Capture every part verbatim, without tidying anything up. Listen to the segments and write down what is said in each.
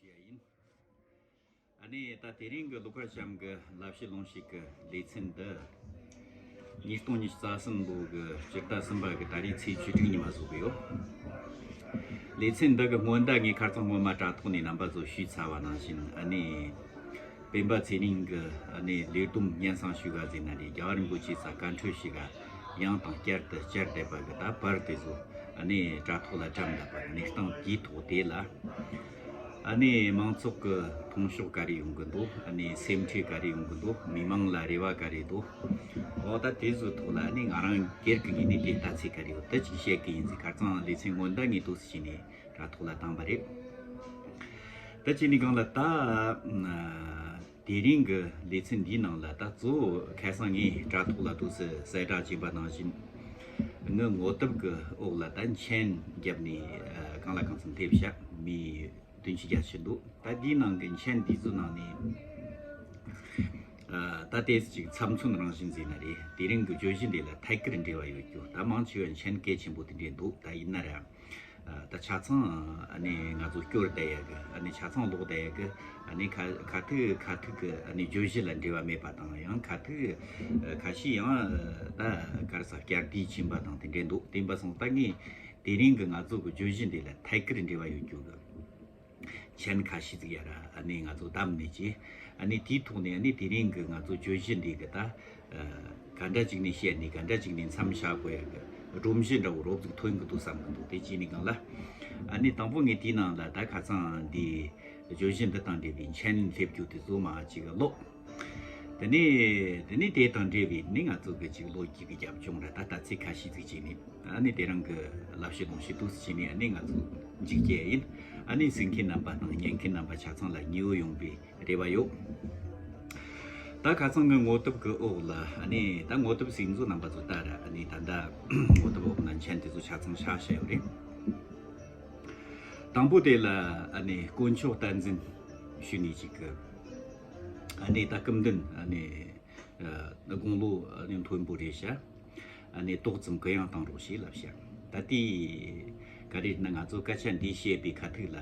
ཞུ་ཡ་ཡིན། ཨ་ནི་ད་དེ་རིང་གི་ཀླུ་མཁར་བྱམས་ཀྱི་ལབ་བཤད་ལུང་བཤད་ཀྱི་ལེ་ཚན་འདི། ཉིས་སྟོང་ཉི་ཤུ་རྩ་གསུམ་ལོ་གི་སྤྱི་ཟླ་གསུམ་པ་གི་ད་རེས་ཚེས་བཅུ་དྲུག་ཉི་མ་བཟོ་གི་ཡོད། ལེ་ཚན་འདི་གི་སྔོན་བརྡ་ངས་ཁ་རྩང་སྔོན་མ་དྲ་ཐོག་ནས་རྣམ་པ་ཚོ་ཞུས་ཚར་བ་ནང་བཞིན། ཨ་ནི་སྤེན་པ་ཚེ་རིང་གི་ཨ་ནི་ལས་བསྡོམས་སྙན་སེང་ཞུ་ག་ཟེར་ན་རེད། རྒྱལ་བ་རིན་པོ་ཆེ་ས་བཀའ་འཁྲོལ་ཞུ་ག་ཡང་དང་བསྐྱར་དུ་བསྐྱར་བསྡད་པ་གི་ད་པར་དེ་ཚོ་ཨ་ནི་དྲ་ཐོག་ལ་བཀྲམ་བསྡད་པ་གནས་སྟངས་དེའི་ཐོག་དེ་ལ། ཨ་ནི་མང་ཚོགས་ཀྱི་མཐོང་ཕྱོགས་ག་རེ་ཡོང་གི་འདུག་ཨ་ནི་སེམས་ཁྲལ་ག་རེ་ཡོང་གི་འདུག་མི་མང་ལ་རེ་བ་ག་རེ་འདུག་འོ་ད་དེ་ཚོའི་ཐོག་ལ་ཨ་ནི་ང་རང་སྒེར་གྱི་ངོས་ནས་དེ་ལྟ་ཚེ་ག་རེ་ཡོད་ད་ཅིག་བཤད་ཀྱི་ཡིན་ཟེར། ཁ་རྩང་ལེ་ཚན་སྔོན་བརྡ་ངས་འདུག་སེ་བྱས་ནས་དྲ་ཐོག་ལ་བཏང་པ་རེད། ད་ཅི་ནས་གང་ལ་ད་དེ་རིང་གི་ལེ་ཚན་འདིའི་ནང་ལ་ད་གཙོ་བོ་ཁ་སང་ངས་དྲ་ཐོག་ལ་འདུག་སེ་གསལ་བསྒྲགས་བྱས་པ་ནང་བཞིན། ངའི་ངོ་དེབ་ཀྱི་འོག་ལ་ད་མཆན་བརྒྱབ་ནས་གང་ལ་གང་འཚམ་སླེབས་ཤག་མི་བདུན་ཅུ་བརྒྱད་ཅུ་འདུག་ད་འདིའི་ནང་གི་མཆན་འདི་ཚོའི་ནང་ནས་ད་ལྟའི་ཅིག་ཚབ་མཚོན་རང་བཞིན་ཟེར་ན་རེད། དེ་རིང་གི་བརྗོད་གཞི་འདི་ལ་ཐད་ཀར་འབྲེལ་བ་ཡོད་རྒྱུ་ད་མང་ཆེ་བས་མཆན་གལ་ཆེན་པོ་དེ་འདྲས་འདུག་ད་ཡིན་ན་ར། ད་ཆ་ཚང་ཨ་ནི་ང་ཚོ་སྐྱོར་བསྡད་ཡ་གི་ཨ་ནི་ཆ་ཚང་ཀློག་བསྡད་ཡ་གི་ཨ་ནི་ཁ་ཁ་ཐུག་ཁ་ཐུག་གི་ཨ་ནི་བརྗོད་གཞི་ལ་འབྲེལ་བ་མེད་པ་དང་། ཡང་ཁ་ཐུག་ཁ་ཤས་ཡང་ད་ག་རེ་ཟ་བསྐྱར་ཟློས་ཕྱིན་པ་དང་དེ་འདྲས་འདུག་དེ་ཡིན་པ་སོང་ད་ངས་དེ་རིང་གི་ང་ཚོ་གི་བརྗོད་གཞི་འདི་ལ་ཐད་ཀར་འབྲེལ་བ་ཡོད་རྒྱུ་གི་མཆན་ཁ་ཤས་ཅིག་ཡ་ར་ཨ་ནི་ང་ཚོ་བདམས་ནས་ཀྱི་ཨ་ནི་དེའི་ཐོག་ནས་ཨ་ནི་དེ་རིང་གི་ང་ཚོ་བརྗོད་གཞི་འདི་གི་ད། ག་འདྲ་ཅིག་ནས་བཤད་ནས་ག་འདྲ་ཅིག་ནས་མཚམས་བཞག་དགོས་ཡ་གི་སྒྲོམ་གཞི་འདྲ་བོ་རོབ་ཙམ་ཐོན་གི་འདུག་བསམ་གི་འདུག་དེ་ཅི་ནས་གང་ལ། ཨ་ནི་དང་པོ་ངས་དེའི་ནང་ལ་ད་ཁ་སང་འདི་བརྗོད་གཞི་འདི་དང་འབྲེལ་བའི་མཆན་སླེབས་རྒྱུ་དེ་ཚོ་མར་ཅིག་ཀློག་དེ་ནས་དེ་ནས་དེ་དང་འབྲེལ་བའི་ནི་ང་ཚོ་གི་ཅིག་ལོ་རྒྱུས་ཀྱི་རྒྱབ་ལྗོངས་ར་ད་ལྟ་ཚིག་ཁ་ཤས་ཅིག་བྱས་ནས་ཨ་ནི་དེ་རིང་གི་ལབ་བཤད་ལུང་བཤད་འདུག་སེ་བྱས་ནས་ཨ་ནི་ང་ཚོ་མཇུག་སྐྱེལ་ཡིན། ཨ་ནི་གཟིགས་མཁན་རྣམ་པ་དང་ཉན་མཁན་རྣམ་པ་ཆ་ཚང་ལ་མཉེས་པོ་ཡོང་བའི་རེ་བ་ཡོད། ད་ཁ་སང་གི་ངོ་དེབ་ཀྱི་འོག་ལ་ཨ་ནི་ད་ངོ་དེབ་ཟིག་ཚོ་རྣམ་པ་ཚོ་ལྟ་ར། ཨ་ནི་ད་ལྟ་ངོ་དེབ་འོག་ན་མཆན་དེ་ཚོ་ཆ་ཚང་ཆགས་བཞག་ཡོད་རེད། དང་པོ་དེ་ལ་ཨ་ནི་དཀོན་མཆོག་བསྟན་འཛིན་ཞུས་ནས་ཅིག་གི་ཨ་ནི་ད་སྐུ་མདུན་ཨ་ནི་དགུང་ལོ་ཨ་ནི་མཐོན་པོ་རེད་ཤག་ཨ་ནི་ཏོག་ཙམ་གུ་ཡངས་བཏང་རོགས་ཞེས་ལབ་ཤག་ད་ལྟའི་ག་རེ་ན་ང་ཚོ་སྐད་ཆ་འདི་བཤད་པའི་ཁ་ཐུག་ལ་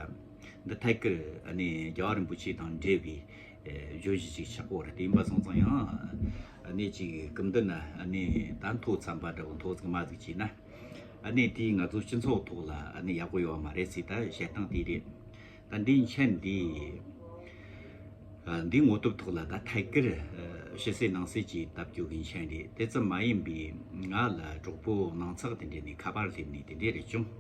འདི་ཐད་ཀར་ཨ་ནི་རྒྱལ་བ་རིན་པོ་ཆེ་དང་འབྲེལ་བའི་བརྗོད་གཞི་ཅིག་ཆགས་པ་རེད། དེ་ཡིན་པ་སོང་ཙང་ཡང་ཨ་ནི་ཅིག་སྐུ་མདུན་ན་ཨ་ནི་ད་མཐོ་འཚམ་པ་འདྲ་བོ་མཐོ་ཙིག་དམའ་ཙིག་བྱས་ན་ཨ་ནི་དེས་ང་ཚོ་སྤྱི་ཚོགས་ཐོག་ལ་ཨ་ནི་ཡག་པོ་ཡོད་མ་རེད་ཟེར་ད་བཤད་སྟངས་དེ་རེད། ད་འདིའི་མཆན་འདི། ཨ། འདིའི་ངོ་དེབ་ཐོག་ལ་ད་ཐད་ཀར་ཨ་ཕྱི་གསལ་ནང་གསལ་གྱིས་བཏབ་རྒྱུ་གི་མཆན་རེད། དེ་ཙམ་མ་ཡིན་པའི་ང་ལ་གྲོགས་པོ་ནང་ཚགས་དེ་འདྲས་ནས་ཁ་པར་སླེབས་ནས་དེ་འདྲས་རེད་བྱུང་།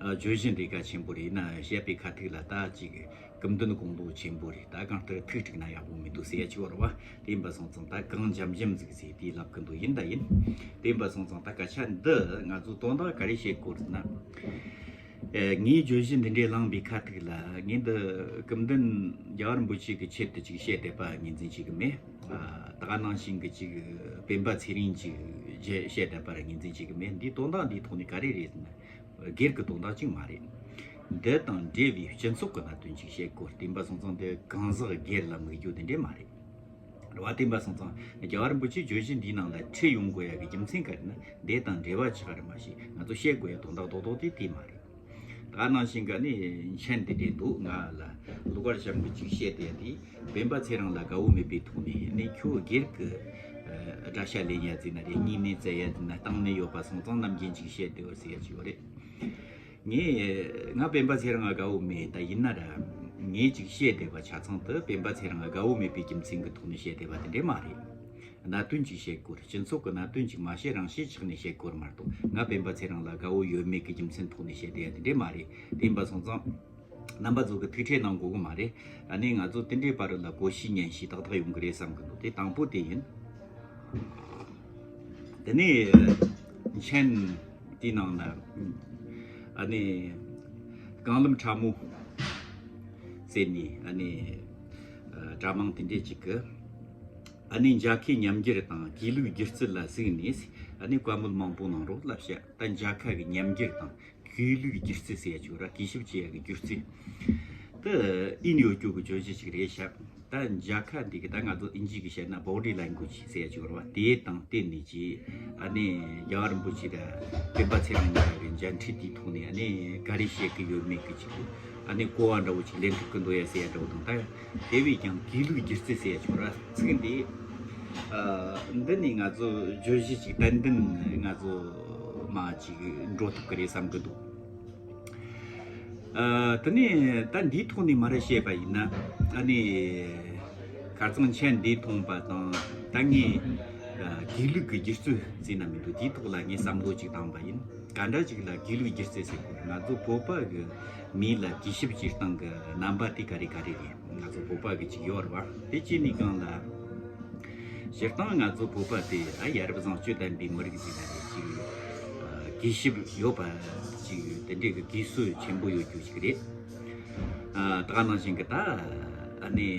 ཨ། བརྗོད་གཞི་འདི་གལ་ཆེན་པོ་རེད་ན་བཤད་པའི་ཁ་ཐུག་ལ་ད་ཅིག་སྐུ་མདུན་དགུང་ལོ་ཆེན་པོ་རེད། ད་གང་ལྟར་ཐུགས་དཀྲུགས་ན་ཡག་པོ་མི་འདུག་ཟེར་ཡ་ཅིག་ཡོད་རེད་བ། དེ་ཡིན་པ་སོང་ཙང་ད་གང་འཇམ་འཇམ་ཟིག་ཟེར་དེ་ལབ་གི་འདུག་ཡིན་ད་ཡིན། དེ་ཡིན་པ་སོང་ཙང་ད་སྐད་ཆ་འདི་ང་ཚོ་དོན་དག་ག་རེ་བཤད་དགོས་རེད་ན། ཨེ། ངའི་བརྗོད་གཞི་འདི་འདྲའི་བླངས་པའི་ཁ་ཐུག་ལ་ངས་འདི་སྐུ་མདུན་རྒྱལ་བ་རིན་པོ་ཆེ་གི་ཆེད་དུ་ཅིག་བཤད་བསྡད་པ་ངོས་འཛིན་བྱེད་གི་མེད། ཨ། ད་ག་ནང་བཞིན་གི་ཅིག་སྤེན་པ་ཚེ་རིང་ཅིག་བཤད་བསྡད་པ་ངོས་འཛིན་བྱེད་གི་མེད། འདིའི་དོན་དག་འདིའི་ཐོག་ནས་ག་རེ་རེད་ཟེར་ན་སྒེར་གི་དོན་དག་ཅིག་མ་རེད། འདི་དང་འབྲེལ་བའི་སྤྱི་ཚོགས་ཀྱི་གནད་དོན་ཅིག་བཤད་དགོས། དེ་ཡིན་པ་སོང་ཙང་དེ་གང་ཟག་སྒེར་ལ་དམིགས་རྒྱུ་དེ་འདྲས་མ་རེད། རེད་བ། དེ་ཡིན་པ་སོང་ཙང་རྒྱལ་བ་རིན་པོ་ཆེ་བརྗོད་གཞི་འདིའི་ནང་ལ་ཁྲིད་ཡོང་དགོས་ཡ་གི་རྒྱུ་མཚན་ག་རེ་ན་འདི་དང་འབྲེལ་བ་ཆགས་རེད། མ་གཞི་ང་ཚོ་བཤད་དགོས་ཡ་དོན་དག་རྡོག་རྡོག་དེ་དེ་མ་རེད། ད་ག་ནང་བཞིན་ག་ནི་མཆན་དེ་འདྲས་འདུག་ང་ལ་ཀླུ་མཁར་བྱམས་ཀྱིས་ཅིག་བཤད་དེ་དེ་སྤེན་པ་ཚེ་རིང་ལ་དགའ་བོ་མེད་པའི་ཐོག་ནས་ནི་ཁྱོད་སྒེར་གི་ཨ་དགྲ་ཤ་ལེན་ཡ་ཟེར་ན་རེད། སྙིང་ནས་བཙལ་ཡ་ཟེར་ན་སྟེང་ནས་ཡོད་པ་སོང་ཙང་ནམ་རྒྱུན་ཅིག་བཤད་དེ་བར་ཟེར་ཡ་ཅིག་ཡོད་རེད། ངས་ང་སྤེན་པ་ཚེ་རིང་ང་དགའ་བོ་མེད། ད་ཡིན་ན་ར་ངས་ཅིག་བཤད་བསྡད་པ་ཆ་ཚང་དུ་སྤེན་པ་ཚེ་རིང་ང་དགའ་བོ་མེད་པའི་རྒྱུ་མཚན་གྱི་ཐོག་ནས་བཤད་བསྡད་པ་དེ་འདྲས་མ་རེད། གནད་དོན་ཅིག་བཤད་དགོས་རེད། སྤྱི་ཚོགས་ཀྱི་གནད་དོན་ཅིག་མ་བཤད་རང་བཤད་ཆགས་ནས་བཤད་དགོས་རེད་མ་གཏོགས་ང་སྤེན་པ་ཚེ་རིང་ལ་དགའ་བོ་ཡོད་མེད་ཀྱི་རྒྱུ་མཚན་ཐོག་ནས་བཤད་བསྡད་ཡ་དེ་འདྲས་མ་རེད། དེ་ཡིན་པ་སོང་ཙང་རྣམ་པ་ཚོ་གི་ཐུགས་ཁྲལ་གནང་དགོས་གི་མ་རེད། ཨ་ནི་ང་ཚོ་དེ་འདྲའི་བར་ལ་གོ་ཤེས་ཉན་ཤེས་ཏག་ཏག་ཡོང་གི་རེད་བསམ་གི་འདུག་དེ་དང་པོ་དེ་ཡིན། དེ་ནས་མཆན་དེའི་ནང་ན་ཨ་ནི་རྐང་ལམ་ཁྲ་མོ་ཟེར་ནས་ཨ་ནི་དྲ་མིང་དེ་འདྲས་ཅིག་གི་ཨ་ནི་མཇལ་ཁའི་ཉམས་འགྱུར་དང་གུས་ལུགས་སྒྱུ་རྩལ་ལ་གཟིགས་ནས་ཨ་ནི་བཀའ་མོལ་མང་པོ་གནང་རོགས་ལབ་བཤད། ད་མཇལ་ཁ་གི་ཉམས་འགྱུར་དང་གུས་ལུགས་སྒྱུ་རྩལ་ཟེར་ཡ་ཅིག་ཡོད་ར། གུས་ཞབས་བྱེད་ཡ་གི་སྒྱུ་རྩལ་དེ་ཨིན་ཡོད་རྒྱུ་གི་བརྗོད་གཞི་ཅིག་རེད་ཤག་ད་མཇལ་ཁ་འདི་གི་ད་ང་ཚོ་ཨིན་ཇི་གི་བཤད་ན་body language ཟེར་ཡ་ཅིག་ཡོད་ར་བ། དེ་དང་བསྟུན་ནས་ཅིག་ཨ་ནི་རྒྱལ་བ་རིན་པོ་ཆེ་དང་སྤེན་པ་ཚེ་རིང་གཉིས་ཀ་གི་མཇལ་འཕྲད་དེའི་ཐོག་ནས་ཨ་ནི་ག་རེ་བཤད་གི་ཡོད་མེད་གི་ཅིག་ ཨ་ནི་གོ་བ་འདྲ་བོ་ཅིག་ལེན་ཐུབ་ཀྱི་འདུག་ཡ་ཟེར་ཡ་འདྲ་བོ་དང་། ད་དེ་བས་ཀྱང་གུས་ལུགས་སྒྱུ་རྩལ་ཟེར་ཡ་ཅིག་ཡོད་ར། ཚིག་འདི་ཨ་འདི་ནི་ང་ཚོ་བརྗོད་གཞི་ཅིག་ཏན་ཏན་ང་ཚོ་མ་ཅིག་འགྲོ་ཐུབ་ཀྱི་རེད་བསམ་གྱི་འདུག་ཨ་དེ་ནས་ད་འདིའི་ཐོག་ནས་མར་བཤད་པ་ཡིན་ན། ཨ་ནི་ཁ་རྩང་མཆན་འདི་མཐོང་པ་དང་ད་ངས་ཨ་གུས་ལུགས་ཀྱི་སྒྱུ་རྩལ་ཟེར་ན་མི་འདུག་དེའི་ཐོག་ལ་ངས་བསམ་བློ་ཅིག་བཏང་པ་ཡིན། ག་འདྲ་ཅིག་ལ་གུས་ལུགས་སྒྱུ་རྩལ་ཟེར་དགོས། ང་ཚོ་བོད་པ་གི་མི་ལ་གུས་ཞབས་བྱེད་སྟངས་ཀྱི་རྣམ་པ་དེ་ག་རེ་ག་རེ་རེད། ང་ཚོ་བོད་པ་གི་ཅིག་ཡོད་རེད་བ། དེ་བྱས་ནས་གང་ལ། སྤྱིར་བཏང་ང་ཚོ་བོད་པ་དེ་ཨ་ཡ་རབས་བཟང་སྤྱོད་ལྡན་པའི་མི་རིགས་ཟེར་ན་རེད། ཅིག་ཨ་གུས་ཞབས་ཡོད་པ་ཅིག་དེ་འདྲའི་གི་གུས་སྲོལ་ཆེན་པོ་ཡོད་རྒྱུ་ཞིག་རེད། ཨ་ད་ག་ནང་བཞིན་གི་ད་ཨ་ནི་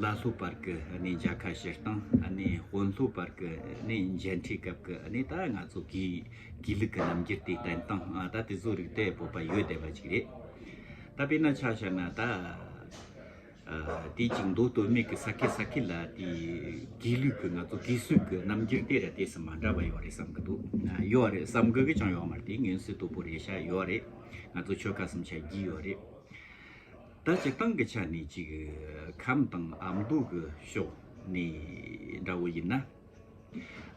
ལ་ལྷོ་བར་གི་ཨ་ནི་མཇལ་ཁ་བྱེད་སྟངས། ཨ་ནི་དཔོན་སློབ་བར་གི་ཨ་ནི་མཇལ་འཕྲད་སྐབས་གི་ཨ་ནི་ད་ང་ཚོ་གུས་གུས་ལུགས་ཀྱི་རྣམ་འགྱུར་དེ་བསྟན་སྟངས། ཨ་ད་དེ་ཚོ་རིགས་དེ་བོད་པ་ཡོད་བསྡད་པ་ཅིག་རེད། ད་དཔེར་ན་ཆ་བཞག་ན་ད། ཨ་དེ་གཅིག་མདོ་སྟོད་སྨད་ཀྱི་ས་ཁུལ་ས་ཁུལ་ལ་དེ་གུས་ལུགས་ཀྱི་ང་ཚོ་གུས་སྲོལ་གྱི་རྣམ་འགྱུར་དེ་ར་དེ་སུ་མ་འདྲ་བ་ཡོད་རེད་བསམ་གྱི་འདུག་ཡོད་རེད་བསམ་གི་གི་ཅང་ཡོད་མ་རེད། དེ་ངན་སོང་དོད་པོ་རེད་ཤག་ཡོད་རེད། ང་ཚོ་ཆོལ་ཁ་གསུམ་ཆ་གི་ཡོད་རེད། ད་སྤྱིར་བཏང་གི་ཆ་ནས་ཅིག་ཁམས་དང་ཨ་མདོ་གི་ཕྱོགས་ནས་འདྲ་བོ་ཡིན་ན།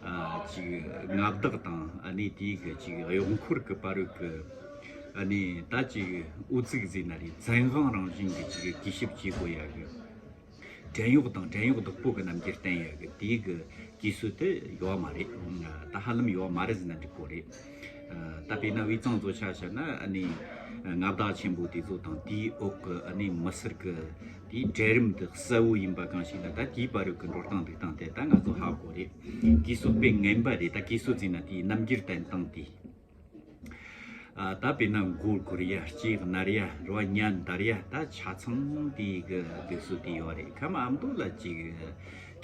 ཨ་ཅིག་མངའ་བདག་དང་ཨ་ནི་དེའི་གི་ཅིག་གཡོག་འཁོར་གི་བར་རུ་གི་ཨ་ནི་ད་ཅིག་དབུ་བཙུགས་ཟེར་ན་རེད། བཙན་དབང་རང་བཞིན་གི་ཅིག་གུས་ཞབས་བྱེད་དགོས་ཡ་གི། བྲན་གཡོག་དང་བྲན་གཡོག་བདག་པོ་གི་རྣམ་འགྱུར་བསྟན་ཡ་གི་དེའི་གི་གུས་སྲོལ་དེ་ཡོད་མ་རེད། ད་ཧ་ལམ་ཡོད་མ་རེད་ཟེར་ན་འགྲིག་གོ་རེད། ད་དཔེར་ན་དབུས་གཙང་ཚོ་ཆ་བཞག་ན་ཨ་ནི་མངའ་བདག་ཆེན་པོ་དེ་ཚོ་དང་དེའི་འོག་གི་ཨ་ནི་མི་སེར་གི་དེའི་གྲལ་རིམ་དེ་གསལ་བོ་ཡིན་པ་གང་ཞིག་ལ། ད་དེའི་བར་རུ་གི་འགྲོ་སྟངས་འདུག་སྟངས་དེ་ད་ང་ཚོ་ཧ་གོ་རེད། གུས་སྲོལ་དཔེ་ངན་པ་རེད། ད་གུས་སྲོལ་ཟེར་ན་དེའི་རྣམ་འགྱུར་བསྟན་སྟངས་དེ། ཨ་ད་དཔེར་ན་མགོ་སྒུར་ཡ། ལྕེ་ནར་ཡ། རོ་བ་ཉ་འདར་ཡ། ད་ཆ་ཚང་དེ་གི་སྡེ་སྲོལ་དེ་ཡོད་རེད། ཁམས་ཨ་མདོ་ལ་ཅིག་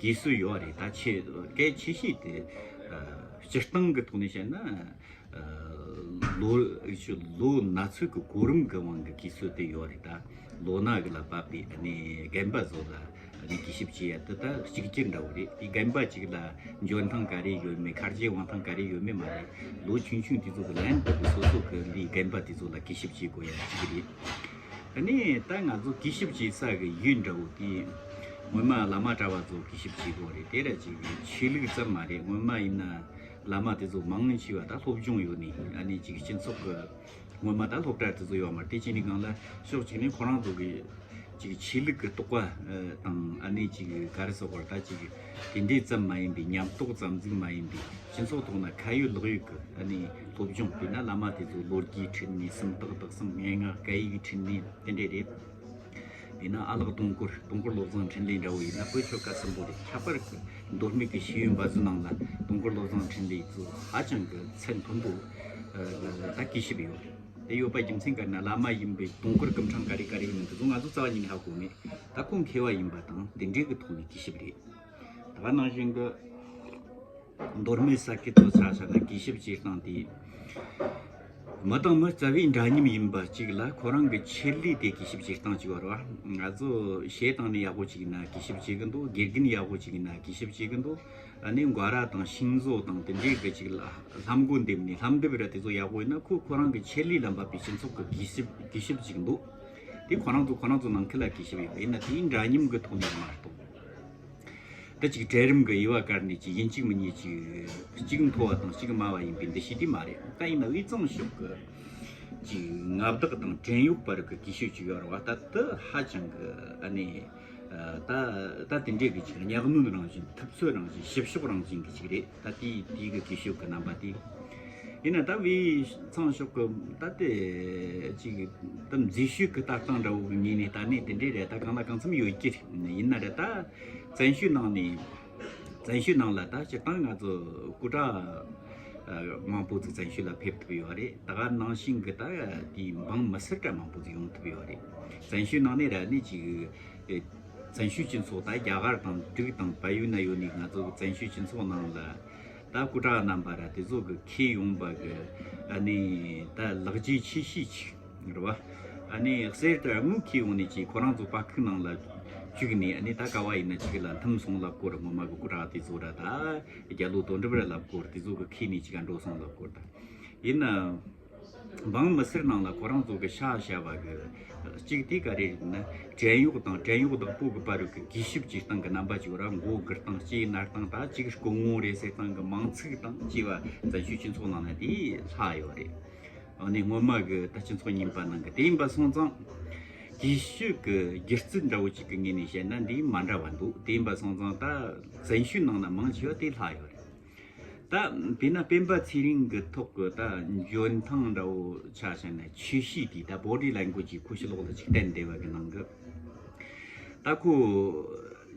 གི་སྲོལ་ཡོད་རེད། ད་ཆེ་གལ་ཆེ་ཤོས་དེ་ཨ་སྤྱིར་བཏང་གི་ཐོག་ནས་བཤད་ན། ཨ་ལོ་ལོ་ན་ཚོད་ཀྱི་གོ་རིམ་གྱི་དབང་གི་སྲོལ་དེ་ཡོད་རེད། ད་ལོ་ན་གི་ལ་བབས་པའི་ཨ་ནི་རྒན་པ་ཚོ་ལ། ཨ་ནི་གུས་ཞབས་བྱེད་ཡ་དེ་ད་གཅིག་གྱུར་འདྲ་བོ་རེད། དེ་རྒན་པ་གཅིག་ལ་འཇོན་ཐང་ག་རེ་ཡོད་མེད། ཁ་རྗེ་དབང་ཐང་ག་རེ་ཡོད་མེད་མ་རེད། ལོ་ཆུང་ཆུང་དེ་ཚོ་གི་ལན་དུ་གི་སོ་སོ་གི་ལས་རྒན་པ་དེ་ཚོ་ལ་གུས་ཞབས་བྱེད་དགོས་ཡ་གཅིག་རེད། ཨ་ནི་ད་ང་ཚོ་གུས་ཞབས་བྱེད་ས་གི་ཡུལ་འདྲ་བོ་དེ་སྔོན་མ་བླ་མ་གྲྭ་བ་ཚོ་གུས་ཞབས་བྱེད་དགོས་རེད། དེ་ར་ཅིག་ཆོས་ལུགས་ཙམ་མ་རེད། སྔོན་མ་ཡིན་ན་བླ་མ་དེ་ཚོ་མང་ཆེ་བ་ད་སློབ་སྦྱོང་ཡོད་ནི། ཨ་ནི་ཅིག་སྤྱི་ཚོགས་གི་སྔོན་མ་ད་སློབ་གྲྭ་དེ་ཚོ་ཡོད་མ་རེད། དེ་བྱས་ནས་གང་ལ་ཕྱོགས་གཅིག་ནས་ཁོ་རང་ཚོ་གི་ཅིག་ཆོས་ལུགས་ཀྱི་རྟོགས་པ་ཨ་དང་། ཨ་ནི་ཅིག་ག་རེ་ཟེར་དགོས་རེད། ད་ཅིག་དེ་འདྲའི་ཙམ་མ་ཡིན་པའི་ཉམས་རྟོགས་ཙམ་ཟིག་མ་ཡིན་པའི་སྤྱི་ཚོགས་ཐོག་ན་ཁ་ཡོད་ལག་ཡོད་ཀྱི་ཨ་ནི་སློབ་སྦྱོང་། དཔེར་ན་བླ་མ་དེ་ཚོ་ལོ་རྒྱུས་ཁྲིད་ནས། སུམ་རྟགས་དག་གསུམ། སྙན་ངག་སྐད་ཡིག་ཁྲིད་ནས་དེ་འདྲས་རེད། དཔེར་ན་ཨ་ལགས་སྟོང་སྐོར། སྟོང་སྐོར་བློ་བཟང་འཕྲིན་ལས་འདྲ་བོ་ཡིན་ན་བོད་ཆོལ་ཁ་གསུམ་པོ་རེད། ཁྱད་པར་གྱི་མདོ་སྨད་ཀྱི་ཤེས་ཡོན་སྦ་གསུམ་ནང་ལ་སྟོང་སྐོར་བློ་བཟང་འཕྲིན་ལས་ཚོ་ཧ་ཅང་གི་ཚད་མཐོན་པོ་ད་གུས་ཞབས་ཡོད་རེད། དེ་ཡོད་པ་རྒྱུ་མཚན་ག་རེ་ན་བླ་མ་ཡིན་པའི་སྟོང་སྐོར་སྐུ་ཕྲེང་ག་རེ་ག་རེ་ཡིན་མིན་དེ་ཚོ་ང་ཚོ་རྩ་བ་ཉིད་ནས་ཧ་གོ་མེད། ད་ཁོང་མཁས་པ་ཡིན་པ་དང་དེ་འདྲའི་གི་ཐོག་ནས་གུས་ཞབས་རེད། ད་ག་ནང་བཞིན་གི་མདོ་སྨད་ས་ཁུལ་དུ་ཆ་བཞག་ན་གུས་ཞབས་བྱེད་སྟངས་དེ། མི་དང་མི་རྩ་བའི་འདྲ་མཉམ་ཡིན་པ་གཅིག་ལ། ཁོ་རང་གི་ཆེད་ལས་དེ་གུས་ཞབས་བྱེད་སྟངས་གཅིག་ཡོད་རེད་བ། ང་ཚོ་གཞས་བཏང་ནས་ཡག་པོ་གཅིག་ཡིན་ན་གུས་ཞབས་བྱེད་གི་འདུག་དགེ་རྒན་ཡག་པོ་གཅིག་ཡིན་ན་གུས་ཞབས་བྱེད་གི་འདུག་ཨ་ནི་འགོ་ར་དང་ཤིང་བཟོ་དང་དེ་འདྲའི་གི་གཅིག་ལ་ལྷམ་གོན་འདེབས་ནས་ལྷམ་འདེབས་ར་དེ་ཚོ་ཡག་པོ་ཡིན་ན། ཁོ་ཁོ་རང་གི་ཆེད་ལས་ལ་འབབ་པའི་སྤྱི་ཚོགས་ཀྱི་གུས་ཞབས་གུས་ཞབས་གཅིག་འདུག་དེ་ཁོ་རང་ཚོ་ཁོ་རང་ཚོ་ནང་ཁུལ་ལ་གུས་ཞབས་ཡོད་པ་ཡིན་ན། དེའི་འདྲ་མཉམ་གི་ཐོག་ནས་མ་གཏོགས། ད་ཅིག་གྲལ་རིམ་གྱི་དབྱེ་བ་བཀར་ནས་ཅིག་ཡིན་གཅིག་མིན་གཉིས་ཅིག་གཅིག་མཐོ་བ་དང་གཅིག་དམའ་བ་ཡིན་པའི་འདུ་ཤེས་དེ་མ་རེད། ད་ཡིན་ན་དབུས་གཙང་ཕྱོགས་ཀྱི་ཅིག་མངའ་བདག་དང་བྲན་གཡོག་བར་གྱི་གུས་ཞབས་ཅིག་ཡོད་རེད་བ། ད་དེ་ཧ་ཅང་གི་ཨ་ནི་ད་ད་དེ་འདྲའི་གི་ཅིག་གཉའ་གནོན་རང་བཞིན། ཐུབ་ཚོད་རང་བཞིན། ཞིབ་ཕྱོགས་རང་བཞིན་གྱི་ཅིག་རེད། ད་དེའི་དེའི་གི་གུས་ཞབས་ཀྱི་རྣམ་པ་དེ། ཡིན་ན་ད་དབུས་གཙང་ཕྱོགས་ཀྱི་ད་དེ་ཅིག་ད་མཛེས་ཤོས་ཀྱི་ལྟ་སྟངས་འདྲ་བོ་གི་ངོས་ནས་ལྟ་ནས་དེ་འདྲའི་རེད། ད་གང་ལ་གང་འཚམ་ཡོད་ཀྱི་རེད། ཡིན་ན་རེད། ད་བཙན་བྱོལ་ནང་ནས་བཙན་བྱོལ་ནང་ལ་ད་སྤྱིར་བཏང་ང་ཚོ་སྐུ་དྲག་མང་པོ་ཅིག་བཙན་བྱོལ་ལ་ཕེབས་ཐུབ་ཡོད་རེད། ད་ག་ནང་བཞིན་གྱི་ད་དེའི་འབངས་མི་སེར་འདྲ་མང་པོ་ཅིག་ཡོང་ཐུབ་ཡོད་རེད། བཙན་བྱོལ་ནང་ནས་ར་ནི་ཅིག་བཙན་བྱོལ་སྤྱི་ཚོགས་ད་རྒྱ་གར་དང་འབྲུག་དང་བལ་ཡུལ་ན་ཡོད་ནི་ང་ཚོ་གི་བཙན་བྱོལ་སྤྱི་ཚོགས་ནང་ལ་ད་སྐུ་དྲག་རྣམ་པ་ར་དེ་ཚོ་གི་ཁྱེར་ཡོང་པ་གི་ཨ་ནི་ད་ལག་རྗེས་ཆེ་ཤོས་ཅིག་རེད་བ། ཨ་ནི་གསེར་དེ་དངུལ་ཁྱེར་ཡོང་ནི་ཅིག་ཁོ་རང་ཚོ་པ་ཁུག་ནང་ལ་བཅུག་ནི། ཨ་ནི་ད་ག་བ་ཡིན་ན་ཅིག་ལ་ཐུམ་སོང་ལབ་སྐོར། ངོ་མ་གི་སྐུ་དྲག་དེ་ཚོ་ར་ད་རྒྱ་ལོ་དོན་གྲུབ་ར་ལབ་སྐོར། དེ་ཚོ་གི་ཁྱེར་ནི་ཅིག་ག་འགྲོ་སོང་ལབ་སྐོར། ད་ཡིན་ན། འབངས་མི་སེར་ནང་ལ་ཁོ་རང་ཚོ་གི་ཤ་བྱ་བ་གི་ གཅིག་དེ་ག་རེ་རེད་ན། བྲན་གཡོག་དང་བྲན་གཡོག་བདག་པོ་གི་བར་གྱི་གུས་ཞབས་བྱེད་སྟངས་ཀྱི་རྣམ་པ་གཅིག་ར། མགོ་སྒུར་སྟངས། ལྕེ་ནར་སྟངས། ད་གཅིག་སྐུ་ངོ་རེད་ཟེར་སྟངས་ཀྱི་མིང་ཚིག་དང་བཅས་པ་བཙན་བྱོལ་སྤྱི་ཚོགས་ནང་ན་དེ་ལྷག་ཡོད་རེད། ཨ་ནི་སྔོན་མ་གི་ད་སྤྱི་ཚོགས་རྙིང་པ་ནང་གི། དེ་ཡིན་པ་སོང་ཙང་གུས་ཞབས་ཀྱི་སྒྱུ་རྩལ་འདྲ་བོ་ཅིག་གི་ངོས་ནས་བཤད་ན་འདི་མ་འདྲ་བ་འདུག་དེ་ཡིན་པ་སོང་ཙང་ད་བཙན་བྱོལ་ནང་ན་མང་ཆེ་བ་དེ་ལྷག་ཡོད་རེད། ད་དཔེར་ན་སྤེན་པ་ཚེ་རིང་གི་ཐོག་གི་ད་འཇོན་ཐང་འདྲ་བོ་ཆ་བཞག་ན། ཆོས་ཤེས་དེ་ད་body language ཁོ་ཕྱི་ལོགས་ལ་ཅིག་བསྟན་བསྡད་པ་གི་ནང་གི། ད་ཁོ་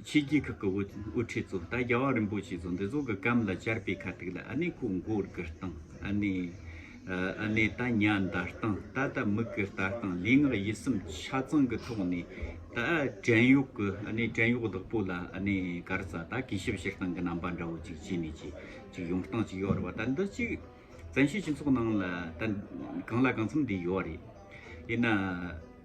ཆོས་བརྒྱུད་ཁག་གི་དབུ་དབུ་ཁྲིད་ཚོ། ད་རྒྱལ་བ་རིན་པོ་ཆེ་ཚོ་འདི་ཚོ་གི་གམ་ལ་བཅར་བའི་ཁ་ཐུག་ལ། ཨ་ནི་ཁོ་མགོ་སྒུར་སྟངས། ཨ་ནི་ཨ་ནི་ད་ཉ་འདར་སྟངས། ད་ད་མིག་གི་ལྟ་སྟངས། ལུས་ངག་ཡིད་གསུམ་ཆ་ཚང་གི་ཐོག་ནས། ད་བྲན་གཡོག་གི། ཨ་ནི་བྲན་གཡོག་བདག་པོ་ལ། ཨ་ནི་ག་རེ་ཟ། ད་གུས་ཞབས་བྱེད་སྟངས་ཀྱི་རྣམ་པ་འདྲ་བོ་ཅིག་བྱས་ནས་ཅིག་ཅིག་ཡོང་སྟངས་ཅིག་ཡོད་རེད་བ། ད་འདི་ཅིག་བཙན་བྱོལ་སྤྱི་ཚོགས་ནང་ལ་ད་གང་ལ་གང་འཚམ་འདི་ཡོད་རེད། ཡིན་ན་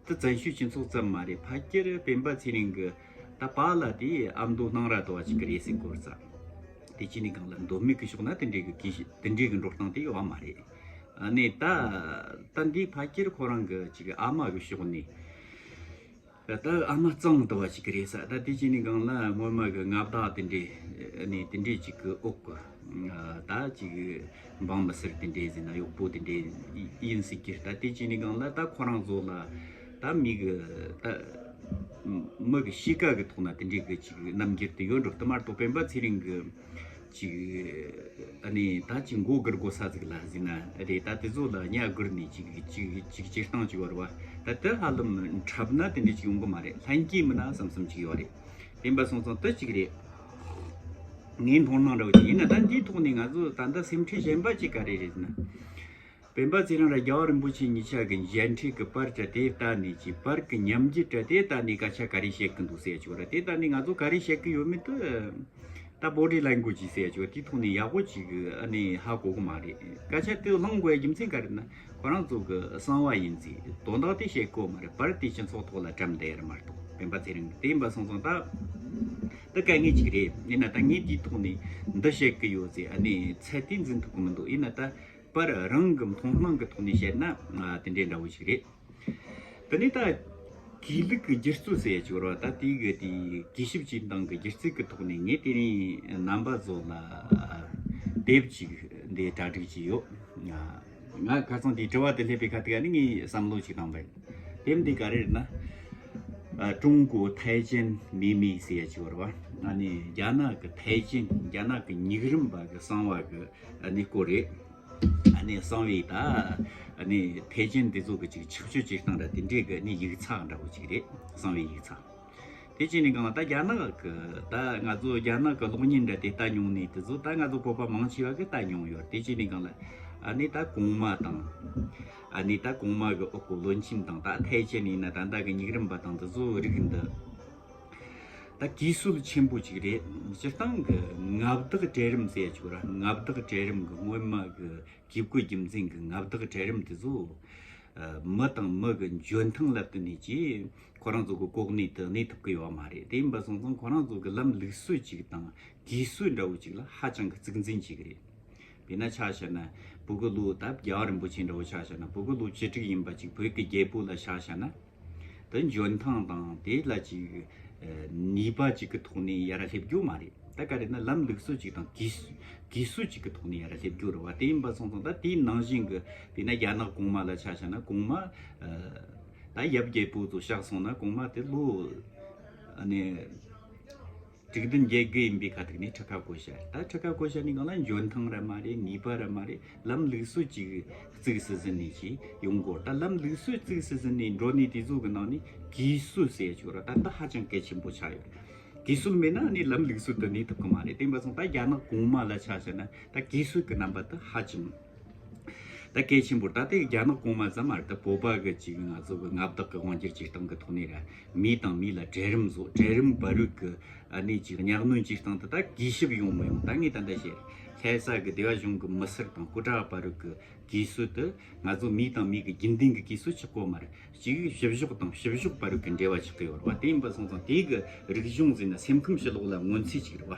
ད་བཙན་བྱོལ་སྤྱི་ཚོགས་ཙམ་མ་རེད། ཕལ་ཆེར་སྤེན་པ་ཚེ་རིང་གི་ད་པཱ་ལགས་དེ་ཨ་མདོ་སྣང་ར་དོ་བ་ཅིག་གི་རེད་ཟེར་གོ་རེད་ས། དེ་བྱས་ནས་གང་ལ་མདོ་སྨད་ཀྱི་ཕྱོགས་ན་དེ་འདྲའི་གི་གུས་དེ་འདྲའི་གི་འགྲོ་སྟངས་དེ་ཡོད་མ་རེད། ཨ་ནི་ད་ད་འདི་ཕལ་ཆེར་ཁོ་རང་གི་ཅིག་ཨ་མ་གི་ཕྱོགས་ནས། ད་ཨ་མ་གཙང་དུ་བ་ཞིག་རེད་ས། ད་དེ་བྱས་ནས་གང་ལ་སྔོན་མ་གི་མངའ་བདག་དེ་འདྲས་ནས་དེ་འདྲས་ཅིག་གི་འོག་གི། ད་ཅིག་འབངས་མི་སེར་དེ་འདྲས་ཟེར་ན་གཡོག་པོ་དེ་འདྲས་ཡིན་སྲིད་ཀྱི། ད་དེ་བྱས་ནས་གང་ལ་ད་ཁོ་རང་ཚོ་ལ་ད་མི་གི་ད་མི་གི་གཤིས་ཀ་གི་ཐོག་ན་དེ་འདྲས་གི་ཅིག་རྣམ་འགྱུར་དེ་ཡོད་འགྲོ། དེ་མ་གཏོགས་སྤེན་པ་ཚེ་རིང་གི་ཅིག་ཨ་ནི་ད་ཅིག་མགོ་སྒུར་དགོས་ས་ཟིག་ལ་ཟིག་ན་རེད། ད་དེ་ཚོ་ལ་ཉ་སྒུར་ནས་ཅིག་ཅིག་ཅིག་བྱེད་སྟངས་ཅིག་ཡོད་རེད་བ། ད་དེ་ཧ་ལམ་འཁྲབ་ན་དེ་འདྲ་ཅིག་ཡོང་གི་མ་རེད། ལྷན་སྐྱེས་མིན་ན་བསམ་བསམ་ཅིག་ཡོད་རེད། དེ་ཡིན་པ་སོང་ཙང་དེ་ཅིག་རེད། ངའི་མཐོང་སྣང་འདྲ་བོ་ཅིག་ཡིན་ན། ད་འདིའི་ཐོག་ནས་ང་ཚོ་ད་ལྟ་སེམས་ཁྲལ་གཞན་པ་ཅིག་ག་རེ་རེད་ཟེར་ན། སྤེན་པ་ཚེ་རིང་ར་རྒྱལ་བ་རིན་པོ་ཆེ་གཉིས་ཆ་གི་མཇལ་འཕྲད་ཀྱི་པར་དྲ་དེ་ལྟ་ནས་ཀྱི། པར་གྱི་ཉམས་འགྱུར་དྲ་དེ་ལྟ་ནས་སྐད་ཆ་ག་རེ་བཤད་ཀྱི་འདུག་ཟེར་ཆོག་ར། དེ་ལྟ་ནས་ང་ཚོ་ག་རེ་བཤད་ཀྱི་ཡོད་མེད་དུ། ད་body language ཟེར་ཆོག་དེའི་ཐོག་ནས་ཡག་པོ་ཅིག་ཨ་ནི་ཧ་གོ་གི་མ་རེད། སྐད་ཆ་དེ་གླེང་དགོས་རྒྱུ་མཚན་ག་རེ་ན། ཁོ་རང་ཚོ་གི་གསང་བ་ཡིན་ཚེ་དོན་དག་དེ་བཤད་གོ་མ་རེད། པར་དེ་སྤྱི་ཚོགས་ཐོག་ལ་བཀྲམ་བསྡད་ར་མ་གཏོགས། སྤེན་པ་ཚེ་རིང་གི་དེ་ཡིན་པ་སོང་ཙང་ད་དེ་དཀའ་ངལ་ཅིག་རེད། ཡིན་ན་ད་ངས་དེའི་ཐོག་ནས་འདི་བཤད་ཀྱི་ཡོད་ཟེར་ཨ་ནི་ཚད་དེ་འཛིན་ཐུབ་ཀྱི་མི་འདུག་ཡིན་ན་ད་པར་རང་གི་མཐོང་སྣང་གི་ཐོག་ནས་བཤད་ན་དེ་འདྲའི་འདྲ་བོ་ཞིག་རེད། དེ་ནས་ད་གུས་ལུགས་ཀྱི་སྒྱུ་རྩལ་ཟེར་ཡ་ཅིག་ཡོད་རེད་བ། ད་དེའི་གི་དེའི་གུས་ཞབས་བྱེད་སྟངས་ཀྱི་སྒྱུ་རྩལ་གྱི་ཐོག་ནས་ངས་དེ་རིང་རྣམ་པ་ཚོ་ལ་དེབ་ཅིག་འདི་གྲ་སྒྲིག་བྱས་ཡོད། ང་ཁ་སང་དེའི་དྲི་བ་དེ་སླེབས་པའི་ཁ་ཐུག་ཨ་ནི་ངས་བསམ་བློ་ཞིག་བཏང་བས། དེབ་འདི་ག་རེ་རེད་ན། ཀྲུང་གོ་ཐའེ་ཅན་མེ་མེ་ཟེར་ཡ་ཅིག་ཡོད་རེད་བ། ཨ་ནི་རྒྱ་ནག་གི་ཐའེ་ཅན། རྒྱ་ནག་གི་ཉུག་རུམ་པ་གི་གསང་བ་གི་ཨ་ནི་སྐོར་རེད། ཨ་ནི་གསང་བའི་ད་ཨ་ནི་ཐའེ་ཅན་དེ་ཚོ་གི་ཅིག་ཆགས་སྤྱོད་བྱེད་སྟངས་ར་དེ་འདྲའི་གི་ཨ་ནི་ཡིག་ཚགས་འདྲ་བོ་ཅིག་རེད། གསང་བའི་ཡིག་ཚགས། དེ་བྱས་ནས་གང་ལ་ད་རྒྱ་ནག་གི་ད་ང་ཚོ་རྒྱ་ནག་གི་གློག་བརྙན་འདྲ་དེ་ལྟ་མྱོང་ནས། དེ་ཚོ་ད་ང་ཚོ་བོད་པ་མང་ཆེ་བ་གི་ལྟ་མྱོང་ཡོད། དེ་བྱས་ནས་གང་ལ་ཨ་ནི་ད་གོང་མ་དང་། ཨ་ནི་ད་གོང་མ་གི་འོག་གི་བློན་ཆེན་དང་། ད་ཐའེ་ཅན་ཡིན་ན་ད་ལྟ་གི་ཉུག་རུམ་པ་དང་། འདི་ཚོ་རིགས་འདི་ད་གུས་སྲོལ་ཆེན་པོ་ཅིག་རེད། སྤྱིར་བཏང་གི་མངའ་བདག་གྲལ་རིམ་ཟེར་ཡ་ཅིག་ར། མངའ་བདག་གྲལ་རིམ་གི་སྔོན་མ་གི་གུས་བཀུར་རྒྱུ་མཚན་གི་མངའ་བདག་གྲལ་རིམ་དེ་ཚོ། ཨ། མི་དང་མི་གི་འཇོན་ཐང་ལ་བསྟུན་ནས་ཀྱིས་ཁོ་རང་ཚོ་གི་གོ་གནས་དེ་གནས་ཐུབ་ཀྱི་ཡོད་མ་རེད། དེ་ཡིན་པ་སོང་ཙང་ཁོ་རང་ཚོ་གི་ལམ་ལུགས་སྲོལ་ཅིག་དང་གུས་སྲོལ་འདྲ་བོ་ཅིག་ལ་ཧ་ཅང་གི་གཙིགས་འཛིན་བྱེད་ཀྱི་རེད། དཔེར་ན་ཆ་བཞག་ན་བོད་གི་ལོ། ད་རྒྱལ་བ་རིན་པོ་ཆེ་འདྲ་བོ་ཆ་བཞག་ན་བོད་གི་ལོ་བཅུ་དྲུག་ཡིན་པ་ཅིག་བོད་ཀྱི་རྒྱལ་པོ་ལ་ཆ་བཞག་ན། དེ་འཇོན་ཐང་དང་དེ་ལ་ཅིག་ནུས་པ་ཅིག་གི་ཐོག་ནས་ཡར་སླེབས་རྒྱུ་མ་རེད། ད་ག་རེ་ན་ལམ་ལུགས་སྲོལ་ཅིག་དང་གུས་གུས་སྲོལ་ཅིག་གི་ཐོག་ནས་ཡར་སླེབས་རྒྱུ་རེད་བ། དེ་ཡིན་པ་སོང་ཙང་ད་དེའི་ནང་བཞིན་གི་དཔེར་ན་རྒྱ་ནག་གོང་མ་ལ་ཆ་བཞག་ན་གོང་མ་ད་ཡབ་རྒྱལ་པོ་ཚོ་གཤེགས་སོང་ན་གོང་མ་དེ་ལོ་ཨ་ནི་དྲུག་བདུན་བརྒྱད་དགུ་ཡིན་པའི་ཁ་ཐུག་ནས་ཁྲི་ཁ་བསྐོ་བྱ། ད་ཁྲི་ཁ་བསྐོ་བྱ་ནི་གང་ལ་འཇོན་ཐང་ར་མ་རེད། ནུས་པ་ར་མ་རེད། ལམ་ལུགས་སྲོལ་ཅིག་གཙིགས་སུ་ཟིན་ནས་ཅིག་ཡོང་དགོས། ད་ལམ་ལུགས་སྲོལ་གཙིགས་སུ་ཟིན་ནས་འགྲོ་ནས་དེ་ཚོ་གི་ནང་ནས་གུས་སྲོལ་ཟེར་ཆོག་ར། ད་འདི་ཧ་ཅང་གལ་ཆེན་པོ་ཆགས་ཡོད། གུས་སྲོལ་མེད་ན་ནི་ལམ་ལུགས་སྲོལ་དུ་གནས་ཐུབ་ཀྱི་མ་རེད། དེ་ཡིན་པ་སོང་ད་རྒྱ་ནག་གོང་མ་ལ་ཆ་བཞག་ན་ད་གུས་སྲོལ་གྱི་རྣམ་པ་དེ་ཧ་ཅང་ད་གལ་ཆེན་པོ་རེད། ད་དེ་རྒྱ་ནག་གོང་མ་ཙམ་མ་རེད། ད་བོད་པ་གི་ཅིག་ང་ཚོ་གི་མངའ་བདག་གི་དབང་སྒྱུར་བྱེད་སྟངས་ཀྱི་ཐོག་ནས་ར། མི་དང་མི་ལ་གྲལ་རིམ་བཟོ། གྲལ་རིམ་བར་རུ་གི་ཨ་ནི་ཅིག་གཉའ་གནོན་བྱེད་སྟངས་དེ་ད་གུས་ཞབས་ཡོང་མི་ཡོང་ད་ངས་ད་ལྟ་བཤད། ལྷ་ས་གི་སྡེ་བ་གཞུང་གི་མི་སེར་དང་སྐུ་དྲག་བར་རུ་གི་གུས་སྲོལ་དེ་ང་ཚོ་མི་དང་མི་གི་རྒྱུན་ལྡན་གྱི་གུས་སྲོལ་ཆགས་ཀྱི་ཡོད་མ་རེད། གཅིག་བཤུ་གཞོག་དང་བཤུ་གཞོག་བར་རུ་གི་འབྲེལ་བ་ཆགས་ཀྱི་ཡོད་རེད་བ། དེ་ཡིན་པ་སོང་ཙང་དེ་གི་རིག་གཞུང་ཟེར་ན་སེམས་ཁམས་ཕྱི་ལོགས་ལ་མངོན་ཚུལ་ཅིག་རེད་བ།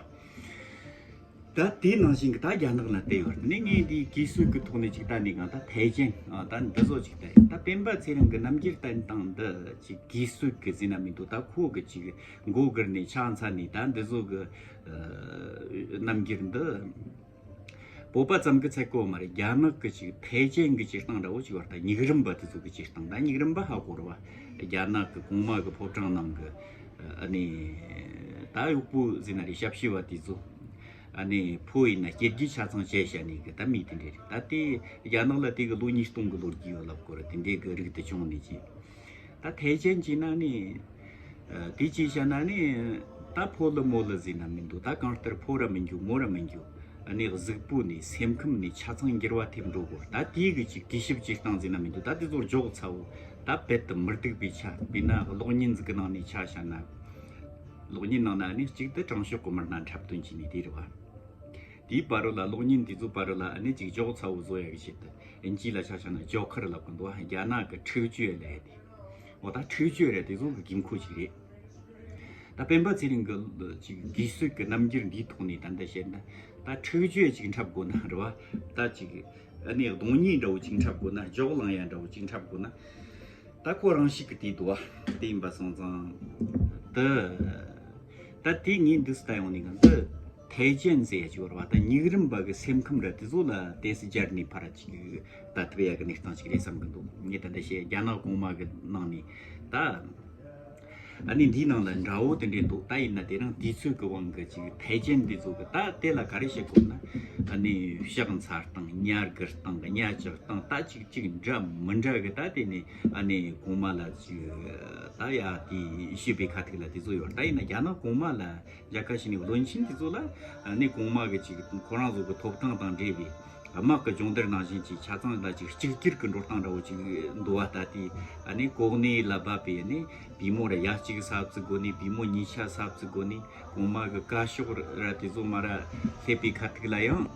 ད་དེའི་ནང་བཞིན་གྱི་ད་རྒྱ་ནག་ལ་བལྟས་ཡོད་ནས། ངས་འདིའི་གུས་སྲོལ་གྱི་ཐོག་ནས་ཅིག་ད་ནས་གང་ད་ཐའེ་ཅན་ད་འདི་བཟོ་ཅིག་ད་ད་སྤེན་པ་ཚེ་རིང་གི་རྣམ་འགྱུར་བསྟན་སྟངས་འདི་ཅིག་གུས་སྲོལ་གྱི་ཟིན་ན་མི་འདུག་ད་ཁོ་གི་ཅིག་མགོ་སྒུར་ནས་ཕྱག་འཚལ་ནས་ད་འདི་བཟོ་གི་རྣམ་འགྱུར་འདི། བོད་པ་ཙམ་གྱི་ཚད་གོ་མ་རེད། རྒྱ་ནག་གི་ཅིག་ཐའེ་ཅན་གྱི་སྤྱིར་བཏང་འདྲ་བོ་ཅིག་ཡོད་རེད། ད་ཉུག་རུམ་པ་དེ་ཚོ་གི་སྤྱིར་བཏང་ད་ཉུག་རུམ་པ་ཧ་གོ་རེད་བ། རྒྱ་ནག་གི་གོང་མ་གི་ཕོ་བྲང་ནང་གི་ཨ་ནི་ད་གཡོག་པོ་ཟེར་ན་རེད། ཞབས་ཕྱི་བ་དེ་ཚོ་ཨ་ནི་ཕོ་ཡིན་ན་སྐྱེ་རྒྱུ་ཆ་ཚང་བྱས་བྱས་ནས་གི་ད་མི་དེ་འདྲས་རེད། ད་དེ་རྒྱ་ནག་ལ་དེ་གི་ལོ་ཉིས་སྟོང་གི་ལོ་རྒྱུས་ཡོད་ལབ་གོ་རེད། དེ་འདྲས་གི་རིགས་དེ་བྱུང་ནས་ཅི། ད་ཐའེ་ཅན་གྱི་ནང་ནས་ཨ་དེ་ཅི་བྱ་ན་ནི་ད་ཕོ་ལ་མོ་ལ་ཟེར་ན་མི་འདུག་ད་གང་ལྟར་ཕོ་ར་མི་འགྱུར་མོ་ར་མི་འགྱུར། ཨ་ནི་གཟུགས་པོ་ནས་སེམས་ཁམས་ནས་ཆ་ཚང་འགྱུར་བ་ཐེབས་འགྲོ་དགོས། ད་དེའི་གི་ཅིག་གུས་ཞབས་ཅིག་བཏང་ཟེར་ན་མི་འདུག་ད་དེ་ཚོར་འཇོག་ཚ་བོ་ད་རྦད་དུ་མི་སྡུག་པའི་ཆ། དཔེར་ན་གློག་བརྙན་ཟིག་གི་ནང་ནས་ཆ་བཞག་ན། གློག་བརྙན་ནང་ན་ནི་གཅིག་ཏུ་དྲང་ཕྱོགས་ཀྱི་མི་སྣ་འཁྲབ་སྟོན་བྱས་ནས་དེ་རེད་བ། དེའི་བར་རུ་ལ་གློག་བརྙན་དེ་ཚོའི་བར་རུ་ལ་ཨ་ནི་ཅིག་འཇོག་ཚ་བོ་བཟོ་ཡ་གི་ཆེད་དུ་ཨིན་ཇི་ལ་ཆ་བཞག་ན་ཇོ་ཁར་ལབ་གི་འདུག་རྒྱ་ནག་གི་ཁྲིག་ཅུའེ་ལབ་ཡ་དེ། འོ་ད་ཁྲིག་ཅུའེ་རེད། དེ་ཚོ་གི་དགོས་མཁོ་ཅིག་རེད། ད་སྤེན་པ་ཚེ་རིང་གི་ཅིག་གུས་སྲོལ་གྱི་རྣམ་འགྱུར་འདིའི་ཐོག་ནས་ད་ལྟ་བཤད་ན། ད་ཁྲིག་ཅུའེ་ཅིག་འཁྲབ་དགོས་ན་རེད་བ། ད་ཅིག་ཨ་ནི་གདོང་ཉེས་འདྲ་བོ་ཅིག་འཁྲབ་དགོས་ན། ཇོག་ལངས་ཡ་འདྲ་བོ་ཅིག་འཁྲབ་དགོས་ན། ད་ཁོ་རང་ཞིག་གི་དེ་འདུག་བ། དེ་ཡིན་པ་སོང་ཙང་། ད་ད་དེ་ངས་འདི་སུ་ལྟ་ཡོང་ནས་གང་འདི་ཐའེ་ཅན་ཟེར་ཡ་ཅིག་ཡོད་རེད་བ། ད་ཉུག་རུམ་པ་གི་སེམས་ཁམས་ར་དེ་ཚོ་ལ་ཏོག་ཙམ་སྦྱར་ནས་ཕར་ཅིག་ད་ཐུབ་ཡ་གི་གནས་སྟངས་ཅིག་རེད་བསམ་གི་འདུག་ངས་ད་འདི་བཤད་རྒྱ་ནག་གོང་མ་གི་ནང་ནས་ད་ཨ་ནི་འདིའི་ནང་ལ་འདྲ་བོ་དེ་འདྲས་འདུག་ད་ཡིན་ན་དེ་རིང་དུས་ཚོད་ཀྱི་དབང་གིས་ཅིག་ཐའེ་ཅན་དེ་ཚོ་གི་ད་དེ་ལ་ག་རེ་བཤད་དགོས་ན། ཨ་ནི་ཕྱག་འཚལ་སྟངས། ཉ་སྒུར་སྟངས། གཉའ་བཅག་སྟངས། ད་ཅིག་ཅིག་འདྲ་མི་འདྲ་གི་ད་དེ་ནས་ཨ་ནི་གོང་མ་ལ་ཅིག་ད་ཡ་དེ་ཞུས་པའི་ཁ་ཐུག་ལ་དེ་ཚོ་ཡོད། ད་ཡིན་ན་རྒྱ་ནག་གོང་མ་ལ་མཇལ་ཁ་ཞུས་ནས་བློན་ཆེན་དེ་ཚོ་ལ་ཨ་ནི་གོང་མ་གི་ཅིག་ཁོ་རང་ཚོ་གི་ཐོབ་ཐང་དང་འབྲེལ་བའི་དམག་གི་སྦྱོང་བརྡར་ནང་བཞིན་གྱི་ཆ་ཚང་ལ་ཅིག་གཅིག་གྱུར་གྱི་འགྲོ་སྟངས་འདྲ་བོ་ཅིག་འདུག་བ། ད་དེ་ཨ་ནི་གོ་གནས་ལ་བབས་པའི་ཨ་ནི་བུ་མོ་ར་ཡ་གཅིག་གསར་བརྩི་དགོས་ནས། བུ་མོ་གཉིས་ཆ་གསར་བརྩི་དགོས་ནས། གོང་མ་གི་བཀའ་ཤོག་ར་དེ་ཚོ་མར་ར་སླེབས་པའི་ཁ་ཐུག་ལ་ཡང་།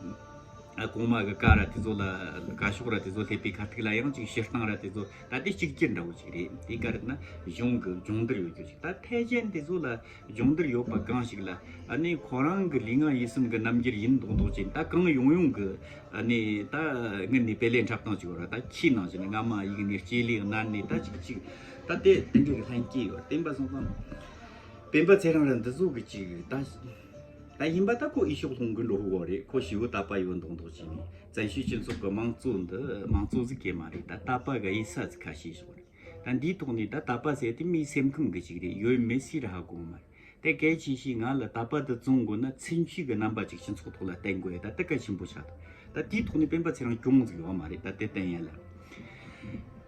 ཨ་གོང་མ་གི་བཀའ་ར་དེ་ཚོ་ལ། བཀའ་ཤོག་ར་དེ་ཚོ་སླེབས་པའི་ཁ་ཐུག་ལ་ཡང་ཅིག་ཕྱིར་བཏང་ར་དེ་ཚོ་ད་དེ་གཅིག་གྱུར་འདྲ་བོ་ཅིག་རེད། དེ་ག་རེད་ན་གཞུང་གི་སྦྱོང་བརྡར་ཡོད་རྒྱུ་ཅིག་ད་ཐའེ་ཅན་དེ་ཚོ་ལ་སྦྱོང་བརྡར་ཡོད་པ་གང་ཞིག་ལ་ཨ་ནི་ཁོ་རང་གི་ལུས་ངག་ཡིད་གསུམ་གི་རྣམ་འགྱུར་ཡིན་མདོག་མདོག་ཅན། ད་གང་ཡོང་ཡོང་གི་ཨ་ནི་ད་སྔུན་ནས་དཔེ་ལེན་འཁྲབ་སྟངས་ཅིག་ཡོད་ར། ད་ཁྱིའི་ནང་བཞིན་རྔ་མ་གཡུག་ནས་ལྕེ་ལེ་མནན་ནས་ད་ཅིག་ཅིག་ད་དེ་དེ་འདྲའི་གི་ལྷན་སྐྱེས་ཡོད། དེ་ཡིན་པ་སོང་ཙང་སྤེན་པ་ཚེ་རིང་ར་འདི་ཚོ་གི་ཅིག་ད་ད་ཡིན་པ་ད་ཁོ་ཨི་ཤོག་ལྷུང་གི་འགྲོ་གི་ཡོད་རེད། ཁོ་ཞི་བོ་དད་པ་ཡོད་མདོག་མདོག་བྱས་ནས་བཙན་བྱོལ་སྤྱི་ཚོགས་ཀྱི་དམངས་གཙོ་འདི་དམངས་གཙོ་ཟིག་གི་མ་རེད། ད་དད་པ་གི་གཡུལ་ས་ཟིག་ཁ་ཤས་ཤོག་རེད། ད་འདིའི་ཐོག་ནས་ད་དད་པ་ཟེར་དེ་མིའི་སེམས་ཁམས་གི་ཅིག་རེད། ཡོད་མེད་སུས་ར་ཧ་གོ་གི་མ་རེད། དེ་གལ་ཆེ་ཤོས་ང་ལ་དད་པ་དེ་བཙོང་དགོས་ན་ཚུན་ཆད་ཀྱི་རྣམ་པ་ཅིག་སྤྱི་ཚོགས་ཐོག་ལ་བསྟན་དགོས་ཡ་ད་དེ་གལ་ཆེན་པོ་ཆགས་འདུག་ད་དེའི་ཐོག་ནས་སྤེན་པ་ཚེ་རིང་གྱོང་ཟིག་ཡོད་མ་རེད། ད་དེ་བསྟན་ཡ་ལ།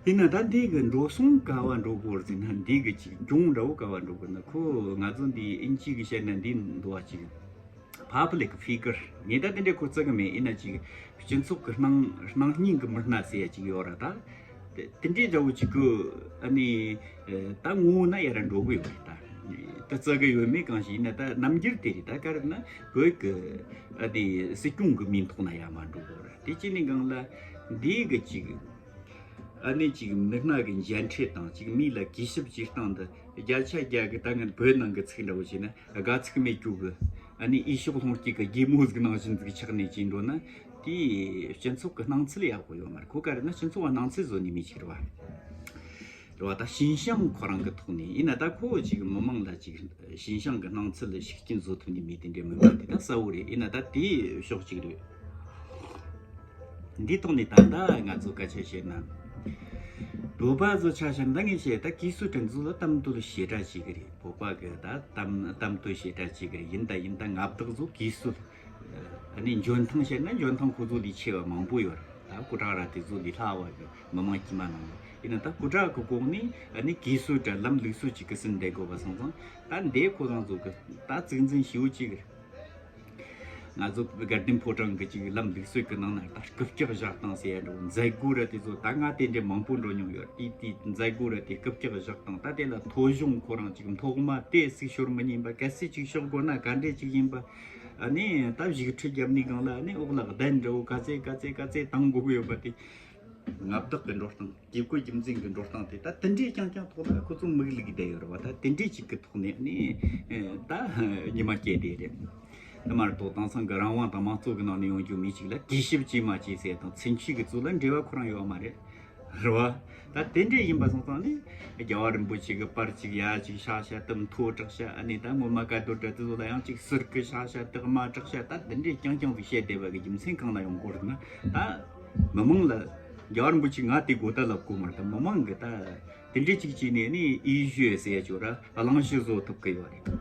ཡིན་ན་ད་འདི་གི་འགྲོ་སོང་ག་བ་འགྲོ་དགོས་རེད་ཟེར་ན། འདི་གི་ཅིག་གྱོང་འདྲ་བོ་ག་བ་འགྲོ་དགོས་ན། ཁོ་ང་ཚོ་འདི་ཨིན་ཇི་གི་བཤད་ན་འདི་འདུག་བ། ཅིག་public figure ངས་ད་དེ་འདྲའི་ཁོ་བརྩི་གི་མེད། ཡིན་ན་ཅིག་སྤྱི་ཚོགས་ཀྱི་སྣང་སྣང་སྙིང་གི་མི་སྣ་ཟེར་ཡ་ཅིག་ཡོད་ར། ད་དེ་དེ་འདྲའི་འདྲ་བོ་ཅིག་གི་ཨ་ནི་ད་ངོ་བོ་ན་ཡ་ར་འགྲོ་གི་ཡོད་རེད། ད་ད་བརྩི་གི་ཡོད་མེད་གང་ཞིག་ཡིན་ན་ད་རྣམ་འགྱུར་དེ་རེད། ད་ག་རེ་ན་བོད་ཀྱི་ཨ་ནི་སྲིད་སྐྱོང་གི་མིང་ཐོག་ན་ཡ་མ་འགྲོ་གི་ཡོད་ར། དེ་ཅི་ནས་གང་ལ་འདི་གི་ཅིག་ཨ་ནི་ཅིག་མི་སྣ་གི་མཇལ་འཕྲད་དང་ཅིག་མི་ལ་གུས་ཞབས་བྱེད་སྟངས་འདི་བརྒྱ་ཆ་བརྒྱ་གི་ད་ངན་བོད་ནང་གི་ཚིག་འདྲ་བོ་བྱས་ན་དགའ་ཚིག་མེད་རྒྱུ་གི། ཨ་ནི་ཨི་ཤོག་ལྷུང་སྐྱིད་གི་རྒྱལ་མོ་ཟིག་ནང་བཞིན་ཟིག་ཆགས་ནས་ཅིག་འགྲོ་ན་དེ་སྤྱི་ཚོགས་ཀྱི་སྣང་ཚུལ་ཡག་པོ་ཡོད་མ་རེད། ཁོ་ག་རེ་ན་སྤྱི་ཚོགས་ལ་སྣང་ཚུལ་བཟོ་ནི་མི་ཅིག་རེད་བ། རེད་བ། ད་ཞིན་ཤང་ཁོ་རང་གི་ཐོག་ནས་ཡིན་ན་ད་ཁོ་ཅིག་མི་མང་ལ་ཅིག་ཞིན་ཤང་གི་སྣང་ཚུལ་ལ་ཤུགས་རྐྱེན་བཟོ་ཐུབ་ནི་མེད། དེ་འདྲའི་མི་མང་དེ་ད་གསལ་བོ་རེད། ཡིན་ན་ད་དེ་ཕྱོགས་གཅིག་རེད། འདིའི་ཐོག་ནས་ད་ལྟ་ང་ཚོ་སྐད་ཆ་བཤད་ན། བོད་པ་ཚོ་ཆ་བཞག་ན་ད་ངས་བཤད་ད་གུས་སྲོལ་དེ་ཚོ་ལ་གཏམ་དུ་ཞེ་དྲག་བྱེད་གི་རེད། བོད་པ་གི་ད་གཏམ་གཏམ་དུ་ཞེ་དྲག་བྱེད་གི་རེད། ཡིན་ད་ཡིན་ད་མངའ་བདག་ཚོ་གུས་སྲོལ། ཨ་ནི་འཇོན་ཐང་བཤད་ན་འཇོན་ཐང་ཁོ་ཚོ་ལས་ཆེ་བ་མང་པོ་ཡོད་རེད། ད་སྐུ་དྲག་ར་དེ་ཚོ་ལས་ལྷག་པ་གི་མི་མང་དཀྱུས་མ་ནང་ལ་ཡིན་ན་ད་སྐུ་དྲག་གི་གོང་ནས་ཨ་ནི་གུས་སྲོལ་དྲ་ལམ་ལུགས་སྲོལ་ཅིག་གི་ཟིན་བསྡད་དགོས་པ་སོང་ཙང་ད་འདས་ཁོ་རང་ཚོ་གི་ད་གཙིགས་འཛིན་ཞེ་པོ་ཅིག་གི་རེད། ང་ཚོ་དགའ་ལྡན་ཕོ་བྲང་གི་ཅིག་ལམ་ལུགས་སྲོལ་གི་ནང་ན་ད་རྐུབ་བཀྱག་བཞག་སྟངས་ཟེར་ཡ་འདྲ་བོ་མཛད་སྒོ་ར་དེ་ཚོ་ད་ང་དེ་འདྲའི་མང་པོ་འགྲོ་མྱོང་ཡོད། དེ་དེ་མཛད་སྒོ་ར་དེ་རྐུབ་བཀྱག་བཞག་སྟངས་ད་དེ་ལ་ཐོ་གཞུང་ཁོ་རང་ཅིག་ཐོག་མ་དེ་སུས་ཤོར་མི་ཉན་པ། གལ་སྲིད་ཅིག་ཤོར་དགོས་ན་ག་འདྲས་ཅིག་ཡིན་པ། ཨ་ནི་ད་བཞུགས་ཁྲི་རྒྱབ་ནས་སྒང་ལ་ཨ་ནི་འོག་ལ་གདན་འདྲ་བོ་ག་ཚད་ག་ཚད་ག་ཚད་བཏང་དགོས་ཀྱི་ཡོད་པ་དེ། མངའ་བདག་གི་འགྲོ་སྟངས། དགེ་བསྐོས་རྒྱུ་མཚན་གྱི་འགྲོ་སྟངས་དེ་ད་དེ་འདྲའི་རྐྱང་རྐྱང་ཐོག་ལ་ཁོ་ཚོ་མིག་ལུག་བསྡད་ཡོད་རེད་བ། ད་དེ་འདྲའི་ཅིག་གི་ཐོག་ནས་ནི་ད་ཉི་མ་སྐྱེལ་བསྡད་རེད། དེ་མ་གཏོགས་དེང་སང་གི་རང་དབང་དང་དམངས་གཙོ་གི་ནང་ནས་ཡོང་རྒྱུ་མི་གཅིག་ལ་གུས་ཞབས་བྱས་མ་བྱས་ཟེར་དང་ཚུན་ཆད་ཀྱི་གཙོ་ལ་འབྲེལ་བ་ཁོ་རང་ཡོད་མ་རེད། རེད་བ། ད་དེ་འདྲས་ཡིན་པ་སོང་ཙང་ནི་རྒྱལ་བ་རིན་པོ་ཆེ་གི་པར་གཅིག་ཡ་གཅིག་ཤ་ཤ་དུ་མཐོ་དྲག་ཤ། ཨ་ནི་ད་ངོ་མ་བཀའ་བསྡུར་དྲ་དེ་ཚོ་ལ་ཡང་གཅིག་ཟུར་གི་ཤ་ཤ་དུ་དམའ་དྲག་ཤ། ད་དེ་འདྲས་རྐྱང་རྐྱང་ཟིག་བཤད་བསྡད་པ་གི་རྒྱུ་མཚན་གང་ལ་ཡོང་གོ་རེད་ན། ད་མི་མང་ལ་རྒྱལ་བ་རིན་པོ་ཆེ་ང་དེ་གོ་ད་ལབ་གོ་མ་རེད། ད་མི་མང་གི་ད་དེ་འདྲས་གཅིག་བྱས་ནས་ནི་ཨི་ཞུ་ཟེར་ཡ་ཅོ་ར་གླེང་གཞི་བཟོ་ཐུབ་གི་ཡོད་རེད།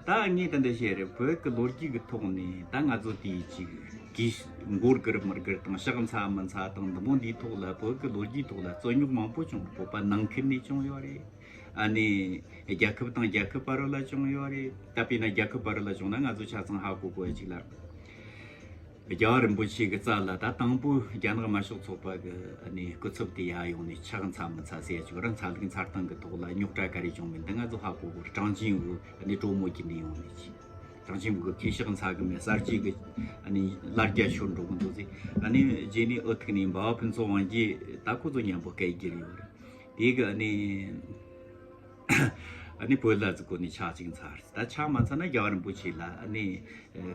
ད་ངས་ད་འདི་བཤད་རེད། བོད་ཀྱི་ལོ་རྒྱུས་ཀྱི་ཐོག་ནས་ད་ང་ཚོ་དེའི་ཅིག་གིས་མགོ་སྒུར་མི་སྒུར་དང་ཕྱག་འཚལ་མི་འཚལ་དང་འདི་མོ་འདིའི་ཐོག་ལ་བོད་ཀྱི་ལོ་རྒྱུས་ཐོག་ལ་རྩོད་རྙོག་མང་པོ་བྱུང་། བོད་པ་ནང་ཁུལ་ནས་བྱུང་ཡོད་རེད། ཨ་ནི་རྒྱལ་ཁབ་དང་རྒྱལ་ཁབ་བར་ལ་བྱུང་ཡོད་རེད། ད་དཔེར་ན་རྒྱལ་ཁབ་བར་ལ་བྱུང་ན་ང་ཚོ་ཆ་ཚང་ཧ་གོ་གོ་ཡ་ཅིག་ལ། རྒྱལ་བ་རིན་པོ་ཆེ་གི་རྩ་ལ་ད་དང་པོ་རྒྱ་ནག་དམར་ཤོག་ཚོགས་པ་གི་ཨ་ནི་སྐུ་ཚབ་དེ་ཡར་ཡོང་ནས་ཕྱག་འཚལ་མི་འཚལ་ཟེར་ཡ་ཅིག་ར། འཚལ་ལུགས་འཚལ་སྟངས་གི་ཐོག་ལ་རྙོག་དྲ་ག་རེ་བྱུང་མིན་འདི་ང་ཚོ་ཧ་གོ་གོ་རེད། ཀྲང་ཅིན་ཝུ་ཨ་ནི་གྲོ་མོ་གྱི་ནས་ཡོང་ནས་ཅིག་ཀྲང་ཅིན་ཝུ་གི་ཕྱག་འཚལ་གི་མེད། གསར་བརྗེ་གི་ཨ་ནི་ལ་རྒྱ་ཤོར་འགྲོ་གི་འདུག་ཟེར། ཨ་ནི་རྗེས་ནས་ཨུ་ཐུག་ནས་འབའ་བ་ཕུན་ཚོགས་དབང་རྒྱལ་ད་ཁོ་ཚོ་མཉམ་པོ་སྐད་སྒྱུར་ཡོད་རེད། དེ་གི་ཨ་ནི། ཨ་ནི་བོད་ལ་ཟིག་གོ་ནི་ཕྱག་ཅིག་འཚལ། ད་ཕྱག་མ་འཚལ་ན་རྒྱལ་བ་རིན་པོ་ཆེ་ལ་ཨ་ནི་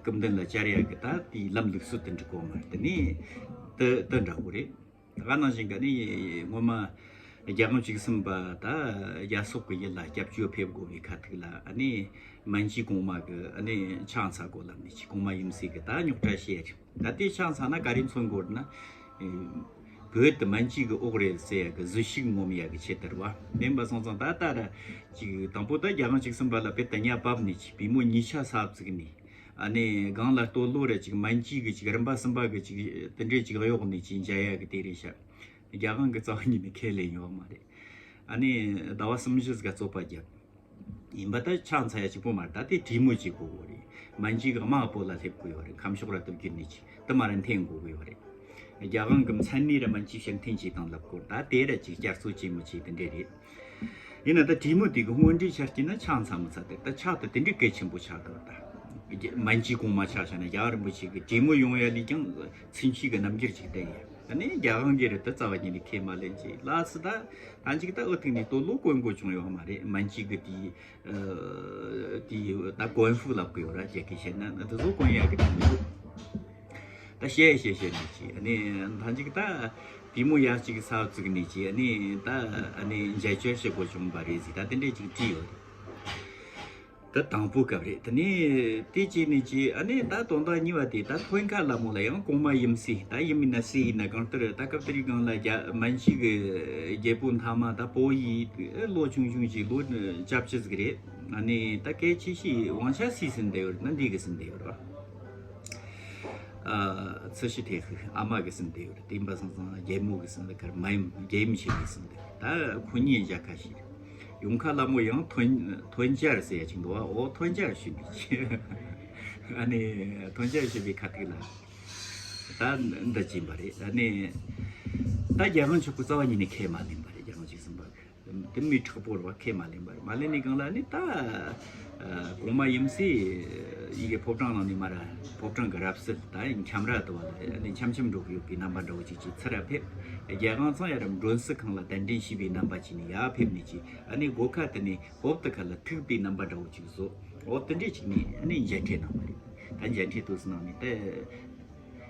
སྐུ་མདུན་ལ་བཅར་ཡ་གི་ད་དེའི་ལམ་ལུགས་སྲོལ་དེ་འགྲིག་གོ་མ་རེད། དེ་ནི་དེ་དེ་འདྲ་བོ་རེད། ད་ག་ནང་བཞིན་གི་ནི་སྔོན་མ་རྒྱལ་དབང་བཅུ་གསུམ་པ་ད་རྒྱལ་སོག་གི་ཡུལ་ལ་སྐྱབས་བཅོལ་ཕེབས་དགོས་པའི་ཁ་ཐུག་ལ་ཨ་ནི་མན་ཇུའི་གོང་མ་གི་ཨ་ནི་ཕྱག་འཚལ་དགོས་ལབ་ནི་ཅིག་གོང་མ་ཡུམ་སྲས་གི་ད་རྙོག་དྲ་བཤད་རེད། ད་དེ་ཕྱག་འཚལ་ན་ག་རེ་མཚོན་དགོས་ན། ཨེ། བོད་དུ་མན་ཇུ་གི་འོག་རེད་ཟེར་ཡ་གི་གཟི་ཤུགས་ངོམ་ཡ་གི་ཆེད་དུ་རེད་བ། བདེན་པ་སོང་ཙང་ད་ལྟ་ར་ཅིག་དང་པོ་ད་རྒྱལ་དབང་བཅུ་གསུམ་པ་ལ་དཔེ་དུ་ཉ་བབས་ནས་ཅིག་པུས་མོ་གཉིས་ཆ་ས་བཙུགས་ནས། ཨ་ནི་སྒང་ལ་སྟོད་ལོ་ར་ཅིག་མན་ཇུ་གི་ཅིག་རིམ་པ་གསུམ་པ་གི་ཅིག་དེ་འདྲས་ཅིག་གཡོག་ནས་ཅིག་མཇལ་ཡ་གི་དེ་རེད་ཤག་རྒྱལ་དབང་གི་རྩ་བ་ཉིད་ནས་ཁས་ལེན་ཡོད་མ་རེད། ཨ་ནི་ཟླ་བ་གསུམ་བཞི་ཟིག་ག་རྩོད་པ་བརྒྱབ། ཡིན་པ་ད་ཕྱག་འཚལ་ཡ་གཅིག་པོ་མ་རེད། ད་དེ་གྲོས་མོལ་བྱེད་དགོས་གོ་རེད། མན་ཇུ་གི་དམག་བོད་ལ་སླེབས་དགོས་ཡོད་རེད། ཁམས་ཕྱོགས་ར་སྟོབས་རྒྱུད་ནས་ཅིག་དེ་མ་ར་འཐེན་དགོས་གི་ཡོད་རེད། རྒྱལ་དབང་གི་མཚན་གནས་ར་མན་ཇུ་ཕྱིར་འཐེན་བྱེད་སྟངས་ལབ་སྐོར་ད་དེ་ར་ཅིག་བསྐྱར་གསོ་བྱེད་མི་བྱེད་དེ་འདྲ་རེད། ཡིན་ན་ད་གྲོས་མོལ་དེ་གི་སྔོན་འགྲོའི་ཆ་རྐྱེན་ན་ཕྱག་འཚལ་མི་འཚལ་དེ་ད་ཕྱག་ཏུ་དེ་འདྲའི་གལ་ཆེན་པོ་ཆགས་འདུག་ད་མན་ཇུ་གོང་མ་ཆ་བཞག་ན་རྒྱལ་བ་རིན་པོ་ཆེ་གི་གྲོས་མོལ་ཡོང་ཡ་ལས་ཀྱང་ཚུན་ཆད་གི་རྣམ་འགྱུར་ཅིག་བསྟན་ཡ། ད་ནི་རྒྱལ་དབང་གིས་རེད་ད་རྩ་བ་ཉིད་ནས་ཁས་མ་ལེན་ཅིག་ལ་སི་ད་ད་ཅིག་ད་ཨོ་ཐིག་ནས་ལྟོ་ལོ་གོན་དགོས་བྱུང་ཡོད་མ་རེད། མན་ཇུ་གི་དེའི་ཨ་དེའི་ད་གོན་ཧྥུ་ལབ་གི་ཡོད་ར། རྒྱ་སྐད་བཤད་ན་ད་དེ་ཚོ་གོན་ཡ་གི་དེ་མི་འདུག་ད་བཤད་བཤད་བཤད་ནས་ཅིག་ཨ་ནི་ད་ཅིག་ད་པུས་མོ་ཡ་གཅིག་ས་བཙུགས་ནས་ཅིག་ཨ་ནི་ད་ཨ་ནི་མཇལ་བཅར་བྱེད་དགོས་བྱུང་བ་རེད་ཟིག་ད་དེ་འདྲས་ཅིག་བྲིས་ཡོད་རེད། ད་དང་པོ་སྐབས་རེད། དེ་ནས་དེ་བྱས་ནས་ཅི་ཨ་ནི་ད་དོན་དག་གཉིས་པ་དེ་ད་ཐོན་ཁ་ལ་མོ་ལ་ཡང་གོང་མ་ཡུམ་སྲས་ད་ཡུམ་ཡིན་ན་སྲས་ཡིན་ན་གང་ལྟར་ད་སྐབས་དེའི་སྒང་ལ་རྒྱ་མན་ཇུ་གི་རྒྱལ་པོ་མཐའ་མ་ད་པོ་ཡི་ལོ་ཆུང་ཆུང་ཅིག་ལོ་བཅུ་བཅུ་ཟིག་རེད། ཨ་ནི་ད་སྐད་ཆེ་ཤོས་དབང་ཆ་སུས་ཟིན་བསྡད་ཡོད་ན་འདི་གི་ཟིན་བསྡད་ཡོད་ར། ཨ་ཚི་ཤི་ཐེ་ཧུ་ཨ་མ་གི་ཟིན་བསྡད་ཡོད་ར། དེ་འབའ་སང་སང་རྒྱལ་མོ་གི་ཟིན་བསྡད་གར་མ་ཡུམ་རྒྱལ་ཡུམ་ཆེ་གི་ཟིན་བསྡད་ད་ཁོ་གཉིས་མཇལ་ཁ་ཤས་རེད། ཡོང་ཁ་ལ་མོ་ཡང་ཐོན་ཐོན་སྦྱར་ཟེར་ཡ་ཅིག་འདུག་བ། འོ་ཐོན་སྦྱར་ཞུས་ནས་ཅི་ཨ་ནི་ཐོན་སྦྱར་ཞུས་པའི་ཁ་ཐུག་ལ་ད་འདི་ཅིག་པ་རེད། ཨ་ནི་ད་རྒྱལ་དབང་མཆོག་གི་རྩ་བ་ཉིད་ནས་ཁས་མ་ལེན་པ་རེད། རྒྱལ་དབང་བཅུ་གསུམ་པ་གི་དེ་མི་དྲག་པོ་རེད་བ། ཁས་མ་ལེན་པ་རེད། མ་ལེན་ནས་གང་ལ་ནི་ད་གོང་མ་ཡུམ་སྲས་ཡི་གེ་ཕོ་བྲང་ནང་ནས་མར་ཕོ་བྲང་གི་རབ་གསལ་ད་འཁྱམ་ར་དུ་བ་ལ་ནི་འཁྱམ་འཁྱམ་འགྲོ་གི་ཡོད་པའི་རྣམ་པ་འདྲ་བོ་ཅིག་ཅིག་ཚུར་ར་ཕེབས། རྒྱལ་དབང་ཚང་ཡ་ར་མགྲོན་བསུ་ཁང་ལ་གདན་འདྲེན་ཞུས་པའི་རྣམ་པ་ཅིག་ནས་ཡར་ཕེབས་ནས་ཅིག་ཨ་ནི་སྒོ་ཁ་དེ་ནས་གོབ་ཏི་ཁ་ལ་ཐུག་པའི་རྣམ་པ་འདྲ་བོ་ཅིག་བཟོ། འོ་དེ་འདྲས་ཅིག་ནས་ཨ་ནི་མཇལ་འཕྲད་གནང་བ་རེད། ད་མཇལ་འཕྲད་དུས་སུ་གནང་ནས་ད་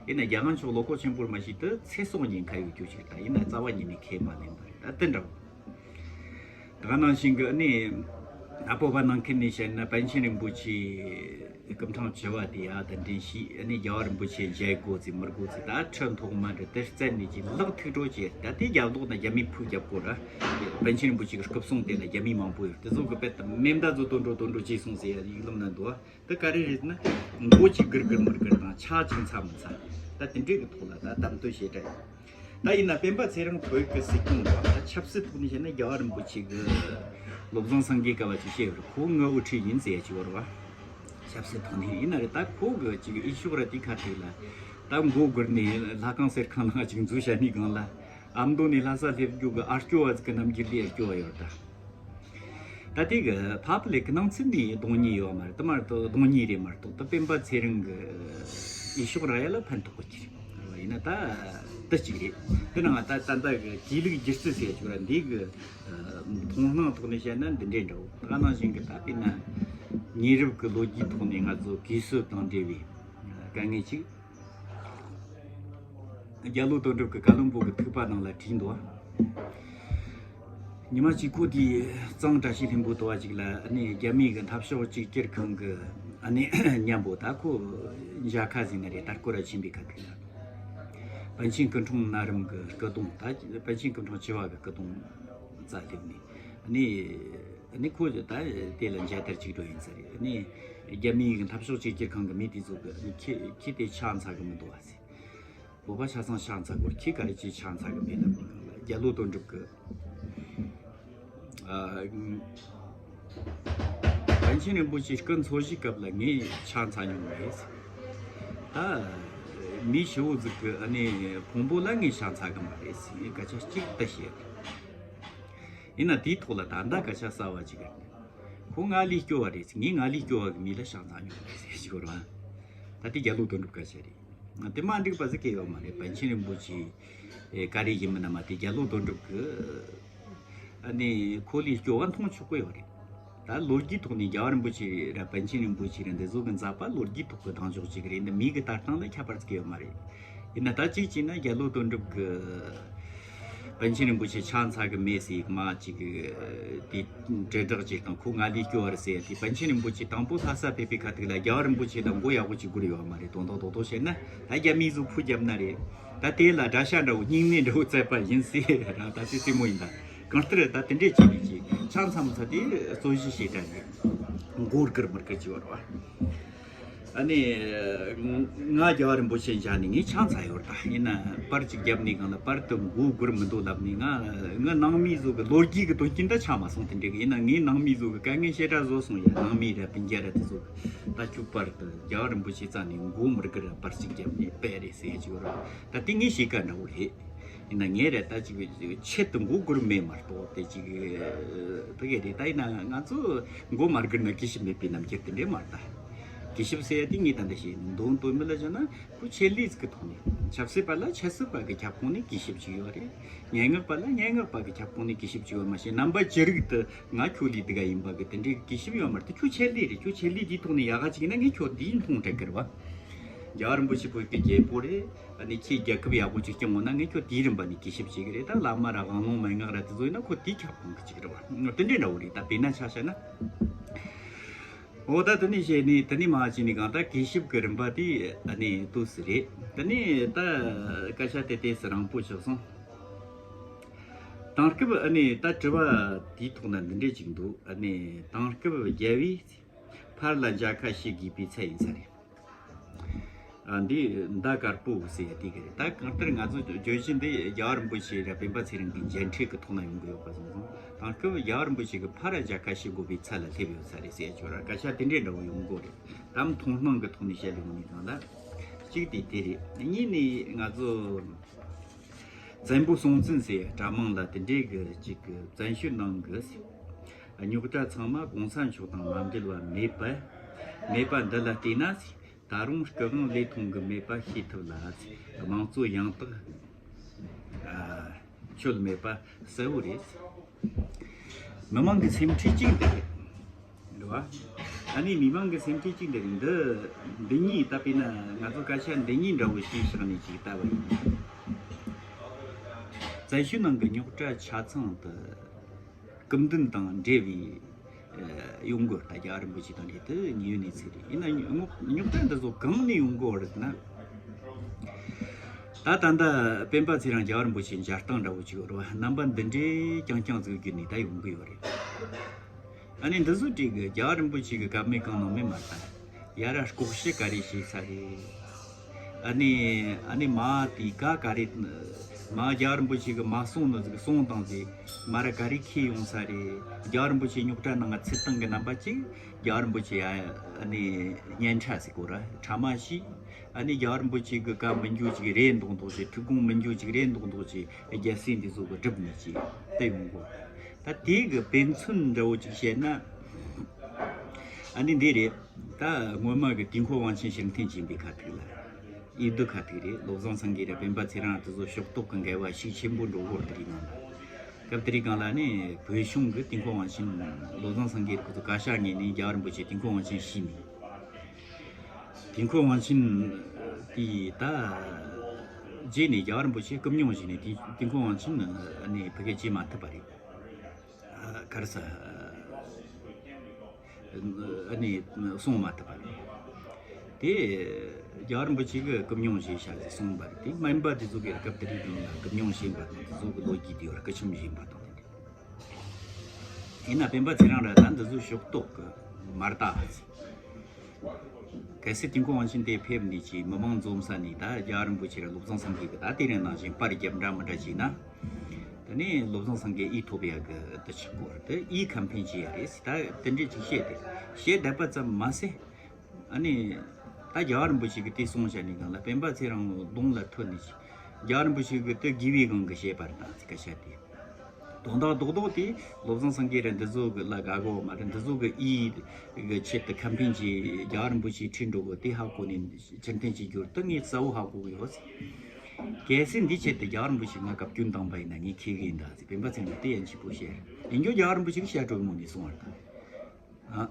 ཡིན་ན་རྒྱལ་དབང་མཆོག་ལོ་ཁོག་ཆེན་པོར་མ་ཞིག་ཏུ་ཚེ་སྲོག་ཉེན་ཁ་ཡོད་རྒྱུ་ཞིག་ད་ཡིན་ན་རྩ་བ་ཉིད་ནས་ཁས་མ་ལེན་པ་རེད། ད་དེ་འདྲ་བོ། ད་ག་ནང་བཞིན་གྱི་ཨ་ནི་ད་བོད་པ་ནང་ཁུལ་ནས་བཤད་ན་པཎ་ཆེན་རིན་པོ་ཆེ་སྐུ་ཕྲེང་བཅུ་པ་དེ་ཡར་གདན་འདྲེན་ཞུས། ཨ་ནི་རྒྱལ་བ་རིན་པོ་ཆེ་མཇལ་དགོས་ཚེ་མི་དགོས་ཚེ་ད་ཁྲི་ཐོག་མ་འདྲ་དེ་བཙལ་ནས་ཀྱི་ལག་ཐུག་འགྲོ་བྱས། ད་དེ་རྒྱབ་ལོག་ན་རྒྱ་མིས་ཕུ་རྒྱབ་དགོས་ར། པཎ་ཆེན་རིན་པོ་ཆེ་གི་སྐུ་སྲུང་དེ་ན་རྒྱ་མི་མང་པོ་ཡོད། དེ་ཚོ་གི་དཔེ་ད་མེ་མདའ་ཚོ་དོན་འགྲོ་དོན་འགྲོ་བྱས་སོང་ཟེར་ཡ་ཡིག་ལམ་ན་འདུག་ཨ། དེ་ག་རེ་རེད་ན། མགོ་གཅིག་སྒུར་སྒུར་མི་སྒུར་དང་ཕྱག་གཅིག་འཚལ་མི་འཚལ། ད་དེ་འདྲའི་གི་ཐོག་ལ་ད་གཏམ་དོན་བཤད་གྲྭ་ཡིན། ད་ཡིན་ན་སྤེན་པ་ཚེ་རིང་བོད་ཀྱི་སྲིད་སྐྱོང་རེད་བ། ད་ཆབ་སྲིད་ཐོག་ནས་བཤད་ན་རྒྱལ་བ་རིན་པོ་ཆེ་གི་བློ་བཟང་སེང་གེ་སྐབས་ཅིག་བཤད་ཡོད་རེད། ཁོ་ངའི་དབུ་ཁྲིད་ཡིན་ཟེར་ཡ་ཅིག་ཡོད་རེད་བ། ཆབ་སྲིད་ཐོག་ནས་ཡིན་ན་རེད། ད་ཁོ་གི་ཅིག་ཨི་ཤོག་ར་དེ་ཁ་ཐུག་ལ་ད་མགོ་སྒུར་ནས་ལྷ་ཁང་གསེར་ཁང་ནང་ཅིག་འཛུལ་བྱ་ནི་གང་ལ། ཨ་མདོ་ནས་ལྷ་ས་སླེབས་རྒྱུ་གི་ཨ་སྐྱོ་བ་ཟིག་གི་རྣམ་འགྱུར་ལས་ཨ་སྐྱོ་བ་ཡོད་ད། ད་དེ་གི་ཕ་ཕ་ལེ་གི་ནང་ཚན་ནས་གདོང་གཉིས་ཡོད་མ་རེད། དེ་མ་གཏོགས་གདོང་གཉིས་རེད་མ་གཏོགས་ད་སྤེན་པ་ཚེ་རིང་གི་ཡིག་ཤོག་ར་ཡ་ལ་ཕན་ཐོགས་གི་ཅི་རེད། ཡིན་ན་ད་ད་ཅིག་རེད། དེ་ནང་ད་ད་ད་གི་དགེ་ལུགས་སྒྱུ་རྩལ་ཟེར་ཅིག་ར་འདི་གི་མཐོང་སྣང་ཐོག་ནས་བཤད་ན་འདི་འདྲའི་འདྲ་བོ། ད་ག་ནང་བཞིན་གི་ད་དཔེར་ན་ ཉེ་རབས་ཀྱི་ལོ་རྒྱུས་ཐོག་ནས་ང་ཚོ་གུས་བསུ་དང་འབྲེལ་བའི་དཀའ་ངལ་ཅིག་རྒྱ་ལོ་དོན་གྲུབ་ཀྱི་བཀའ་བློན་པོ་གི་ཐིགས་པ་ནང་ལ་བྲིས་འདུག་ཉི་མ་གཅིག་ཁོ་དེའི་གཙང་བཀྲ་ཤིས་ལྷུན་པོ་ལྟ་བུ་ཅིག་ལ་ཨ་ནི་རྒྱ་མིའི་གི་འཐབ་ཕྱོགས་གཅིག་གྱུར་ཁང་གི་ཨ་ནི་མཉམ་པོ་ད་ཁོ་མཇལ་ཁ་ཟིན་ན་རེད། ད་སྐོར་ར་ཕྱིན་པའི་ཁ་ཐུག་ལ་པཎ་ཆེན་སྐུ་འཁྲུངས་གནའ་རིམ་གི་སྐུ་གདུང་ད་པཎ་ཆེན་སྐུ་འཁྲུངས་བཅུ་པ་གི་སྐུ་གདུང་རྩ་སླེབས་ནས་ཨ་ནི་ཨ་ནི་ཁོ་ད་དེ་ལ་མཇལ་དར་གཅིག་འགྲོ་ཡིན་ས་རེད། ཨ་ནི་རྒྱ་མིའི་གི་འཐབ་ཕྱོགས་གཅིག་གྱུར་ཁང་གི་མི་དེ་ཚོ་གི་ཨ་ནི་ཁྱེད་ཁྱེད་དེ་ཕྱག་འཚལ་གི་མི་འདུག་བ་ཟེར། བོད་པ་ཆ་ཚང་ཕྱག་འཚལ་དགོས། ཁྱེད་ག་རེ་ཅིག་ཕྱག་འཚལ་གི་མེད་ལབ་ནས་གང་ལ་རྒྱ་ལོ་དོན་གྲུབ་གི་ཨ། པཎ་ཆེན་རིན་པོ་ཆེ་སྐུ་འཚོ་བཞུགས་སྐབས་ལ་ངས་ཕྱག་འཚལ་མྱོང་མེད། ད་མི་ཞི་བོ་ཟིག་གི་ཨ་ནི་ཕུང་པོ་ལ་ངས་ཕྱག་འཚལ་གི་མ་རེད་ཟེར་སྐད་ཆ་གཅིག་ད་བཤད། ཡིན་ན་དེའི་ཐོག་ལ་ད་ལྟ་སྐད་ཆ་གསར་བ་ཅིག་ཁོ་ང་ལས་སྐྱོ་བ་རེད་ཟེར། ངས་ང་ལས་སྐྱོ་བ་གི་མི་ལ་ཕྱག་འཚལ་མྱོང་མེད་ཟེར་ཞིག་རེད་བ། ད་དེ་རྒྱ་ལོ་དོན་གྲུབ་སྐད་ཆ་རེད། དེ་མ་འགྲིག་པ་ཟིག་གི་ཡོད་མ་རེད། པཎ་ཆེན་རིན་པོ་ཆེ་ཨེ་ག་རེ་ཡིན་མིན་ན་མ་དེ་རྒྱ་ལོ་དོན་གྲུབ་ཀྱི་ཨ་ནི་ཁོ་ལས་སྐྱོ་བ་མཐོང་ཆོག་གི་ཡོད་རེད། ད་ལོ་རྒྱུས་ཐོག་ནས་རྒྱལ་བ་རིན་པོ་ཆེ་ར་པཎ་ཆེན་རིན་པོ་ཆེ་ར་འདི་ཚོ་གི་མཛད་པ་ལོ་རྒྱུས་ཐོག་གི་གདེང་འཇོག་ཅིག་རེད། འདི་མི་གི་ལྟ་སྟངས་ལ་ཁྱད་པར་ཟིག་ཡོད་མ་རེད། ཡིན་ན་ད་གཅིག་བྱས་ན་རྒྱ་ལོ་དོན་གྲུབ་ཀྱི་པཎ་ཆེན་རིན་པོ་ཆེ་ཕྱག་འཚལ་གི་མེད་ཟེར་མ་ཅིག་དེ་དྲིལ་བསྒྲགས་ཅིག་དང་ཁོ་ང་ལས་སྐྱོ་བ་རེད་ཟེར་དེ་པཎ་ཆེན་རིན་པོ་ཆེ་དང་པོ་ལྷ་ས་ཕེབས་པའི་ཁ་ཐུག་ལ་རྒྱལ་བ་རིན་པོ་ཆེ་དང་མགོ་ཡག་པོ་ཅིག་སྒུར་ཡོད་མ་རེད། དོན་དག་རྡོག་རྡོག་བཤད་ན་ད་རྒྱ་མིའི་གཟུགས་ཕུད་བརྒྱབ་ན་རེད། ད་དེ་ལ་དགྲ་ཤ་འདྲ་བོ་སྙིང་ནད་འདྲ་བོ་བཙས་པ་ཡིན་ཟེར་ར་ད་དེ་རྩེད་མོ་ཡིན་ད། གང་ལྟར་ད་དེ་འདྲས་བྱས་ནས་ཅིག་ཕྱག་འཚལ་མི་ཚར་དེ་རྩོད་གཞི་བྱས་དྲན་ནས་མགོ་སྒུར་མི་སྒུར་གྱི་བར་བ། ཨ་ནི་ང་རྒྱལ་བ་རིན་པོ་ཆེ་མཇལ་ནས་ངས་ཕྱག་འཚལ་ཡོད་ད། ཡིན་ན་པར་ཅིག་བརྒྱབ་ནས་གང་ལ་པར་དུ་མགོ་སྒུར་མི་འདུག་ལབ་ནས་ང་ང་ནང་མི་ཚོ་གི་ལོ་རྒྱུས་ཀྱི་དོན་རྐྱེན་ད་ཆགས་མ་སོང་། དེ་འདྲ་གི་ཡིན་ན་ངས་ནང་མི་ཚོ་གི་དཀའ་ངལ་ཞེ་དྲག་བཟོ་སོང་ཡ། ནང་མི་ར་སྤུན་ཀྱག་ར་དེ་ཚོ་གི་ད་ཁྱོད་པར་དུ་རྒྱལ་བ་རིན་པོ་ཆེ་རྩ་ནས་མགོ་མི་སྒུར་ར་པར་ཅིག་བརྒྱབ་ནས་དཔེ་རེད་ཟེར་གྱི་ཡོད་ར། ད་དེ་ངའི་གཤིས་ཀ་འདྲ་བོ་རེད། ཡིན་ན་ངས་རེད་ད་ཅིག་ཆེད་དུ་མགོ་སྒུར་མེད་མ་གཏོགས་དེ་ཅིག་ཕ་གི་རེད། ད་ཡིན་ན་ང་ཚོ་མགོ་མ་སྒུར་ན་གུས་ཞབས་མེད་པའི་རྣམ་འགྱུར་དེ་འདྲས་མ་རེད་ད། གུས་ཞབས་ཟེར་ཡ་དེ་ངས་ད་འདྲ་བཤད་མདོ་དོན་མི་ལ་བྱས་ན་ཁོ་ཆེད་ལས་ཟིག་གི་ཐོག་ནས་ཆབ་སྲིད་པ་ལ་ཆབ་སྲིད་པ་གི་ཁྱབ་ཁོངས་ནས་གུས་ཞབས་ཅིག་ཡོད་རེད། སྙན་ངག་པ་ལ་སྙན་ངག་པ་གི་ཁྱབ་ཁོངས་ནས་གུས་ཞབས་ཅིག་ཡོད་མ་ཤེས། རྣམ་པ་ཅི་རིགས་དུ་ང་ཁྱོད་ལས་སྡུག་ག་ཡིན་པ་གི་དེ་འདྲའི་གུས་ཞབས་ཡོད་མ་རེད། དེ་ཁྱོད་ཆེད་ལས་རེད། ཁྱོད་ཆེད་ལས་དེའི་ཐོག་ནས་ཡག་ག་ཅིག་ཡིན་ན་ངས་ཁྱོད་དེའི་མཐོང་དྲན་གི་རེད་བ། རྒྱལ་བ་རིན་པོ་ཆེ་བོད་ཀྱི་རྒྱལ་པོ་རེད། ཨ་ནི་ཁྱེད་རྒྱལ་ཁབ་ཡག་པོ་ཅིག་སྐྱོང་དགོས་ན་ངས་ཁྱོད་དེའི་རིམ་པ་ནས་གུས་ཞབས་བྱེད་ཀྱི་རེད། ད་བླ་མ་ར་དབང་ལུང་མན་ངག་ར་དེ་ཚོ་ཡིན་ན་ཁོ་དེའི་ཁྱབ་ཁོངས་ཀྱི་ཅིག་རེད་བ། དེ་འདྲའི་འདྲ་བོ་རེད། ད་དཔེར་ན་ཆ་བཞག་ན། འོ་ད་དེ་ནས་བཤད་ནས་དེ་ནས་མ་བྱས་ནས་གང་ལྟར་གུས་ཞབས་ཀྱི་རིམ་པ་དེ་ཨ་ནི་ཏོག་ཙམ་རེད། དེ་ནས་ད་སྐད་ཆ་དེ་ཏོག་ཙམ་རིང་པོ་ཆགས་སོང་། དེང་སྐབས་ཨ་ནི་ད་དྲི་བ་དེའི་ཐོག་ན་འདི་འདྲས་ཅིག་འདུག་ཨ་ནི་དེང་སྐབས་རྒྱལ་བས་ཕར་ལ་མཇལ་ཁ་བྱེད་དགོས་པའི་ཚད་ཡིན་ས་རེད། ཨ་འདི་མདའ་དཀར་པོ་ཟེར་ཡ་དེ་ག་རེད། ད་གང་ལྟར་ང་ཚོ་བརྗོད་གཞི་འདི་རྒྱལ་བ་རིན་པོ་ཆེ་ར་སྤེན་པ་ཚེ་རིང་གི་མཇལ་འཕྲད་ཀྱི་ཐོག་ན་ཡོང་གི་ཡོད་པ་སོང་ཙང་། དེང་སྐབས་རྒྱལ་བ་རིན་པོ་ཆེ་གི་ཕར་མཇལ་ཁ་ཞུ་དགོས་པའི་ཚད་ལ་སླེབས་ཡོད་ས་རེད་ཟེར་ཡ་ཅིག་ཡོད་ར། སྐད་ཆ་དེ་འདྲའི་འདྲ་བོ་ཡོང་གི་རེད། ད་མཐོང་སྣང་གི་ཐོག་ནས་བཤད་ལེ་ཡོང་ནས་གང་ལ། གཅིག་དེ་དེ་རེད། གཉིས་ནས་ང་ཚོ་བཙན་པོ་སྲོང་བཙན་ཟེར་ཡ་གྲྭ་མང་ལ་དེ་འདྲའི་གི་གཅིག་གི་བཙན་བྱོལ་ནང་གི་རྙོག་དྲ་ཚང་མ་གོང་ས་མཆོག་དང་མ་འབྲེལ་བ་མེད་པ། མེད་པ་འདི་ལ་བལྟས་ན། ད་རུང་སྐུ་དབང་ལས་ཐོན་གི་མེད་པ་ཤེས་ཐུབ་ལ། དམངས་གཙོ་ཡང་དག་ཨ་ཆོད་མེད་པ་གསལ་བོ་རེད། མི་མང་གི་སེམས་ཁྲལ་གཅིག་འདི་རེད། རེད་བ། ཨ་ནི་མི་མང་གི་སེམས་ཁྲལ་གཅིག་འདི་རེད། འདི་འདི་གཉིས་ད་དཔེར་ན་ང་ཚོ་སྐད་ཆ་འདི་གཉིས་འདྲ་བོ་ཞིག་བཞག་ནས་ཅིག་ལྟ་བ་ཡིན། བཙན་བྱོལ་ནང་གི་རྙོག་དྲ་ཆ་ཚང་དུ། སྐུ་མདུན་དང་འབྲེལ་བའི་ཡོང་སྒོ་ད་རྒྱལ་བ་རིན་པོ་ཆེ་དང་འབྲེལ་དུ་ཉེ་བའི་གནས་ཚུལ་རེད། ཡིན་ན་རྙོག་རྙོག་དྲ་འདི་ཚོ་གང་ནས་ཡོང་གི་ཡོད་རེད་ན། ད་ད་ལྟ་སྤེན་པ་ཚེ་རིང་རྒྱལ་བ་རིན་པོ་ཆེ་མཇལ་སྟངས་འདྲ་བོ་ཅིག་ཡོད་རེད་བ། རྣམ་པ་འདི་འདྲའི་རྐྱང་རྐྱང་ཟིག་བརྒྱུད་ནས་ད་ཡོང་གི་ཡོད་རེད། ཨ་ནི་འདི་ཚོ་བྲིས་གི་རྒྱལ་བ་རིན་པོ་ཆེ་གི་བཀའ་མོལ་གང་གནང་མེད་མ་ལྟ། ཡ་ར་ལྐོག་བཤད་ག་རེ་བྱས་ཚར་རེད། ཨ་ནི་ཨ་ནི་མ་དེ་ག་ག་རེ། མ་རྒྱལ་བ་རིན་པོ་ཆེ་གི་མ་གསུང་ནི་ཟིག་གསུང་དང་ཟིག་མ་ར་ག་རེ་ཁས་ཡོང་ས་རེད། རྒྱལ་བ་རིན་པོ་ཆེ་རྙོག་དྲ་ནང་ང་ཚུད་སྟངས་གི་རྣམ་པ་ཅིག་རྒྱལ་བ་རིན་པོ་ཆེ་ཨ་ནི་སྙན་ཆ་ཟིག་གོ་ར་ཕྲ་མ་ཞིག་ཨ་ནི་རྒྱལ་བ་རིན་པོ་ཆེ་གི་བཀའ་མི་འགྱུར་ཅིག་རེད་མདོག་མདོག་ཅིག་ཐུགས་དགོངས་མི་འགྱུར་ཅིག་རེད་མདོག་མདོག་ཅིག་རྒྱལ་སྲས་འདི་ཚོ་གི་སྒྲུབ་ནི་ཅིག་དེ་ཡོང་གོ་ད་དེ་གི་དཔེ་མཚོན་འདྲ་བོ་ཅིག་བཤད་ན། ཨ་ནི་འདི་རེད། ད་སྔོན་མ་གི་དུས་འཁོར་དབང་ཆེན་ཕྱིར་འཐེན་བྱིན་པའི་ཁ་ཐུག་ལ། འོས་བསྡུ་ཁ་ཐུག་རེད། བློ་བཟང་སེང་གེ་རེད། སྤེན་པ་ཚེ་རིང་དེ་ཚོ་ཕྱོགས་གཏོགས་ཀྱི་འགལ་བ་ཤུགས་ཆེན་པོ་འགྲོ་གོ་དེ་རིགས་ནང་ལ། སྐབས་དེ་རིང་སྒང་ལ་ནི་བོད་གཞུང་གི་དུས་འཁོར་དབང་ཆེན། བློ་བཟང་སེང་གེ་ཁོ་ཚོ་བཀའ་ཤག་ངོས་ནས་རྒྱལ་བ་རིན་པོ་ཆེ་དུས་འཁོར་དབང་ཆེན་ཞུས་ནས། དུས་འཁོར་དབང་ཆེན་དེ་ད་རྗེས་ནས་རྒྱལ་བ་རིན་པོ་ཆེ་སྐུ་མྱོང་བཞེས་ནས་དུས་དུས་འཁོར་དབང་ཆེན་ནི་ཕ་གིར་བྱེད་མ་ཐུབ་པ་རེད། ག་རེ་ཟེར། ཨ་ནི་གསུང་མ་ཐུབ་པ་རེད། དེ་རྒྱལ་བ་རིན་པོ་ཆེ་གིས་སྐུ་མྱོང་བཞེས་ཤག་ཟེར་གསུངས་པ་རེད། དེ་སྨན་པ་དེ་ཚོ་གིས་སྐབས་དེ་དུས་ནང་ལ་སྐུ་མྱོང་བཞེས་པ་དང་དེ་ཚོ་གི་ལོ་རྒྱུས་དེ་བར་སྐུ་ཆིངས་བཞེས་པ་དང་དེ་འདྲ། ཡིན་ན་སྤེན་པ་ཚེ་རིང་ར་ད་འདི་ཚོ་ཕྱོགས་གཏོགས་གི་མ་རེད་ད་ཟེར། གལ་སྲིད་དུས་འཁོར་དབང་ཆེན་དེ་ཕེབས་ནས་ཀྱི་མི་མང་འཛོམས་ས་ནས་ད་རྒྱལ་བ་རིན་པོ་ཆེ་ར་བློ་བཟང་སེང་གེ་གི་ད་དེ་རིང་ནང་བཞིན་པར་རྒྱབ་འདྲ་མི་འདྲ་བྱས་ན། དེ་ནས་བློ་བཟང་སེང་གེ་འོས་ཐོབ་ཡག་གི་དུ་ཆག་གོ་ར་དེ་འོས་ཁམ་ཕན་བྱས་ཡ་རེད་ཟེར། ད་དེ་འདྲས་ཅིག་བཤད་དེ་བཤད་བསྡད་པ་ཙམ་མ་ཟད། ཨ་ནི་ད་རྒྱལ་བ་རིན་པོ་ཆེ་གི་དེ་གསུང་བྱ་ནས་གང་ལ་སྤེན་པ་ཚེ་རིང་གདོང་ལ་ཐོན་ནས་ཀྱི་རྒྱལ་བ་རིན་པོ་ཆེ་གི་དེ་དགེ་བའི་དབང་གི་བཤད་པ་རེད་ད་ཟེར་སྐད་ཆ་དེ། དོན་དག་རྡོག་རྡོག་དེ་བློ་བཟང་སེང་གེ་ར་འདི་ཚོ་གི་ལ་དགའ་གོ་མ་རེད། འདི་ཚོ་གི་འོས་གི་ཆེད་དུ་ཁམ་ཕན་གྱིས་རྒྱལ་བ་རིན་པོ་ཆེ་ཁྲིད་འགྲོ་གོ་དེ་ཧ་གོ་ནས་ཕྱིར་འཐེན་བྱེད་རྒྱུ་དེ་ངས་གསལ་བོ་ཧ་གོ་གི་ཡོད་ཟེར། གལ་སྲིད་འདི་ཆེད་དུ་རྒྱལ་བ་རིན་པོ་ཆེ་ང་བཀའ་བཀྱོན་བཏང་པ་ཡིན་ན་ངས་ཁེ་གི་ཡིན་ད་ཟེར་སྤེན་པ་ཚེ་རིང་དེ་ཡན་ཆད་པོ་བཤད་རེད། ཡིན་རྒྱུ་རྒྱལ་བ་རིན་པོ་ཆེ་གི་ཞལ་དྲོན་མོ་ནས་གསུང་བ་རེད་ད། ཨ།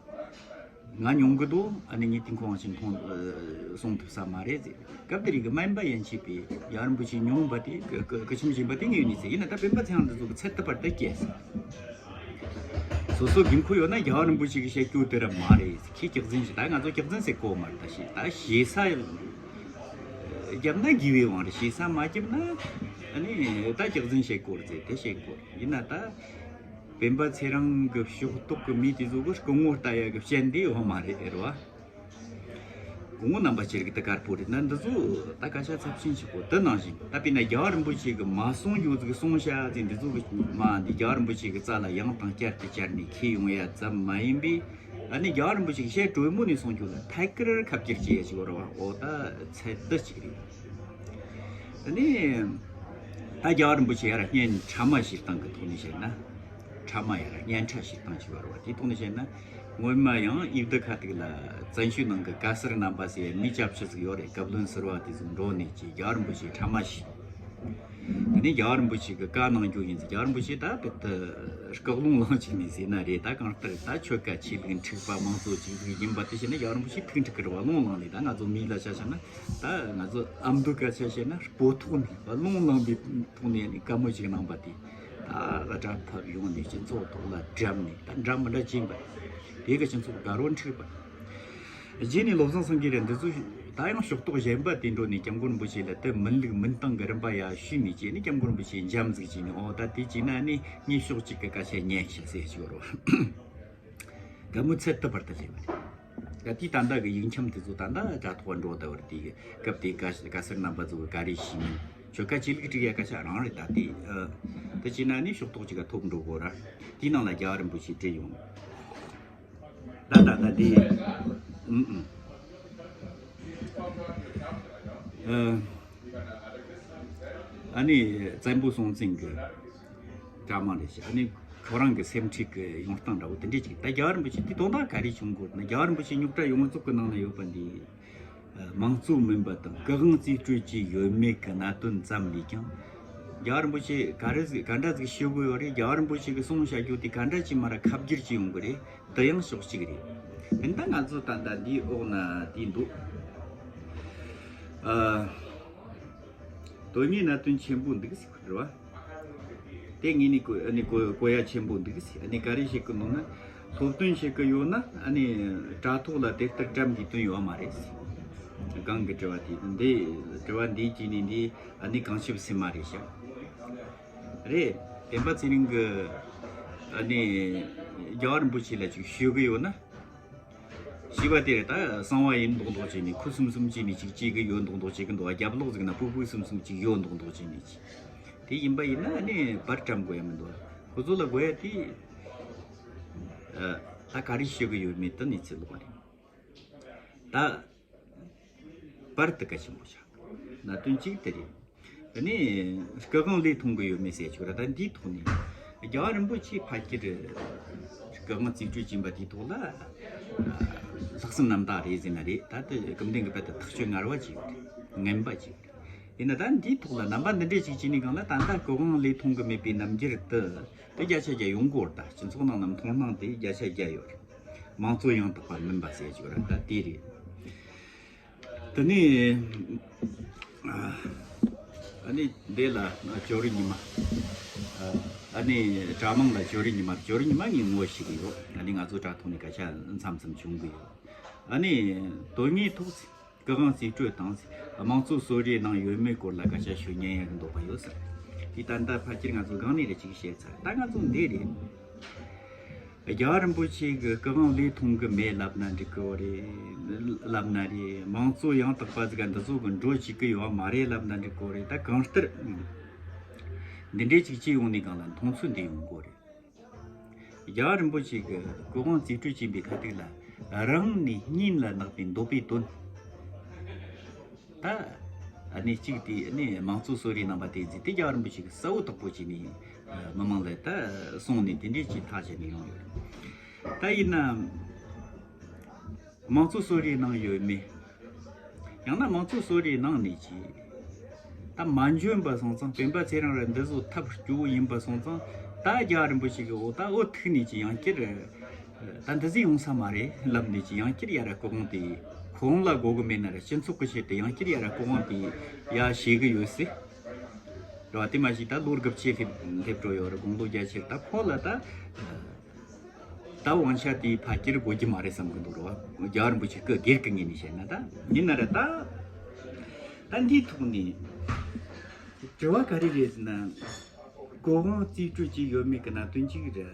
ང་མྱོང་གི་འདུག་ཨ་ནི་ངས་དུས་འཁོར་དབང་ཆེན་མཐོང་གསུང་ཐུབ་ས་མ་རེད་ཟེར། སྐབས་དེ་རིང་གི་སྨན་པ་ཡན་ཆད་པས་རྒྱལ་བ་རིན་པོ་ཆེ་མྱོང་བ་དེ་གི་གི་གི་ཆིངས་བཞེས་པ་དེ་ངས་ཡོད་ནི་ཟེར། ཡིན་ན་ད་སྤེན་པ་ཚེ་རིང་འདི་ཚོ་གི་ཚད་དུ་བར་དུ་སྐྱེལ་ཟེར། སོ་སོ་དགོས་མཁོ་ཡོད་ན་རྒྱལ་བ་རིན་པོ་ཆེ་གི་བཤད་རྒྱུ་དེ་ར་མ་རེད་ཟེར། ཁྱེད་སྐྱག་རྫུན་ཞིག་ད་ང་ཚོ་སྐྱག་རྫུན་ཟེར་གོ་མ་རེད་ད་ཞེས་ད་ཞེ་ས་རྒྱབ་ན་དགེ་བའི་དབང་རེད། ཞེ་ས་མ་རྒྱབ་ན་ཨ་ནི་ད་སྐྱག་རྫུན་བཤད་དགོས་རེད་ཟེར། དེ་བཤད་དགོས་རེད། ཡིན་ན་ད། སྤེན་པ་ཚེ་རིང་གི་ཕྱོགས་གཏོགས་ཀྱི་མི་དེ་ཚོ་གི་སྐུ་ངོ་ལྟ་ཡ་གི་སྤྱན་དེ་ཡོད་མ་རེད་རེད་བ། སྐུ་ངོ་རྣམ་པ་ཅི་རིགས་དེ་དཀར་པོ་རེད་ན་འདི་ཚོ་ད་སྐད་ཆ་ཚབས་ཆེན་ཞིག་གོ་དེ་ནང་བཞིན་ད་དཔེར་ན་རྒྱལ་བ་རིན་པོ་ཆེ་གི་མ་གསུང་རྒྱུ་ཟིག་གསུང་བྱ་ཟིག་འདི་ཚོ་གི་མ་འདི་རྒྱལ་བ་རིན་པོ་ཆེ་གི་རྩ་ལ་ཡང་དང་བསྐྱར་དུ་བསྐྱར་ནས་ཁྱེར་ཡོང་ཡ་ཙམ་མ་ཡིན་པས། ཨ་ནི་རྒྱལ་བ་རིན་པོ་ཆེ་གི་ཞལ་དྲོན་མོ་ནས་གསུང་རྒྱུ་ལ་ཐད་ཀར་ཁ་བསྒྱུར་བྱེད་ཡ་ཞིག་ཡོད་རེད་བ། འོ་ད་ཚད་འདི་གཅིག་རེད། ཨ་ནི། ད་རྒྱལ་བ་རིན་པོ་ཆེ་ཡར་སྙན་ཕྲ་མ་བཤད་སྟངས་ཀྱི་ཐོག་ནས་བཤད་ན། ཕྲ་མ་ཡར་སྙན་ཕྲ་བཤད་སྟངས་ཅིག་ཡོད་རེད་བ། དེའི་ཐོག་ནས་བཤད་ན། སྔོན་མ་ཡང་ཡུལ་དུ་ཁ་ཐུག་ལ་བཙན་བྱོལ་ནང་གི་བཀའ་ཟུར་རྣམ་པ་ཟེར་མི་སྐྱབས་ཆུ་ཟིག་ཡོད་རེད། བཀའ་བློན་ཟུར་བ་དེ་ཚོ་འགྲོ་ནས་ཀྱི་རྒྱལ་བ་རིན་པོ་ཆེ་ཕྲ་མ་བཤད། དེ་ནས་རྒྱལ་བ་རིན་པོ་ཆེ་གི་བཀའ་གནང་རྒྱུ་ཡིན་ཟེར། རྒྱལ་བ་རིན་པོ་ཆེ་ད་དཔེ་དུ་སྐུ་རླུང་ལངས་ཅིག་ནས་ཟེར་ན་རེད། ད་གང་ལྟར་ད་ཆོལ་ཁ་ཆོས་ལུགས་འཁྲུག་པ་མང་གཙོ་ཅིག་ཟིག་ཡིན་པ་དེ་བཤད་ན་རྒྱལ་བ་རིན་པོ་ཆེ་ཐུགས་འཁྲུག་གི་རེད་བ། རླུང་ལངས་ནས་ད་ང་ཚོ་མི་ལ་ཆ་བཞག་ན། ད་ང་ཚོ་ཨ་མདོའི་སྐད་ཆ་བཤད་ན་སྤོ་ཐོག་ནས་རླུང་ལངས་པའི་ཐོག་ནས་ནི་བཀའ་མོལ་ཅིག་གནང་པ་དེ་ད་སྒྲ་ཕབ་ཡོང་ནས་སྤྱི་ཚོགས་ཐོག་ལ་བསྒྲིམས་ནས་ད་འདྲ་མི་འདྲ་བྱིན་པ་དེ་གི་སྤྱི་ཚོགས་དགའ་རབ་འཁྲིགས་པ། རྗེས་ནས་བློ་བཟང་སེང་གེ་ར་འདི་ཚོ་ད་ཡང་ཕྱོགས་གཏོགས་གཞན་པ་དེ་འགྲོ་ནས་སྐྱབས་མགོན་རིན་པོ་ཆེ་ལ་དེ་མིན་ལུགས་མིན་སྟངས་ཀྱི་རིམ་པ་ཡ་ཞུས་ནས་བྱས་ནས་སྐྱབས་མགོན་རིན་པོ་ཆེ་འཇམ་ཟིག་བྱས་ནས་འོ་ད་དེ་བྱས་ན་ནི་ངས་ཕྱོགས་གཅིག་གི་སྐད་ཆ་ཉན་ཤག་ཟེར་ཞིག་ཡོད་རེད་བ། དགའ་མོས་ཚད་དུ་བར་དུ་སླེབས་པ་རེད། ད་དེའི་ད་ལྟ་གི་ཡིག་ཁྱིམ་དེ་ཚོ་ད་ལྟ་དྲ་ཐོག་འགྲོ་བསྡད་པ་རེད། དེ་གི་སྐབས་དེའི་བཀའ་བཀའ་ཟུར་རྣམ་པ་ཚོ་གི་བཀའ་རེ་ཞུས་ནས་ཆོལ་ཁ་ཆོས་ལུགས་དཀྲུག་ཡ་སྐད་ཆ་རང་རེད། ད་དེ་ཨ་དེ་བྱས་ན་ནི་ཕྱོགས་གཏོགས་གཅིག་ག་ཐོབ་འགྲོ་དགོས་ར། དེའི་ནང་ལ་རྒྱལ་བ་རིན་པོ་ཆེ་བྲིས་ཡོང་། ད་ད་ད་དེ་ཨུམ་ཨུམ། ཨ་ནི་བཙན་པོ་སྲོང་བཙན་གྱི་གྲྭ་མང་རེད་ཤག་ཨ་ནི་ཁོ་རང་གི་སེམས་ཁྲལ་གྱི་ཡོང་སྟངས་འདྲ་བོ་དེ་འདྲས་ཅིག་ད་རྒྱལ་བ་རིན་པོ་ཆེ་དེ་དོན་དག་ག་རེ་བྱུང་དགོས་ན། རྒྱལ་བ་རིན་པོ་ཆེ་རྙོག་དྲ་ཡོངས་རྫོགས་ཀྱི་ནང་ན་ཡོད་པ་འདི་མང་གཙོ་མིན་པ་དང་སྐུ་དབང་རྩིས་སྤྲོད་ཀྱི་ཡོད་མེད་ཀྱི་གནད་དོན་ཙམ་ལས་ཀྱང་། རྒྱལ་བ་རིན་པོ་ཆེ་ག་རེ་ཟིག་ག་འདྲ་ཟིག་ཞུ་དགོས་ཡོད་རེད། རྒྱལ་བ་རིན་པོ་ཆེ་གི་གསུང་བཤད་རྒྱུ་དེ་ག་འདྲ་ཅིག་མ་ར་ཁ་བསྒྱུར་གྱི་ཡོང་གི་རེད། དེ་ཡང་ཕྱོགས་གཅིག་རེད། དེ་ད་ང་ཚོ་ད་ལྟ་འདིའི་འོག་ན་དེ་འདུག་ཨ། དོན་དངོས་གནད་དོན་ཆེན་པོ་འདུག་ཟེར་གི་རེད་བ། དེ་ངས་ནི་གོ་ནི་གོ་གོ་ཡ་ཆེན་པོ་འདུག་ཟེར། ཨ་ནི་ག་རེ་བཤད་གི་འདུག་ན། སློབ་སྟོན་བྱེད་གི་ཡོད་ན་ཨ་ནི་དྲ་ཐོག་ལ་དེ་ལྟར་བཀྲམ་དགོས་དོན་ཡོད་མ་རེད་ཟེར། གང་གི་དྲི་བ་དེ་འདི་དྲི་བ་འདིའི་རྗེས་ནས་འདི་ཨ་ནི་གང་ཞིབ་སེམས་མ་རེད་ཤག་རེད། སྤེན་པ་ཚེ་རིང་གི་ཨ་ནི་རྒྱལ་བ་རིན་པོ་ཆེ་ལ་ཅིག་ཞུ་གི་ཡོད་ན། ཞེས་པ་དེར་ད་གསང་བ་ཡིན་མདོག་མདོག་བྱས་ནས་ཁུ་སིམ་སིམ་བྱས་ནས་ཅིག་བྱེད་གི་ཡོད་མདོག་མདོག་བྱེད་གི་འདུག་རྒྱབ་ལོགས་ཟིག་ན་སྤུ་སྤུ་སིམ་སིམ་ཅིག་ཡོད་མདོག་མདོག་བྱས་ནས་ཅིག་དེ་ཡིན་པ་ཡིན་ན་ནི་པར་བཀྲམ་དགོས་ཡ་མི་འདུག་ཁོ་ཚོ་ལ་དགོས་ཡ་དེ། ཨ། ད་ག་རེ་ཞུ་གི་ཡོད་མེད་དེ་གནས་ཚུལ་ལོག་པ་རེད། ད། པར་དུ་གལ་ཆེན་པོ་ཆགས། གནད་དོན་གཅིག་དེ་རེད། དེ་ནས་སྐུ་དབང་ལས་ཐོན་གི་ཡོད་མེད་ཟེར་ཆོག་ར། ད་འདིའི་ཐོག་ནས་རྒྱལ་བ་རིན་པོ་ཆེ་ཕ་གིར་སྐུ་དབང་རྩིས་སྤྲོད་ཕྱིན་པ་དེའི་ཐོག་ལ་ལྷག་བསམ་རྣམ་དག་རེད་ཟེར་ན་རེད། ད་ལྟ་སྐུ་མདུན་གྱི་དཔལ་དུ་ཐག་གཅོད་ངར་བ་ཅིག་ཡོད་རེད། ངན་པ་ཅིག་ཡོད་རེད། ཡིན་ན་ད་འདིའི་ཐོག་ལ་རྣམ་པ་འདི་འདྲས་ཅིག་བྱས་ནས་གང་ལ་ད་ལྟ་སྐུ་དབང་ལས་ཐོན་གི་མེད་པའི་རྣམ་འགྱུར་དུ་དེ་བརྒྱ་ཆ་བརྒྱ་ཡོང་གི་ཡོད་རེད། ད་སྤྱི་ཚོགས་ནང་ལ་མཐོང་སྣང་དེ་བརྒྱ་ཆ་བརྒྱ་ཡོད་རེད། མང་གཙོ་ཡང་དག་པ་མིན་པ་ཟེར་གྱི་ཡོད་རེད། ད་དེ་རེད། དེ་ནས་ཨ་ནི་འདི་ལ་ང་ཅོ་རི་ཉི་མ། ཨ་ནི་དྲ་མང་ལ་ཅོ་རི་ཉི་མ། ཅོ་རི་ཉི་མ་ངས་ངོ་ཤེས་ཀྱི་ཡོད། ཨ་ནི་ང་ཚོ་དྲ་ཐོག་ནས་སྐད་ཆ་མཚམས་མཚམས་བྱུང་གི་ཡོད། ཨ་ནི་དོན་དངོས་ཐོག་སྐུ་དབང་རྩིས་སྤྲོད་དང་དམངས་གཙོ་གསོལ་རས་གནང་ཡོད་མེད་སྐོར་ལ་སྐད་ཆ་ཤོད་ཉན་ཡག་གི་འདོད་པ་ཡོད་ཟེར། དེ་ད་ལྟ་ཕལ་ཆེར་ང་ཚོ་སྒང་ནས་རེ་ཅིག་བཤད་ཚར། ད་ང་ཚོ་འདི་རེད། རྒྱལ་བ་རིན་པོ་ཆེ་གི་སྐུ་དབང་ལས་ཐོན་གི་མེད་ལབ་ན་འགྲིག་གི་རེད། ལབ་ན་རེད། མང་གཙོ་ཡང་དག་པ་ཟིག་ག་འདི་ཚོ་གི་འགྲོ་བཅུག་གི་ཡོད་མ་རེད་ལབ་ན་འགྲིག་གི་རེད། ད་གང་ལྟར་འདི་འདྲའི་ཅིག་ཅི་ཡོང་ནས་གང་ལ་མཐོང་ཚུལ་འདི་ཡོང་གི་རེད། རྒྱལ་བ་རིན་པོ་ཆེ་གི་སྐུ་དབང་རྩིས་སྤྲོད་བྱས་པའི་ཁ་ཐུག་ལ་རང་ནས་སྙིང་ལ་བརྣག་པའི་འདོད་པའི་དོན། ད་ཨ་ནི་གཅིག་དེ་ཨ་ནི་དམངས་གཙོ་གསོལ་རས་གནང་པ་དེ་ཟིག་དེ་རྒྱལ་བ་རིན་པོ་ཆེ་གི་གསལ་བོ་དག་པོ་བྱས་ནས་མི་མང་ལ་ད་གསུངས་ནས་དེ་འདྲས་ཀྱི་ཐག་བཅད་ནས་ཡོང་ཡོད། ད་ཡིན་ན་དམངས་གཙོ་གསོལ་རས་གནང་ཡོད་མེད། ཡང་ན་དམངས་གཙོ་གསོལ་རས་གནང་ནས་ཀྱི་ད་མ་འཇོན་པ་སོང་ཙང་། སྤེན་པ་ཚེ་རིང་ར་འདི་ཚོ་ཐབས་སྐྱོ་བོ་ཡིན་པ་སོང་ཙང་། ད་རྒྱལ་བ་རིན་པོ་ཆེ་གི་འོ་ད་འོ་ཐུག་ནས་ཀྱི་ཡང་བསྐྱར་ད་འདི་ཟིག་ཡོང་ས་མ་རེད་ལབ་ནས་ཀྱི་ཡང་བསྐྱར་ཡ་ར་སྐུ་དབང་དེ་ཁོང་ལ་དགོས་གི་མེད་ན་ར་སྤྱི་ཚོགས་ཀྱི་ཆེད་དུ་ཡང་བསྐྱར་ཡ་ར་སྐུ་དབང་དེ་ཡ་བཞེས་གི་ཡོད་སྲིད། རེད་བ། དེ་མ་གཞི་ད་ལོ་དགུ་བཅུ་སླེབས་སླེབས་འགྲོ་ཡོད་རེད། དགུང་ལོ་བརྒྱད་ཅུ། ད་ཁོ་ལ་ད་ད་དབང་ཆ་དེ་ཕལ་ཆེར་དགོས་ཀྱི་མ་རེད་བསམ་གི་འདུག་རེད་བ། རྒྱལ་བ་རིན་པོ་ཆེ་སྐུ་སྒེར་གྱི་ངོས་ནས་བཤད་ན། ད་ཡིན་ན་ར་ད་ད་འདིའི་ཐོག་ནས་དྲི་བ་ག་རེ་རེད་ཟེར་ན། སྐུ་དབང་རྩིས་སྤྲོད་ཀྱི་ཡོད་མེད་ཀྱི་གནད་དོན་གཅིག་རེད།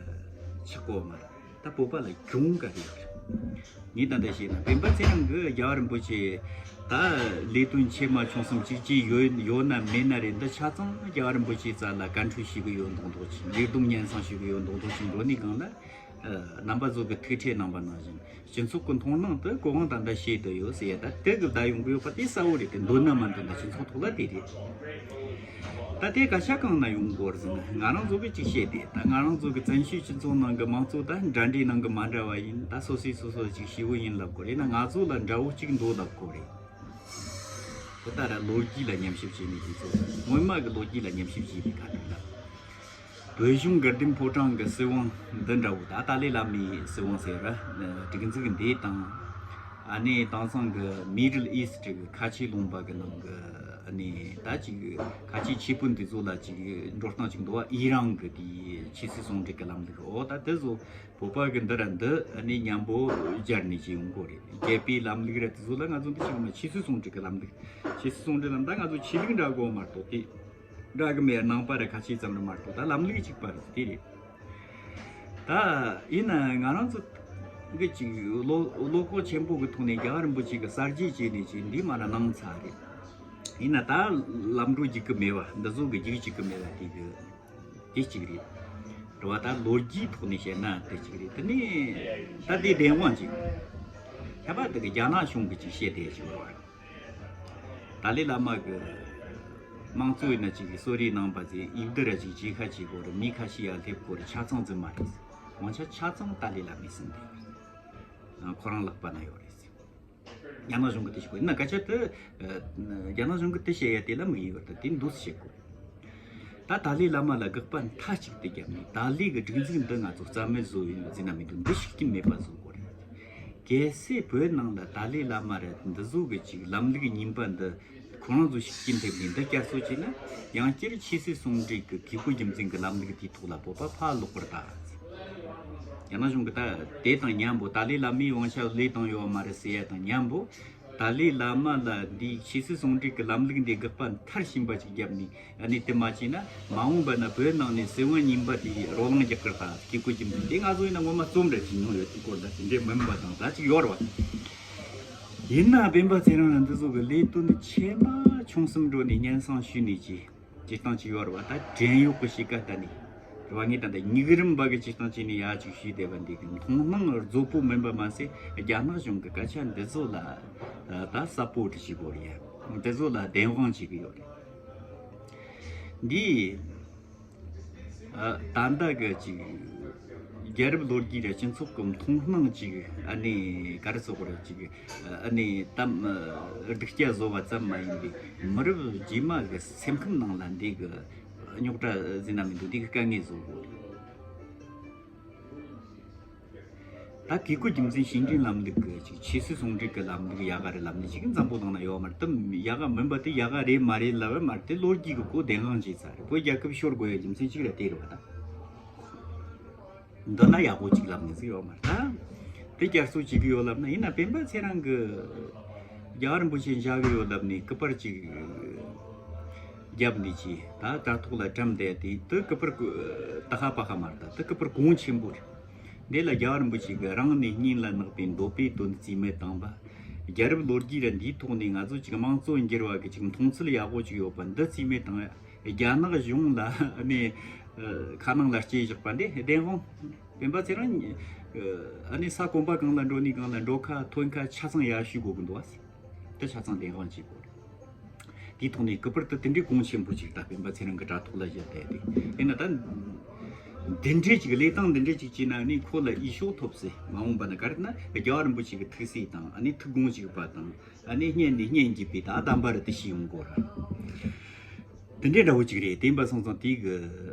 ཆགས་གོ་མ་རེད། ད་བོད་པ་ལ་གྱོང་ག་རེ་ཡོད་རེད། ངས་ད་ལྟ་བཤད་ན་སྤེན་པ་ཚེ་རིང་གིས་རྒྱལ་བ་རིན་པོ་ཆེ་ད་ལས་དོན་ཆེ་མ་ཆུང་གསུམ་གཅིག་གཅིག་ཡོད་ཡོད་ན་མེད་ན་རེད། འདི་ཆ་ཚང་རྒྱལ་བ་རིན་པོ་ཆེ་རྩ་ལ་བཀའ་འཁྲོལ་ཞུ་གི་ཡོད་མདོག་མདོག་ཅིག་ལས་བསྡོམས་སྙན་སེང་ཞུ་གི་ཡོད་མདོག་མདོག་ཅིག་འགྲོ་ནས་གང་ལ་རྣམ་པ་ཚོ་གི་ཐུགས་ཁྲལ་གནང་པ་ནང་བཞིན་སྤྱི་ཚོགས་ཀྱི་མཐོང་སྣང་དུ་སྐུ་དབང་ད་ལྟ་བཤད་དུ་ཡོད་ཟེར་ཡ། ད་དེ་གི་བརྡ་ཡོང་གི་ཡོད་པ་དེ་གསལ་བོ་རེད། དེ་འདོད་ན་མ་འདོད་ན་སྤྱི་ཚོགས་ཐོག་ལ་དེ་རེད། ད་དེ་སྐད་ཆ་གང་ན་ཡོང་གོ་རེད་ཟེར་ན། ང་རང་ཚོ་གི་ཅིག་བཤད་དེ། ད་ང་རང་ཚོ་གི་བཙན་བྱོལ་སྤྱི་ཚོགས་ནང་གི་མང་གཙོ་ད་འདྲ་འདྲའི་ནང་གི་མ་འདྲ་བ་ཡིན། ད་སོ་སོས་སོ་སོ་ཅིག་ཞེ་བོ་ཡིན་ལབ་གོ་རེད་ན། ང་ཚོ་ལ་འདྲ་བོ་གཅིག་འདུག་ལབ་གོ་རེད། དེ་ལྟར་ལོ་རྒྱུས་ལ་ཉམས་ཞིབ་བྱས་ནས། དེ་ཚོ་སྔོན་མ་གི་ལོ་རྒྱུས་ལ་ཉམས་ཞིབ་བྱས་པའི་ཁ་ཐུག་ལ། བོད་གཞུང་དགའ་ལྡན་ཕོ་བྲང་གི་སྲིད་དབང་འདི་འདྲ་བོ། ད་ཏཱ་ལའི་བླ་མའི་སྲིད་དབང་ཟེར་བ་སྒྲིག་འཛུགས་འདི་དང་། ཨ་ནི་དེང་སང་གི་Middle East གི་ཁ་ཆེ་ལུང་པ་གི་ནང་གི་ཨ་ནི་ད་ཅིག་ཁ་ཆེ་ཆེ་སྤུན་འདི་ཚོ་ལ་ཅིག་འགྲོ་སྟངས་ཅིག་འདུག་བ། ཨི་རན་གི་དེའི་ཆོས་སྲིད་ཟུང་འབྲེལ་གི་ལམ་ལུགས། འོ་ད་དེ་ཚོ་བོད་པ་གི་འདི་ར་འདི་ཨ་ནི་མཉམ་པོ་སྦྱར་ནས་ཅིག་ཡོང་གོ་རེད། རྒྱལ་པོའི་ལམ་ལུགས་ར་དེ་ཚོ་ལ་ང་ཚོ་འདི་ཅིག་མ་ཆོས་སྲིད་ཟུང་འབྲེལ་གི་ལམ་ལུགས། ཆོས་སྲིད་ཟུང་འབྲེལ་ལམ་ད་ང་ཚོ་ཆོས་ལུགས་འདྲ་གོ་མ་གཏོགས་དེ། འདྲ་གི་མེད། ནང་པ་ར་ཁ་ཆེ་ཙམ་ར་མ་གཏོགས་ད་ལམ་ལུགས་གཅིག་པ་རེད། དེ་རེད། ད་ཡིན་ན་ང་རང་ཚོ་གི་ཅིག་བློ་བློ་ཁོག་ཆེན་པོ་གི་ཐོག་ནས་རྒྱལ་བ་རིན་པོ་ཆེ་གི་གསར་བརྗེ་བྱས་ནས་ཅིག་འདི་མ་ར་གནང་ཚར་རེད། ཡིན་ན་ད་ལམ་འགྲོ་རྒྱུག་གི་མེད་བ། འདི་ཚོ་གི་རྒྱུག་བཅུག་གི་མེད་བ། དེ་གི་དེ་གཅིག་རེད། རེད་བ། ད་ལོ་རྒྱུས་ཐོག་ནས་བཤད་ན་དེ་གཅིག་རེད། དེ་ནས་ད་དེ་བདེན་དབང་ཅིག་ཁྱད་པར་དུ་གི་རྒྱ་ནག་གཞུང་གི་ཅིག་བཤད་བསྡད་ཅིག་ཡོད་རེད་བ། ཏཱ་ལའི་བླ་མ་གི་དམངས་གཙོ་ཡིན་ན་ཅིག་གི་གསོལ་རས་གནང་པ་ཟེར། ཡིག་འདི་ར་ཅིག་ཅིག་ཁ་ཅིག་གོ་ར་མི་ཁ་ཤས་ཡར་སླེབས་གོ་ར་ཆ་ཚང་རྫུན་མ་རེད། དབང་ཆ་ཆ་ཚང་ཏཱ་ལའི་བླ་མས་ཟིན་བསྡད་ཡོད་རེད། ཁོ་རང་ལག་པ་ན་ཡོད་རེད། རྒྱ་ནག་གཞུང་གི་དེ་བཤད་གོ་ཡིན་ན་སྐད་ཆ་དེ། རྒྱ་ནག་གཞུང་གི་དེ་བཤད་ཡ་དེ་ལ་དམིགས་ཡོད་རེད། དེ་འདུག་སེ་བཤད་གོ། ད་ཏཱ་ལའི་བླ་མ་ལ་དགག་པ་མཐའ་གཅིག་ཏུ་བརྒྱབ་ནས། ཏཱ་ལའི་གི་སྒྲིག་འཛུགས་འདི་ང་ཚོ་རྩ་མེད་བཟོ་ཡིན་ཟེར་ན་མི་འདུག་འདི་ཤུགས་རྐྱེན་མེད་པ་བཟོ་དགོས་རེད། གལ་སྲིད་བོད་ནང་ལ་ཏཱ་ལའི་བླ་མ་ར་འདི་ཚོ་གི་ཅིག་ལམ་ལུགས་རྙིང་པ་འདི་ཁོ་རང་ཚོ་ཤུགས་རྐྱེན་ཐེབས་ནས་འདི་བསྐྱར་གསོ་བྱས་ན། ཡང་བསྐྱར་ཆོས་སྲིད་ཟུང་འབྲེལ་གི་བཀས་བཀོད་རྒྱུད་འཛིན་གི་ལམ་ལུགས་དེའི་ཐོག་ལ་བོད་པ་ཕར་ལོག་པར་གདའ། རྒྱ་ནག་གཞུང་གི་ད་དེ་དང་མཉམ་པོ། ཏཱ་ལའི་བླ་མས་དབང་ཆ་ལས་བཏང་ཡོད་མ་རེད་ཟེར་ཡ་དང་མཉམ་པོ། ཏཱ་ལའི་བླ་མ་ལ་འདིའི་ཆོས་སྲིད་ཟུང་འབྲེལ་གྱི་ལམ་ལུགས་འདི་དགག་པ་མཐར་ཕྱིན་པ་ཅིག་བརྒྱབ་ནས། ཨ་ནི་དེ་མ་བྱས་ན་མ་འོངས་པ་ན་བོད་ནང་ནས་སྲིད་དབང་རྙིང་པ་དེ་རོ་ལངས་རྒྱག་གི་རེད། ད་བཀས་བཀོད་རྒྱུད་འཛིན་དེ་ང་ཚོ་ཡིན་ན་ངོ་མ་རྩོམ་རེ་བྱེད་མྱོང་ཡོད་དུས་སྐོར་ད་དེ་འདྲའི་མིན་པ་དང་ད་ཅིག་ཡོད་རེད་བ། ཡིན་ན་སྤེན་པ་ཚེ་རིང་ལ་འདི་ཚོ་གི་ལས་དོན་ཆེ་མ་ཆུང་གསུམ་འགྲོ་ནས་སྙན་སེང་ཞུས་ནས་ཀྱི། སྤྱིར་བཏང་ཅིག་ཡོད་རེད་བ། ད་བྲན་གཡོག་གི་གཤིས་ཀ་ལྟ་ནས་རེད་བ། ངས་ད་ལྟ་ཉུག་རུམ་པ་གི་སྤྱིར་བཏང་བྱས་ནས་ཡ་ཅིག་ཞུས་བསྡད་པ་འདི་གི་མཐོང་སྣང་རྫོབ་པོ་མིན་པ་མ་ཟད། རྒྱ་ནག་གཞུང་གི་སྐད་ཆ་འདི་ཚོ་ལ་ད་སབ་པོར་ཊི་བྱེད་དགོས་རེད་ཡ། འདི་ཚོ་ལ་བདེན་དཔང་བྱེད་གི་ཡོད་རེད། འདི་ད་ལྟ་གི་ཅིག་ རྒྱལ་རབས་ལོ་རྒྱུས་ར་སྤྱི་ཚོགས་ཀྱི་མཐོང་སྣང་ཅིག་ཨ་ནི་ག་རེ་ཟེར་དགོས་རེད། ཅིག་ཨ་ནི་གཏམ་སྡུག་སྐྱ་བཟོ་བ་ཙམ་མ་ཡིན་པའི་མི་རབས་རྗེས་མ་གི་སེམས་ཁམས་ནང་ལ་འདི་གི་རྙོག་དྲ་ཟེར་ན་མི་འདུག་འདི་གི་དཀའ་ངལ་བཟོ་དགོས་རེད། ད་བཀས་བཀོད་རྒྱུད་འཛིན་ཕྱི་འབྲེལ་ལམ་ལུགས་ཀྱི་ཅིག་ཆོས་སྲིད་ཟུང་འབྲེལ་གྱི་ལམ་ལུགས་ཡག་ག་རེད་ལབ་ནས་ཅིག་འཛམ་བུ་གླིང་ན་ཡོད་མ་རེད། དེ་ཡག་ག་མིན་པ་དེ་ཡག་ག་རེད་མ་རེད་ལབ་པ་མ་རེད། དེ་ལོ་རྒྱུས་ཀྱི་སྐོར་བདེན་དཔང་བྱས་ཚར་རེད། བོད་རྒྱལ་ཁབ་ཤོར་དགོས་ཡ་རྒྱུ་མཚན་གཅིག་ར་དེ་རེད་བ། ད་འདི་ན་ཡག་པོ་ཅིག་ལབ་ནས་ཟིག་ཡོད་མ་རེད། ད་དེ་བསྐྱར་གསོ་བྱེད་གི་ཡོད་ལབ་ན། ཡིན་ན་སྤེན་པ་ཚེ་རིང་གི་རྒྱལ་བ་རིན་པོ་ཆེ་མཇལ་གི་ཡོད་ལབ་ནས་སྐུ་པར་ཅིག་རྒྱབ་ནས་ཅིག་ད་དྲ་ཐོག་ལ་བཀྲམ་བསྡད་དེ། དེ་སྐུ་པར་ད་ཧ་པ་ཧ་མ་རེད། ད་དེ་སྐུ་པར་གོང་ཆེན་པོ་རེད། འདི་ལ་རྒྱལ་བ་རིན་པོ་ཆེ་གིས་རང་ནི་སྙིང་ལ་བརྣག་པའི་འདོད་པའི་དོན་རྩིས་མེད་བཏང་པ། རྒྱལ་རབས་ལོ་རྒྱུས་ར་འདིའི་ཐོག་ནས་ང་ཚོ་ཅིག་དམངས་གཙོ་འགྱུར་བ་གི་ཅིག་མཐོང་ཚུལ་ཡག་པོ་ཅིག་ཡོད་པ་འདི་རྩིས་མེད་བཏང་། རྒྱ་ནག་གཞུང་ལ་ནི་ཁ་ནང་ལ་སྐྱེས་བཞག་པ་འདི་བདེན་དཔང་སྤེན་པ་ཚེ་རིང་ཨ་ནི་ས་གོམ་པ་གང་ལ་འགྲོ་ནི་གང་ལ་འགྲོ་ཁ་ཐོན་ཁ་ཆ་ཚང་ཡར་ཞུ་དགོས་གི་འདུག་བ། དེ་ཆ་ཚང་བདེན་དཔང་བྱེད་དགོས་རེད། དེའི་ཐོག་ནས་སྐུ་པར་དུ་དེ་འདྲའི་གོང་ཆེན་པོ་ཅིག་ད་སྤེན་པ་ཚེ་རིང་གི་དྲ་ཐོག་ལ་བཞག་བསྡད་དེ། དེས་ན་ད་འདི་འདྲའི་ཅིག་ལས་སྟངས་འདི་འདྲའི་ཅིག་བྱས་ན་ནི་ཁོ་ལ་འོས་ཤོག་ཐོབ་སྲིད། མ་འོངས་པ་ན་ག་རེ་ན་རྒྱལ་བ་རིན་པོ་ཆེ་གི་ཐུགས་སྲས་དང་ཨ་ནི་ཐུགས་དགོངས་གཅིག་པ་དང་ཨ་ནི་སྙན་ནས་སྙན་འཇེབས་པའི་ད་གདམས་པ་རེ་དེ་ཞིག་ཡོང་དགོས་ར། དེ་འདྲའི་འདྲ་བོ་ཅིག་རེད། དེ་ཡིན་པ་སོང་ཙང་དེའི་གི་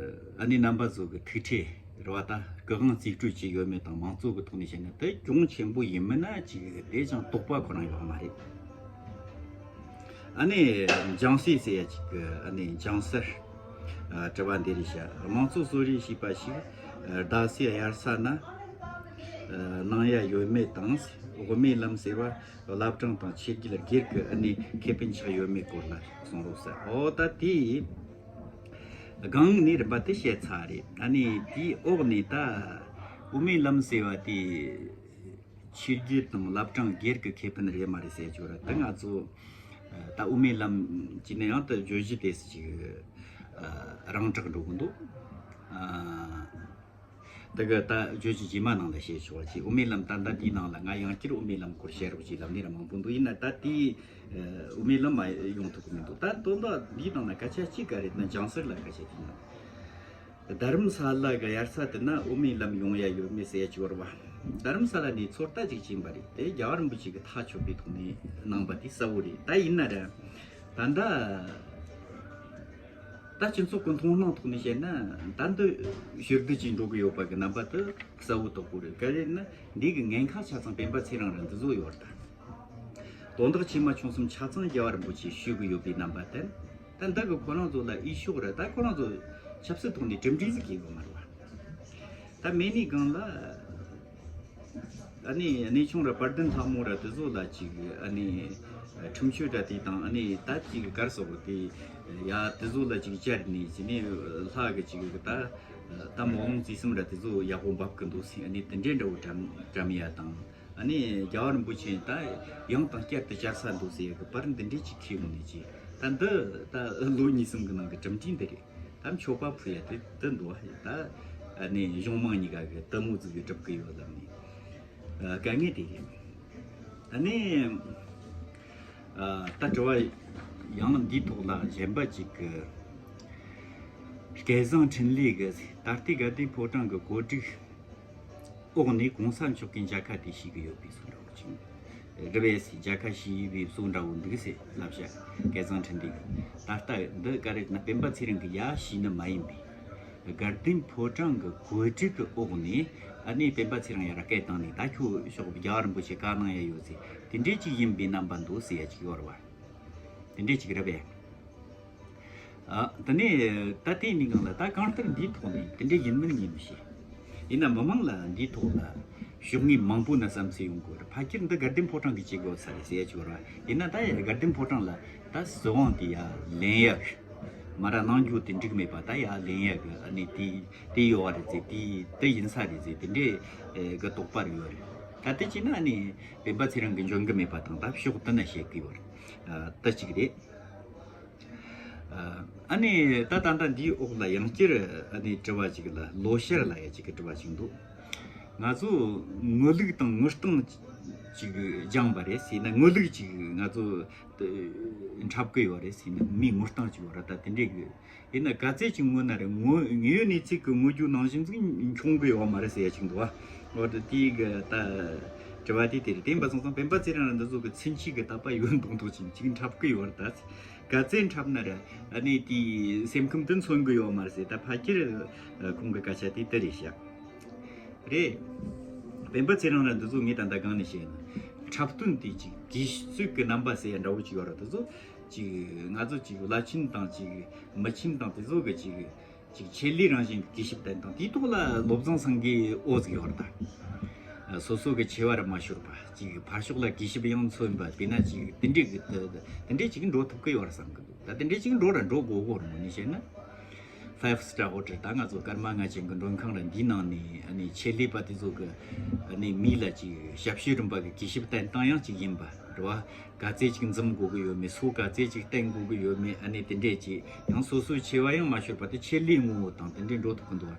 ཨ་ནི་རྣམ་པ་ཚོ་གི་ཐུགས་ཁྲལ་རེད་བ། ད་སྐུ་དབང་རྩིས་སྤྲོད་བྱས་ཡོད་མེད་དང་མང་གཙོ་གི་ཐོག་ནས་བཤད་ན་དེ་གྱོང་ཆེན་པོ་ཡིན་མིན་ན་ཅིག་དེ་ཅང་དོགས་པ་ཁོ་རང་ཡོད་མ་རེད། ཨ་ནི་འཇང་སྲས་ཟེར་ཡ་ཅིག་གི་ཨ་ནི་འཇང་སར་ཨ་དྲི་བ་འདི་རེད་བྱ། དམངས་གཙོ་གསོལ་རས་ཞེས་པ་ཞིག་ཨ་རྡ་སའི་དབྱར་ས་ན་ཨ་གནང་ཡ་ཡོད་མེད་དང་། དབུ་མའི་ལམ་ཟེར་བ་བླ་བྲང་དང་ཆོས་རྒྱལ་སྒེར་གྱི་ཨ་ནི་ཁེ་ཕན་ཆགས་ཡོད་མེད་སྐོར་ལ་གསུང་རོགས་ཟེར། ཨོ་ད་དེ་སྒང་ནས་རིམ་པ་དེ་བཤད་ཚར་རེད། ཨ་ནི་དེའི་འོག་ནས་ད་དབུ་མའི་ལམ་ཟེར་བ་དེ་ཆོས་རྒྱལ་དང་བླ་བྲང་སྒེར་གྱི་ཁེ་ཕན་རེད་མ་རེད་ཟེར་ཆོག་ར། ད་ང་ཚོ་ད་དབུ་མའི་ལམ་གྱི་ནས་ཡང་ད་བརྗོད་གཞི་དེ་ཅིག་རང་དྲག་འགྲོ་གི་འདུག་ད་གི་ད་བརྗོད་གཞི་རྗེས་མ་ནང་ལ་བཤད་ཆོག་ཅིག་དབུ་མའི་ལམ་ད་ལྟ་འདིའི་ནང་ལ་ང་ཡང་བསྐྱར་དབུ་མའི་ལམ་སྐོར་བཤད་རོགས་ཅིག་ལབ་ནས་ར་མང་པོ་འདུག་ཡིན་ན་ད་དེའི་དབུ་མའི་ལམ་མ་ཡོང་ཐུབ་གི་མི་འདུག་ད་དོན་དག་འདིའི་ནང་ལ་སྐད་ཆ་གཅིག་ག་རེད་ན་འཇང་སར་ལ་སྐད་ཆ་དེ་ན། རྡ་རམ་ས་ལ་གི་དབྱར་ས་དེ་ན་དབུ་མའི་ལམ་ཡོང་ཡ་ཡོད་མེད་ཟེར་ཡ་ཅིག་ཡོད་རེད་བ། རྡ་རམ་ས་ལ་ནས་ཚོད་ལྟ་ཅིག་བྱིན་པ་རེད། དེ་རྒྱལ་བ་རིན་པོ་ཆེ་གི་ཐག་ཆོད་པའི་ཐོག་ནས་གནང་པ་དེ་གསལ་བོ་རེད། ད་ཡིན་ན་ར་ད་ལྟ་ད་སྤྱི་ཚོགས་ཀྱི་མཐོང་སྣང་ཐོག་ནས་བཤད་ན་ད་འདི་ཕྱིར་བསྡུ་ཅིག་འགྲོ་གི་ཡོད་པ་གི་རྣམ་པ་དེ་གསལ་བོ་དོད་པོ་རེད། ག་རེ་ན་འདི་གི་ངན་ཁག་ཆ་ཚང་སྤེན་པ་ཚེ་རིང་ར་འདི་ཚོ་ཡོད་རེད། ད་དོན་དག་ཆེ་མ་ཆུང་གསུམ་ཆ་ཚང་རྒྱལ་བ་རིན་པོ་ཆེ་ཞུ་གི་ཡོད་པའི་རྣམ་པ་དེ། ད་འདི་གི་ཁོ་རང་ཚོ་ལ་འོས་ཤོག་རེད། ད་ཁོ་རང་ཚོ་ཆབ་སྲིད་ཐོག་ནས་གྲུབ་འབྲས་ཟིག་གི་ཡོད་མ་རེད་བ། ད་མེ་ནི་གང་ལ་ཨ་ནི་གནས་ཆུང་ར་དཔལ་ལྡན་ལྷ་མོ་ར་དེ་ཚོ་ལ་ཅིག་ཨ་ནི་ཁྲིམས་གཅོད་ར་དེ་དང་ཨ་ནི་ད་ཅིག་གར་སོགས་དེ་ཡ་དེ་ཚོ་ལ་ཅིག་བཅར་ནས་ཅི་ནས་ལྷ་གི་ཅིག་ད་ད་མོ་ལོང་རྩིས་གསུམ་ར་དེ་ཚོ་ཡག་པོ་འབབ་གི་འདུག་ཟེར་ཨ་ནི་དེ་འདྲའི་འདྲ་བོ་བཀྲམ་བཀྲམ་ཡ་དང་། ཨ་ནི་རྒྱལ་བ་རིན་པོ་ཆེ་ད་ཡང་དང་བསྐྱར་དུ་བཅར་ས་འདུག་ཟེར་ཡ་གི་པར་འདི་འདྲས་ཅིག་ཁྱེར་ཡོང་ནས་ཅི། ད་འདི་ད་ལོ་གཉིས་གསུམ་གི་ནང་གི་གྲུབ་འབྲས་འདི་རེད། ད་མཆོད་པ་ཕུལ་ཡ་དེ་འདི་འདུག་བ། ད་ཨ་ནི་གཞུང་མང་གཉིས་ཀ་གི་དུ་མོ་ཟིག་གི་སྒྲུབ་གི་ཡོད་ལབ་ནས་ཨ་དཀའ་ངལ་དེ་རེད། ཨ་ནི་ཨ་ད་དྲི་བ་ཡང་འདིའི་ཐོག་ལ་གཞན་པ་ཅིག་གི་སྐལ་བཟང་འཕྲིན་ལས་གི་ད་ལྟའི་དགའ་ལྡན་ཕོ་བྲང་གི་གོ་སྒྲིག་འོག་ནས་གོང་ས་མཆོག་གིས་མཇལ་ཁ་དེ་ཞུས་ཀྱི་ཡོད་པའི་གསུང་འདྲ་བོ་ཅིག་རེད་པས། མཇལ་ཁ་ཞུས་པའི་གསུང་འདྲ་བོ་འདུག་ཟེར་ལབ་བྱ། སྐལ་བཟང་འཕྲིན་ལས་ཀྱིས་ད་ལྟ་འདི་ག་རེ་ན་སྤེན་པ་ཚེ་རིང་གིས་ཡ་ཞུས་ནི་མ་ཡིན་པས། དགའ་ལྡན་ཕོ་བྲང་གི་གོ་སྒྲིག་གི་འོག་ནས་ཨ་ནི་སྤེན་པ་ཚེ་རིང་ཡར་སྐད་བཏང་ནས་ད་ཁྱོད་ཤོག་རྒྱལ་བ་རིན་པོ་ཆེ་བཀའ་གནང་ཡ་ཡོད་ཟེར་དེ་འདྲས་ཅིག་ཡིན་པའི་རྣམ་པ་འདུག་ཟེར་ཡ་ཅིག་ཡོད་རེད་བ། དེ་འདྲས་ཅིག་རེད་པས། ཨ། དེ་ནས་ད་ལྟའི་གནས་སྟངས་ལ་ད་གང་ལྟར་འདིའི་ཐོག་ནས་དེ་འདྲ་ཡིན་མིན་ངས་མི་ཤེས། ཡིན་ན་མི་མང་ལ་འདིའི་ཐོག་ལ་ཕྱོགས་ངོས་མང་པོ་ན་བསམ་ཚུལ་ཡོང་གི་ཡོད་རེད། ཕལ་ཆེར་འདི་དགའ་ལྡན་ཕོ་བྲང་གི་བྱེད་དགོས་ས་རེད་ཟེར་ཡ་ཅིག་ཡོད་རེད་བ། ཡིན་ན་ད་ཡ་དགའ་ལྡན་ཕོ་བྲང་ལ་ད་སྲིད་དབང་དེ་ཡ་ལེན་ཡ་གི་མ་ར་གནང་རྒྱུ་དེ་འགྲིག་མེད་པ། ད་ཡ་ལེན་ཡ་གི་ཨ་ནི་དེ་དེ་ཡོད་བ་རེད་ཟེར། དེ་དེ་ཡིན་ས་རེད་ཟེར་དེ་འདྲའི་གི་དོགས་པ་རེ་ཡོད་རེད། ད་དེ་བྱས་ན་ཨ་ནི་སྤེན་པ་ཚེ་རིང་གི་འཇོན་གི་མེད་པ་དང་ད་ཕྱོགས་དེ་ན་བཤད་གི་ཡོད་རེད། ཨ། ད་གཅིག་རེད། ཨ་ནི་ད་ད་ལྟ་འདིའི་འོག་ལ་ཡང་བསྐྱར་ཨ་ནི་དྲི་བ་ཅིག་ལ་ལོ་ཤར་ལ་ཡ་ཅིག་གི་དྲི་བ་ཅིག་འདུག་ང་ཚོ་ངོ་ལུགས་དང་ངོ་སྟངས་ ཅིག་སྦྱངས་པ་རེད་ཟེར་ན། ངོ་ལུག་ཅིག་ང་ཚོ་འཁྲབ་གི་ཡོད་རེད་ཟེར་ན། མིའི་ངོ་སྟངས་ཅིག་ཡོད་རེད། ད་དེ་འདྲས་གི་ཡིན་ན། ག་ཚད་ཅིག་ངོ་ན་རེད། ངོ་དངོས་ཡོད་གནས་ཚུལ་གི་ངོ་རྒྱུ་ནང་བཞིན་ཅིག་འཁྱོངས་གི་ཡོད་མ་རེད་ཟེར་ཡ་ཅིག་འདུག་བ། འོ་ད་དེའི་གི་ད་དྲི་བ་དེ་དེ་རེད། དེ་ཡིན་པ་སོང་ཙང་སྤེན་པ་ཚེ་རིང་ལ་འདི་ཚོ་གི་ཚུན་ཆད་གི་དད་པ་ཡོད་མདོག་མདོག་ཅིག་ཅིག་འཁྲབ་གི་ཡོད་རེད། ད་ག་ཚད་འཁྲབ་ན་ར་ཨ་ནི་དེའི་སེམས་ཁམས་དེ་མཚོན་གི་ཡོད་མ་རེད་ཟེར། ད་ཕལ་ཆེར་ཁོང་གི་སྐད་ཆ་དེ་དེ་རེད་ཤག་རེད། སྤེན་པ་ཚེ་རིང་ལ་འདི་ཚོ་ངས་ད་ལྟ་གང་ནས་བཤད་ན། འཁྲབ་སྟོན་དེ་ཅིག་གུས་བསུ་གི་རྣམ་པ་ཟེར་ཡ་འདྲ་བོ་ཅིག་ཡོད་རེད། དེ་ཚོ་ཅིག་ང་ཚོ་ཅིག་བླ་ཆེན་དང་ཅིག་མི་ཆེན་དང་དེ་ཚོ་གི་ཅིག་ཅིག་ཆེད་ལས་རང་བཞིན་གྱི་གུས་ཞབས་བསྟན་སྟངས་དེའི་ཐོག་ལ་བློ་བཟང་སེང་གེ་འོ་ཟིག་ཡོད་རེད། ད་སོ་སོ་གི་ཆེ་བ་ར་མ་ཤོར་བ། ཅིག་ཕར་ཕྱོགས་ལ་གུས་ཞབས་ཡང་མཚོན་པ། དཔེར་ན་ཅིག་དེ་འདྲས་གི་དེ་འདྲས་ཅིག་འགྲོ་ཐུབ་གི་ཡོད་རེད་བསམ་གི་འདུག་ད་དེ་འདྲས་ཅིག་འགྲོ་ར་འགྲོ་དགོས་གོ་ར་མོ་ནས་བཤད་ན། Five star hotel། ད་ང་ཚོ་སྐར་མ་ལྔ་ཅན་གྱི་མགྲོན་ཁང་ར་འདིའི་ནང་ནས་ཨ་ནི་ཆེད་ལས་པ་དེ་ཚོ་གི་ཨ་ནི་མི་ལ་ཅིག་ཞབས་ཞུ་རིམ་པ་གི་གུས་ཞབས་བསྟན་སྟངས་ཡང་ཅིག་ཡིན་པ་རེད་བ། ག་ཚད་ཅིག་འཛུམ་དགོས་གི་ཡོད་མེད། སོ་ག་ཚད་ཅིག་བསྟན་དགོས་གི་ཡོད་མེད། ཨ་ནི་དེ་འདྲས་ཅིག་ཡང་སོ་སོའི་ཆེ་བ་ཡང་མ་ཤོར་བ་དེ་ཆེད་ལས་ངོ་བོ་དང་དེ་འདྲས་འགྲོ་ཐུབ་གི་འདུག་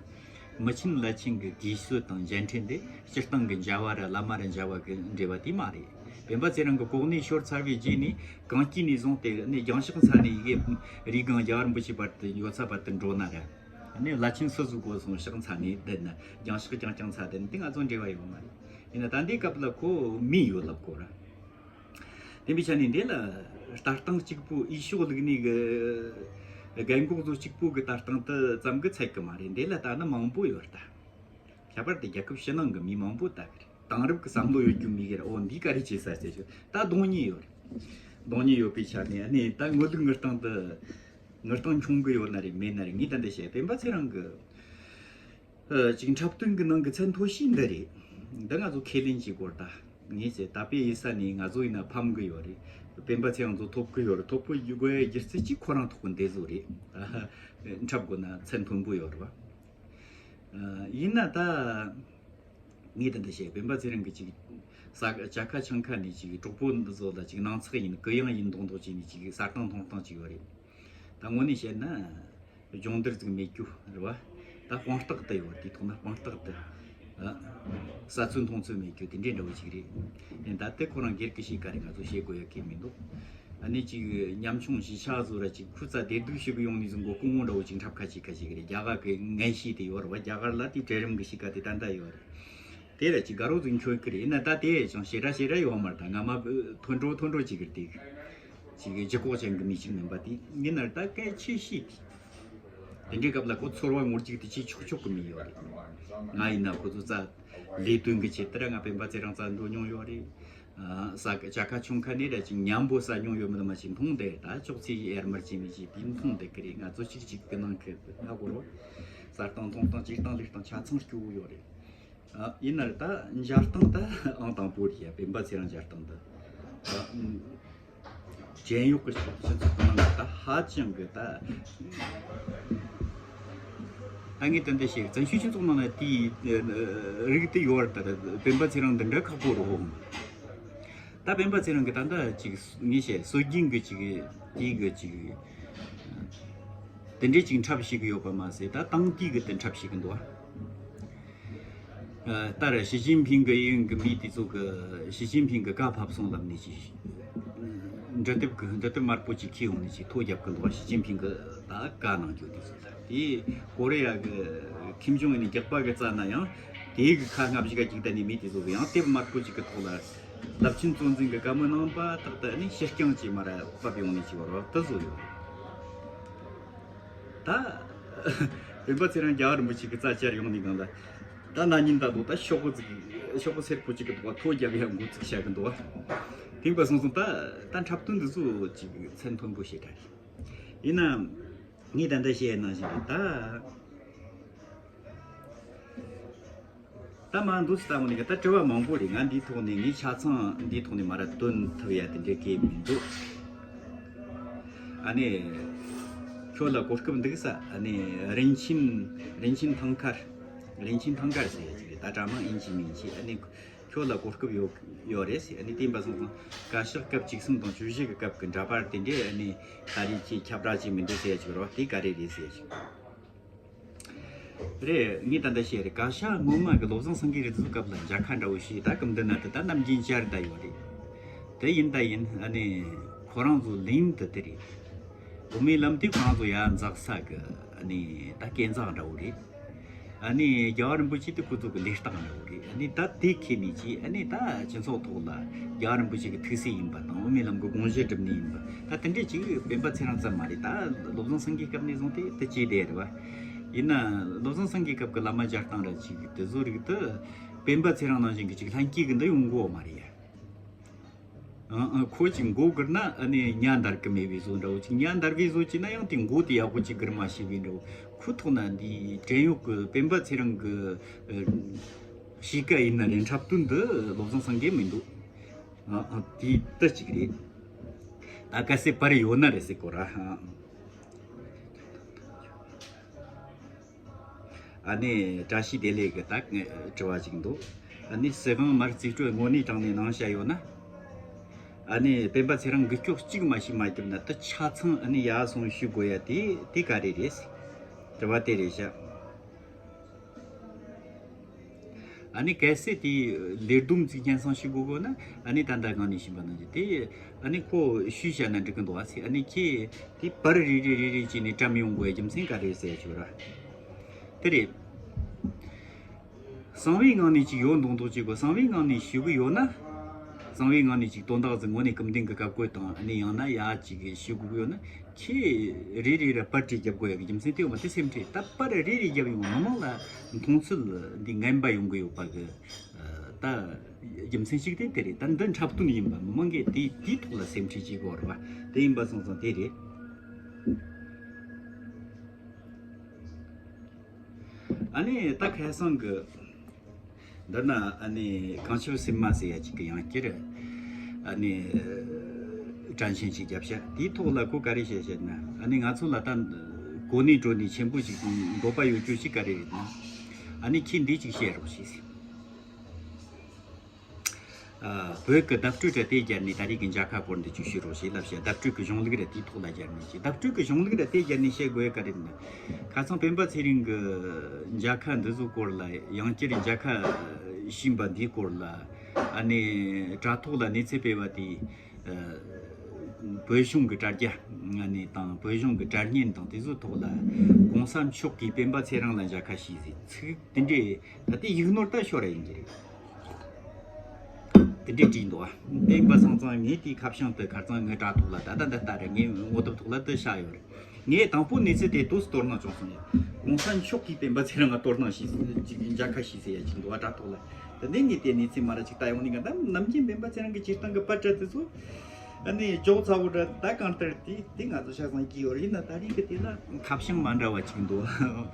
བ། མི་ཆེན་བླ་ཆེན་གྱི་དགོས་སྲོལ་དང་མཇལ་འཕྲད་འདི་སྤྱིར་བཏང་གི་མཇལ་བ་ར་བླ་མ་ར་མཇལ་བ་གི་འབྲེལ་བ་དེ་མ་རེད། སྤེན་པ་ཚེ་རིང་གི་གོ་གནས་ཤོར་ཚར་བའི་རྗེས་ནས་གང་སྐྱེས་ནས་བཟུང་སྟེ་ནས་རྒྱང་ཕྱོགས་མཚམས་ནས་ཡི་གེ་རིའི་སྒང་རྒྱལ་བ་རིན་པོ་ཆེ་བར་དུ་ཡོད་ས་བར་དུ་འགྲོ་ན་ར། ནས་བླ་ཆེན་སུ་ཟིག་གོ་སོང་ཕྱོགས་མཚམས་ནས་བསྡད་ན། རྒྱང་ཕྱོགས་རྐྱང་རྐྱང་ཚ་བསྡད་ན་དེ་ང་ཚོ་འབྲེལ་བ་ཡོད་མ་རེད། ཡིན་ན་ད་འདི་སྐབས་ལ་ཁོ་མི་ཡོད་ལབ་གོ་ར། དེ་འདྲའི་ཆ་ནས་འདི་ལ་ལྟ་སྟངས་གཅིག་པུ། འོས་ཤོག་བླུགས་ནས་གི་རྒན་གོག་ཚོ་གཅིག་པུ་གི་ལྟ་སྟངས་དེ་ཙམ་གི་ཚད་གི་མ་རེད། འདི་ལ་ལྟ་ན་མང་པོ་ཡོད་ལྟ། ཁྱད་པར་དུ་རྒྱལ་ཁབ་ཕྱི་ནང་གི་མི་མང་པོ་ལྟ་གི་རེད། དེང་རབས་ཀྱི་བསམ་བློ་ཡོད་རྒྱུ་མི་གི་རེད། འོ་འདི་ག་རེ་བྱེད་ས་ཟེར་ཞུ། ད་གདོང་ཉེས་ཡོད་རེད། གདོང་ཉེས་ཡོད་པའི་ཆ་ནས་ནི་ད་ངོ་ལུག་ངུ་སྟངས་དེ། ངུ་སྟངས་འཁྱོངས་གི་ཡོད་ན་རེད་མེད་ན་རེད། ངས་ད་འདི་བཤད། སྤེན་པ་ཚེ་རིང་གི་ཨ་ཅིག་འཁྲབ་སྟོན་གྱི་ནང་གི་ཚད་མཐོ་ཤོས་འདི་རེད། འདི་ང་ཚོ་ཁས་ལེན་བྱེད་དགོས་རེད། ད་ངས་བྱས་ད་དཔེ་ཡིན་ས་ནས་ང་ཚོ་ཡིན་ན་ཕམ་གི་ཡོད་རེད། སྤེན་པ་ཚེ་རིང་ཚོ་ཐོབ་གི་ཡོད་རེད། ཐོབ་གི་དགོས་ཡ་སྒྱུ་རྩལ་གཅིག་ཁོ་རང་ཐོག་གི་འདི་བཟོ་རེད། འཁྲབ་དགོས་ན་ཚད་མཐོན་པོ་ཡོད་རེད་བ། ཨ་ཡིན་ན་ད་ངས་ད་འདི་བཤད། སྤེན་པ་ཚེ་རིང་གི་ཅིག་ས་ག་བྱ་ཁ་ཆང་ཁ་ནས་ཅིག་གྲོགས་པོ་འདི་ཚོ་ལ་ཅིག་ནང་ཚགས་ཡིན་གུ་ཡངས་ཡིན་མདོག་མདོག་བྱས་ནས་ཅིག་ཟ་སྟངས་འཐུང་སྟངས་ཅིག་ཡོད་རེད། ད་དངོས་གནས་བཤད་ན། སྦྱོང་བརྡར་ཟིག་མེད་རྒྱུ་རེད་བ། ད་དཔང་རྟགས་དེ་ཡོད། དེ་ཐོག་ན་དཔང་རྟགས་དེ། ཨ། ཟ་ཚོད་འཐུང་ཚོད་མེད་རྒྱུ་དེ་འདྲའི་འདྲ་བོ་ཅིག་རེད། ཡིན་ད་དེ་ཁོ་རང་སྒེར་གྱི་གཤིས་ཀ་རེད། ང་ཚོ་བཤད་དགོས་ཡ་གི་མི་འདུག་ཨ་ནི་ཅིག་ཉམ་ཆུང་གཞིས་ཆགས་བཟོ་ར་ཅིག་ཁུ་ཚ་བདེ་སྡུག་ཞུ་གི་ཡོང་ནས་བཟུང་གོ་སྐུ་ངོ་འདྲ་བོ་ཅིག་འཁྲབ་ཁ་ཅིག་ཁ་ཅིག་རེད། རྒྱ་གར་གི་ངན་གཤིས་དེ་ཡོད་རེད་བ། རྒྱ་གར་ལ་དེའི་གྲལ་རིམ་གྱི་གཤིས་ཀ་དེ་ད་ལྟ་ཡོད་རེད། དེ་ལ་ཅིག་དགའ་རོགས་ཟིག་འཁྱོལ་གི་རེད། ཡིན་ན་ད་དེ་ཅང་ཞེ་དྲག་ཞེ་དྲག་ཡོད་མ་རེད། ད་སྔ་མ་ཐོན་འགྲོ་ཐོན་འགྲོ་ཅིག་གི་དེ། ཅིག་ལྗིད་ཁོག་ཅན་གྱི་མི་ཞིག་མིན་པ་དེ་ཡིན་ན་ད་སྐད་ཆེ་ཤོས་དེ། དེ་འདྲའི་སྐབས་ལ་ཁོ་ཚོར་བ་ངོ་རྒྱུག་དེ་བྱེད་ཆོག་ཆོག་གི་མི་ཡོད་རེད། ང་ཡིན་ན་ཁོ་ཚོ་རྩ་ལས་དོན་གྱི་ཆེད་དུ་ར་ང་སྤེན་པ་ཚེ་རིང་རྩ་འགྲོ་མྱོང་ཡོད་རེད། ཨ་ས་ག་བྱ་ཁ་ཆུང་ཁ་ནས་ར་ཅིག་མཉམ་པོ་ཟ་མྱོང་ཡོད་མེད་མ་ཤེས། མཐོང་བསྡད། ད་ཅོག་ཙེ་ཡར་མར་བྱེད་མི་བྱེད་དེ་མཐོང་བསྡད་གི་རེད། ང་ཚོ་གཅིག་གཅིག་གི་ནང་གི་ང་གོ་རོ། ཟ་སྟངས་འཐུང་སྟངས་བྱེད་སྟངས་ལུས་སྟངས་ཆ་ཚང་སྐྱོ་བོ་ཡོད་རེད། ཨ་ཡིན་ན་ད་མཇལ་སྟངས་ད་ཨང་དང་པོ་རེད་ཡ། སྤེན་པ་ཚེ་རིང་མཇལ་སྟངས་ད། ཨ་ཨུམ། བྲན་གཡོག་གི་སྤྱི་ཚོགས་ནང་ལ་ད་ཧ་ཅང་གི་ད། ད་ངས་ད་འདི་བཤད། བཙན་བྱོལ་སྤྱི་ཚོགས་ནང་ལ་དེའི་རིགས་དེ་ཡོད་རེད། ད་སྤེན་པ་ཚེ་རིང་འདི་འདྲ་ཁག་པོ་རེད། ད་སྤེན་པ་ཚེ་རིང་གི་ད་ལྟ་ཅིག་ངས་བཤད་སྲོལ་རྒྱུན་གི་ཅིག་དེའི་གི་ཅིག་དེ་འདྲའི་ཅིག་འཁྲབ་ཤེས་གི་ཡོད་པ་མ་ཟད། ད་དེང་དུས་གི་དེ་འཁྲབ་ཤེས་གི་འདུག་ཨ། ཨ་ད་ར་ཞི་ཅིན་ཕིང་གི་གཡས་གཡོན་གི་མི་དེ་ཚོ་གི་ཞི་ཅིན་ཕིང་གི་བཀའ་ཕབ་སོང་ལབ་ནས་ཅིག་འབྲི་དེབ་གི་འབྲི་དེབ་དམར་པོ་ཅིག་ཁྱེར་ཡོང་ནས་ཅིག་ཐོ་རྒྱབ་གི་འདུག་ཞི་ཅིན་ཕིང་གི་ད་བཀའ་གནང་རྒྱུ་དེ་ཚོ་ལ། དེ་ཀོ་རི་ཡ་གི་ཁེམ་ཇོང་ཨུན་ནས་རྒྱག་པ་གི་རྩ་ན་ཡང་དེའི་གི་ཁ་སྔ་ཕྱི་ག་ཅིག་ད་ནས་མི་དེ་ཚོ་གི་ཡང་དེབ་དམར་པོ་ཅིག་གི་ཐོག་ལ་རླབས་ཆེན་གཙོ་འཛིན་གི་བཀའ་མོལ་གནང་པ་དག་ད་ནི་ཕྱིར་འགྱངས་ཅིག་མ་ར་ཕབ་ཡོང་ནས་ཅིག་བར་བ་དེ་བཟོ་ཡོད། ད་སྤེན་པ་ཚེ་རིང་རྒྱལ་བ་རིན་པོ་ཆེ་གི་རྩ་བཅར་ཡོང་ནས་གང་ལ། ད་ན་ནིང་ད་དུ་ད་ཤོག་གུ་ཅིག་ཤོག་གུ་སེར་པོ་ཅིག་གི་ཐོག་ཐོ་རྒྱབ་ཡ་འགོ་ཚུགས་བྱ་གི་འདུག་བ། དེང་པ་སོང་སོང་ད་ད་འཁྲབ་སྟོན་འདི་ཚོ་ཅིག་ཚད་མཐོན་པོ་ཞེ་དྲག་རེད། ཡིན་ནའང་ངས་ད་ལྟ་བཤད་ཡ་ནང་བཞིན་རེད་ད། ད་མ་འདུག་སེ་ལྟ་བ་ནི་ད་དྲི་བ་མང་པོ་རེད། ང་འདིའི་ཐོག་ནས་ངའི་ཆ་ཚང་འདིའི་ཐོག་ནས་མ་ར་འདོན་ཐུབ་ཡ་དེ་འདྲའི་གི་མི་འདུག་ཨ་ནི་ཁྱོད་ལ་གོ་སྐབས་འདུག་ས། ཨ་ནི་རིན་ཆེན་རིན་ཆེན་ཐང་དཀར་རིན་ཆེན་ཐང་དཀར་ཟེར་ཡ་ཅིག་རེད། ད་གྲྭ་མང་ཨིན་ཅི་མིན་ཅི། ཨ་ནི་ཁྱོད་ལ་གོ་སྐབས་ཡོད་ཡོད་རེད་ཟེར། ཨ་ནི་བསྟན་པ་སོང་སོང་བཀའ་ཤག་སྐབས་བཅུ་གསུམ་དང་བཅུ་བཞི་གི་སྐབས་ཀྱི་འདྲ་པར་དེ་འདྲས་ཨ་ནི་ད་རེས་ཀྱི་ཁྱབ་བསྒྲགས་ཅིག་མི་འདུག་ཟེར་ཡ་ཅིག་རེད་བ། དེ་ག་རེ་རེད་ཟེར་ཡ་ཅིག་རེད། ངས་ད་ལྟ་བཤད་རེད། བཀའ་ཤག་སྔོན་མ་གི་བློ་བཟང་སེང་གེ་རེད། དེ་ཚོ་སྐབས་ལ་མཇལ་ཁ་འདྲ་བོ་ཞིག་ད་སྐབས་འདི་ན་དེ་ད་ནམ་རྒྱུན་བཅར་ད་ཡོད་རེད། དེ་ཡིན་ད་ཡིན། ཨ་ནི་ཁོ་རང་ཚོ་ལིན་དུ་དེ་རེད། བུད་མེད་ལམ་དེ་ཁོ་རང་ཚོ་ཡར་འཛེག་ས་གི་ཨ་ནི་ད་སྐས་འཛེག་འདྲ་བོ་རེད། ཨ་ནི་རྒྱལ་བ་རིན་པོ་ཆེ་དེ་ཁོ་ཚོ་གི་ལས་སྟངས་འདྲ་བོ་རེད། ཨ་ནི་ད་དེ་ཁེ་ནས་ཅི་ཨ་ནི་ད་སྤྱི་ཚོགས་ཐོག་ལ་རྒྱལ་བ་རིན་པོ་ཆེ་གི་ཐུགས་སྲས་ཡིན་པ་དང་བུད་མེད་ལམ་གི་དགོངས་གཞི་སྒྲུབ་ནི་ཡིན་པ་ད་དེ་འདྲས་ཅིག་སྤེན་པ་ཚེ་རིང་ཙམ་མ་རེད། ད་བློ་བཟང་སེང་གེའི་སྐབས་ནས་བཟུང་སྟེ་དེ་བྱས་བསྡད་རེད་བ། ཡིན་ན་བློ་བཟང་སེང་གེའི་སྐབས་ཀྱི་བླ་མ་མཇལ་སྟངས་ར་ཅིག་དེ་ཚོ་རིགས་དེ་སྤེན་པ་ཚེ་རིང་ནང་བཞིན་གྱི་ཅིག་ལྷན་སྐྱེས་ཀྱི་འདི་ཡོང་གོ་མ་རེད་ཡ། ཨང་ཨང་། ཁོ་ཅིག་མགོ་སྒུར་ན་ཨ་ནི་ཉ་འདར་གི་མེད་པའི་བཟོ་འདྲ་བོ་ཅིག་ཉ་འདར་བའི་བཟོ་ཅིག་ན་ཡང་དེ་མགོ་དེ་ཡག་པོ་ཅིག་སྒུར་མ་ཤེས་པའི་འདྲ་བོ། ཁོ་ཐོག་ན་འདི་བྲན་གཡོག་གི་སྤེན་པ་ཚེ་རིང་གི་ཨ་གཤིས་ཀ་ཡིན་ན་རེད། འཁྲབ་སྟོན་འདི་བློ་བཟང་སེང་གེ་མི་འདུག་ཨང་ཨང་། དེ་ལྟ་ཅིག་རེད། ད་གལ་སྲིད་པར་ཡོད་ན་རེད་ཟེར་གོ་ར། ཨང་། ཨ་ནི་བཀྲ་ཤིས་བདེ་ལེགས་ཀྱི་ད་དྲི་བ་ཅིག་འདུག་ཨ་ནི་སྲིད་དབང་མར་རྩིས་སྤྲོད་དངོས་གནས་དྲང་གནས་གནང་བྱ་ཡོད་ན། ཨ་ནི་སྤེན་པ་ཚེ་རིང་འགུལ་སྐྱོད་གཅིག་མ་ཞིག་མ་བརྒྱབ་ན་དེ་ཆ་ཚང་ཨ་ནི་ཡར་སོང་ཞུ་དགོས་ཡ་དེ་དེ་ག་རེ་རེད། དྲི་བ་དེ་རེད་ཤག་ཨ་ནི་གལ་སྲིད་དེ་ལས་བསྡོམས་ཚིག་སྙན་སེང་ཞུ་དགོས་དགོས་ན་ཨ་ནི་ད་ལྟ་གང་ནས་ཤེས་པ་ནང་བཞིན་དེ་ཨ་ནི་ཁོ་ཞུས་བྱས་ན་འགྲིག་གི་འདུག་ཨ་ཚེ་ཨ་ནི་ཁྱེད་དེ་པར་རེ་རེ་རེ་རེ་བྱས་ནས་བཀྲམ་ཡོང་དགོས་རྒྱུ་མཚན་ག་རེ་ཟེར་ཞུ་ར། དེ་རེད། གསང་བའི་ངང་ནས་ཅིག་ཡོད་མདོག་མདོག་ཅིག་གོ། གསང་བའི་ངང་ནས་ཞུ་གི་ཡོད་ན། གསང་བའི་ངང་ནས་ཅིག་དོན་དག་ཟིག་དངོས་གནས་སྐུ་མདུན་གྱི་བཀའ་བཀོད་དང་ཨ་ནི་ཡང་ན་ཡ་ཅིག་ཞུ་དགོས་ཡོད་ན། ཁྱེད་རེ་རེ་ར་པར་ཅིག་རྒྱབ་དགོས་ཡ་གི་རྒྱུ་མཚན་དེ་ཡོད་མ་རེད། སེམས་ཁྲལ་ད་པར་རེ་རེ་རྒྱབ་ཡོང་མི་མང་ལ་མཐོང་ཚུལ་འདི་ངན་པ་ཡོང་གི་ཡོད་པ་གི་ད་རྒྱུ་མཚན་ཞིག་དེ་དེ་རེད། ད་འདི་འཁྲབ་སྟོན་ཡིན་པ་མི་མང་གིས་དེ་དེའི་ཐོག་ལ་སེམས་ཁྲལ་བྱེད་དགོས་རེད་བ། དེ་ཡིན་པ་སོང་ཙང་དེ་རེད། ཨ་ནི་ད་ཁ་སང་གི་འདི་ན་ཨ་ནི་གངས་ཆབ་སེམས་མ་ཟེར་ཡ་ཅིག་གི་ཡང་བསྐྱར་ཨ་ནི་དྲན་ཤེས་ཅིག་བརྒྱབ་ཤག་དེའི་ཐོག་ལ་ཁོ་ག་རེ་བཤད་བཤད་ན། ཨ་ནི་ང་ཚོ་ལ་ད་གོ་གནས་གྲོན་ནས་ཆེན་པོ་ཅིག་དང་འདོད་པ་ཡོད་རྒྱུ་ཞིག་ག་རེ་རེད་ན། ཨ་ནི་ཁྱེད་འདི་ཅིག་བཤད་རོགས་ཞེས་ཟེར། ཨ། བོད་ཀྱི་བརྡ་སྤྲོད་ར་དེ་སྦྱར་ནས་ད་རེས་ཀྱི་མཇལ་ཁ་སྐོར་འདི་ཅིག་ཞུ་རོགས་ཞེས་ལབ་བཤད། བརྡ་སྤྲོད་ཀྱི་གཞུང་ལུགས་ར་དེའི་ཐོག་ལ་སྦྱར་ནས་ཅིག་བརྡ་སྤྲོད་ཀྱི་གཞུང་ལུགས་ར་དེ་སྦྱར་ནས་བཤད་དགོས་ཡ་ག་རེ་རེད་ན། ཁ་སང་སྤེན་པ་ཚེ་རིང་གི་མཇལ་ཁ་འདི་ཚོ་སྐོར་ལ་ཡང་བསྐྱར་མཇལ་ཁ་ཕྱིན་པ་འདིའི་སྐོར་ལ་ཨ་ནི་དྲ་ཐོག་ལ་གནས་ཚུལ་སྤེལ་བ་དེ། ཨ། བོད་གཞུང་གི་དྲ་རྒྱ་ཨ་ནི་དང་བོད་གཞུང་གི་དྲ་བརྙན་དང་དེ་ཚོའི་ཐོག་ལ་གོང་ས་མཆོག་གིས་སྤེན་པ་ཚེ་རིང་ལ་མཇལ་ཁ་ཞུས་ཟེར་ཚིག་དེ་འདྲའི་ད་ལྟའི་ཡིག་ནོར་ད་ཤོར་ར་ཡིན་གྱི་རེད། དེ་འདྲའི་བྲིས་འདུག་ཨ། སྤེན་པ་སང་ཙང་ངས་དེའི་ཁ་བྱང་དུ་ཁར་ཙང་ངའི་དྲ་ཐོག་ལ་ད་ལྟ་འདི་ལྟ་རེད། ངའི་ངོ་དེབ་ཐོག་ལ་དེ་བཞག་ཡོད་རེད། ངས་དང་པོ་གནས་ཚུལ་དེ་དུས་སུ་དོ་སྣང་བྱུང་སོང་ཡ། གོང་ས་མཆོག་གིས་སྤེན་པ་ཚེ་རིང་ལ་དོ་སྣང་ཞུས་ཟེར་ཅིག་མཇལ་ཁ་ཞུས་ཟེར་ཡ་ཅིག་འདུག་ཨ། དྲ་ཐོག་ལ། དེ་ནས་ངས་དེ་གནས་ཚུལ་མ་ར་ཅིག་ལྟ་ཡོང་ནི་ག་ད་ནམ་རྒྱུན་སྤེན་པ་ཚེ་རིང་གི་སྤྱིར་བཏང་གི་པར་འདྲ་དེ་ཚོ་ཨ་ནི་ཅོག་ཚ་བོ་འདྲ་ད་གང་ལྟར་དེ་དེ་ང་ཚོ་ཤ་ཚང་གི་ཡོད་རེད་ན། ད་རེས་གི་དེ་ལ་ཁ་བྱང་མ་འདྲ་བ་ཅིག་འདུག་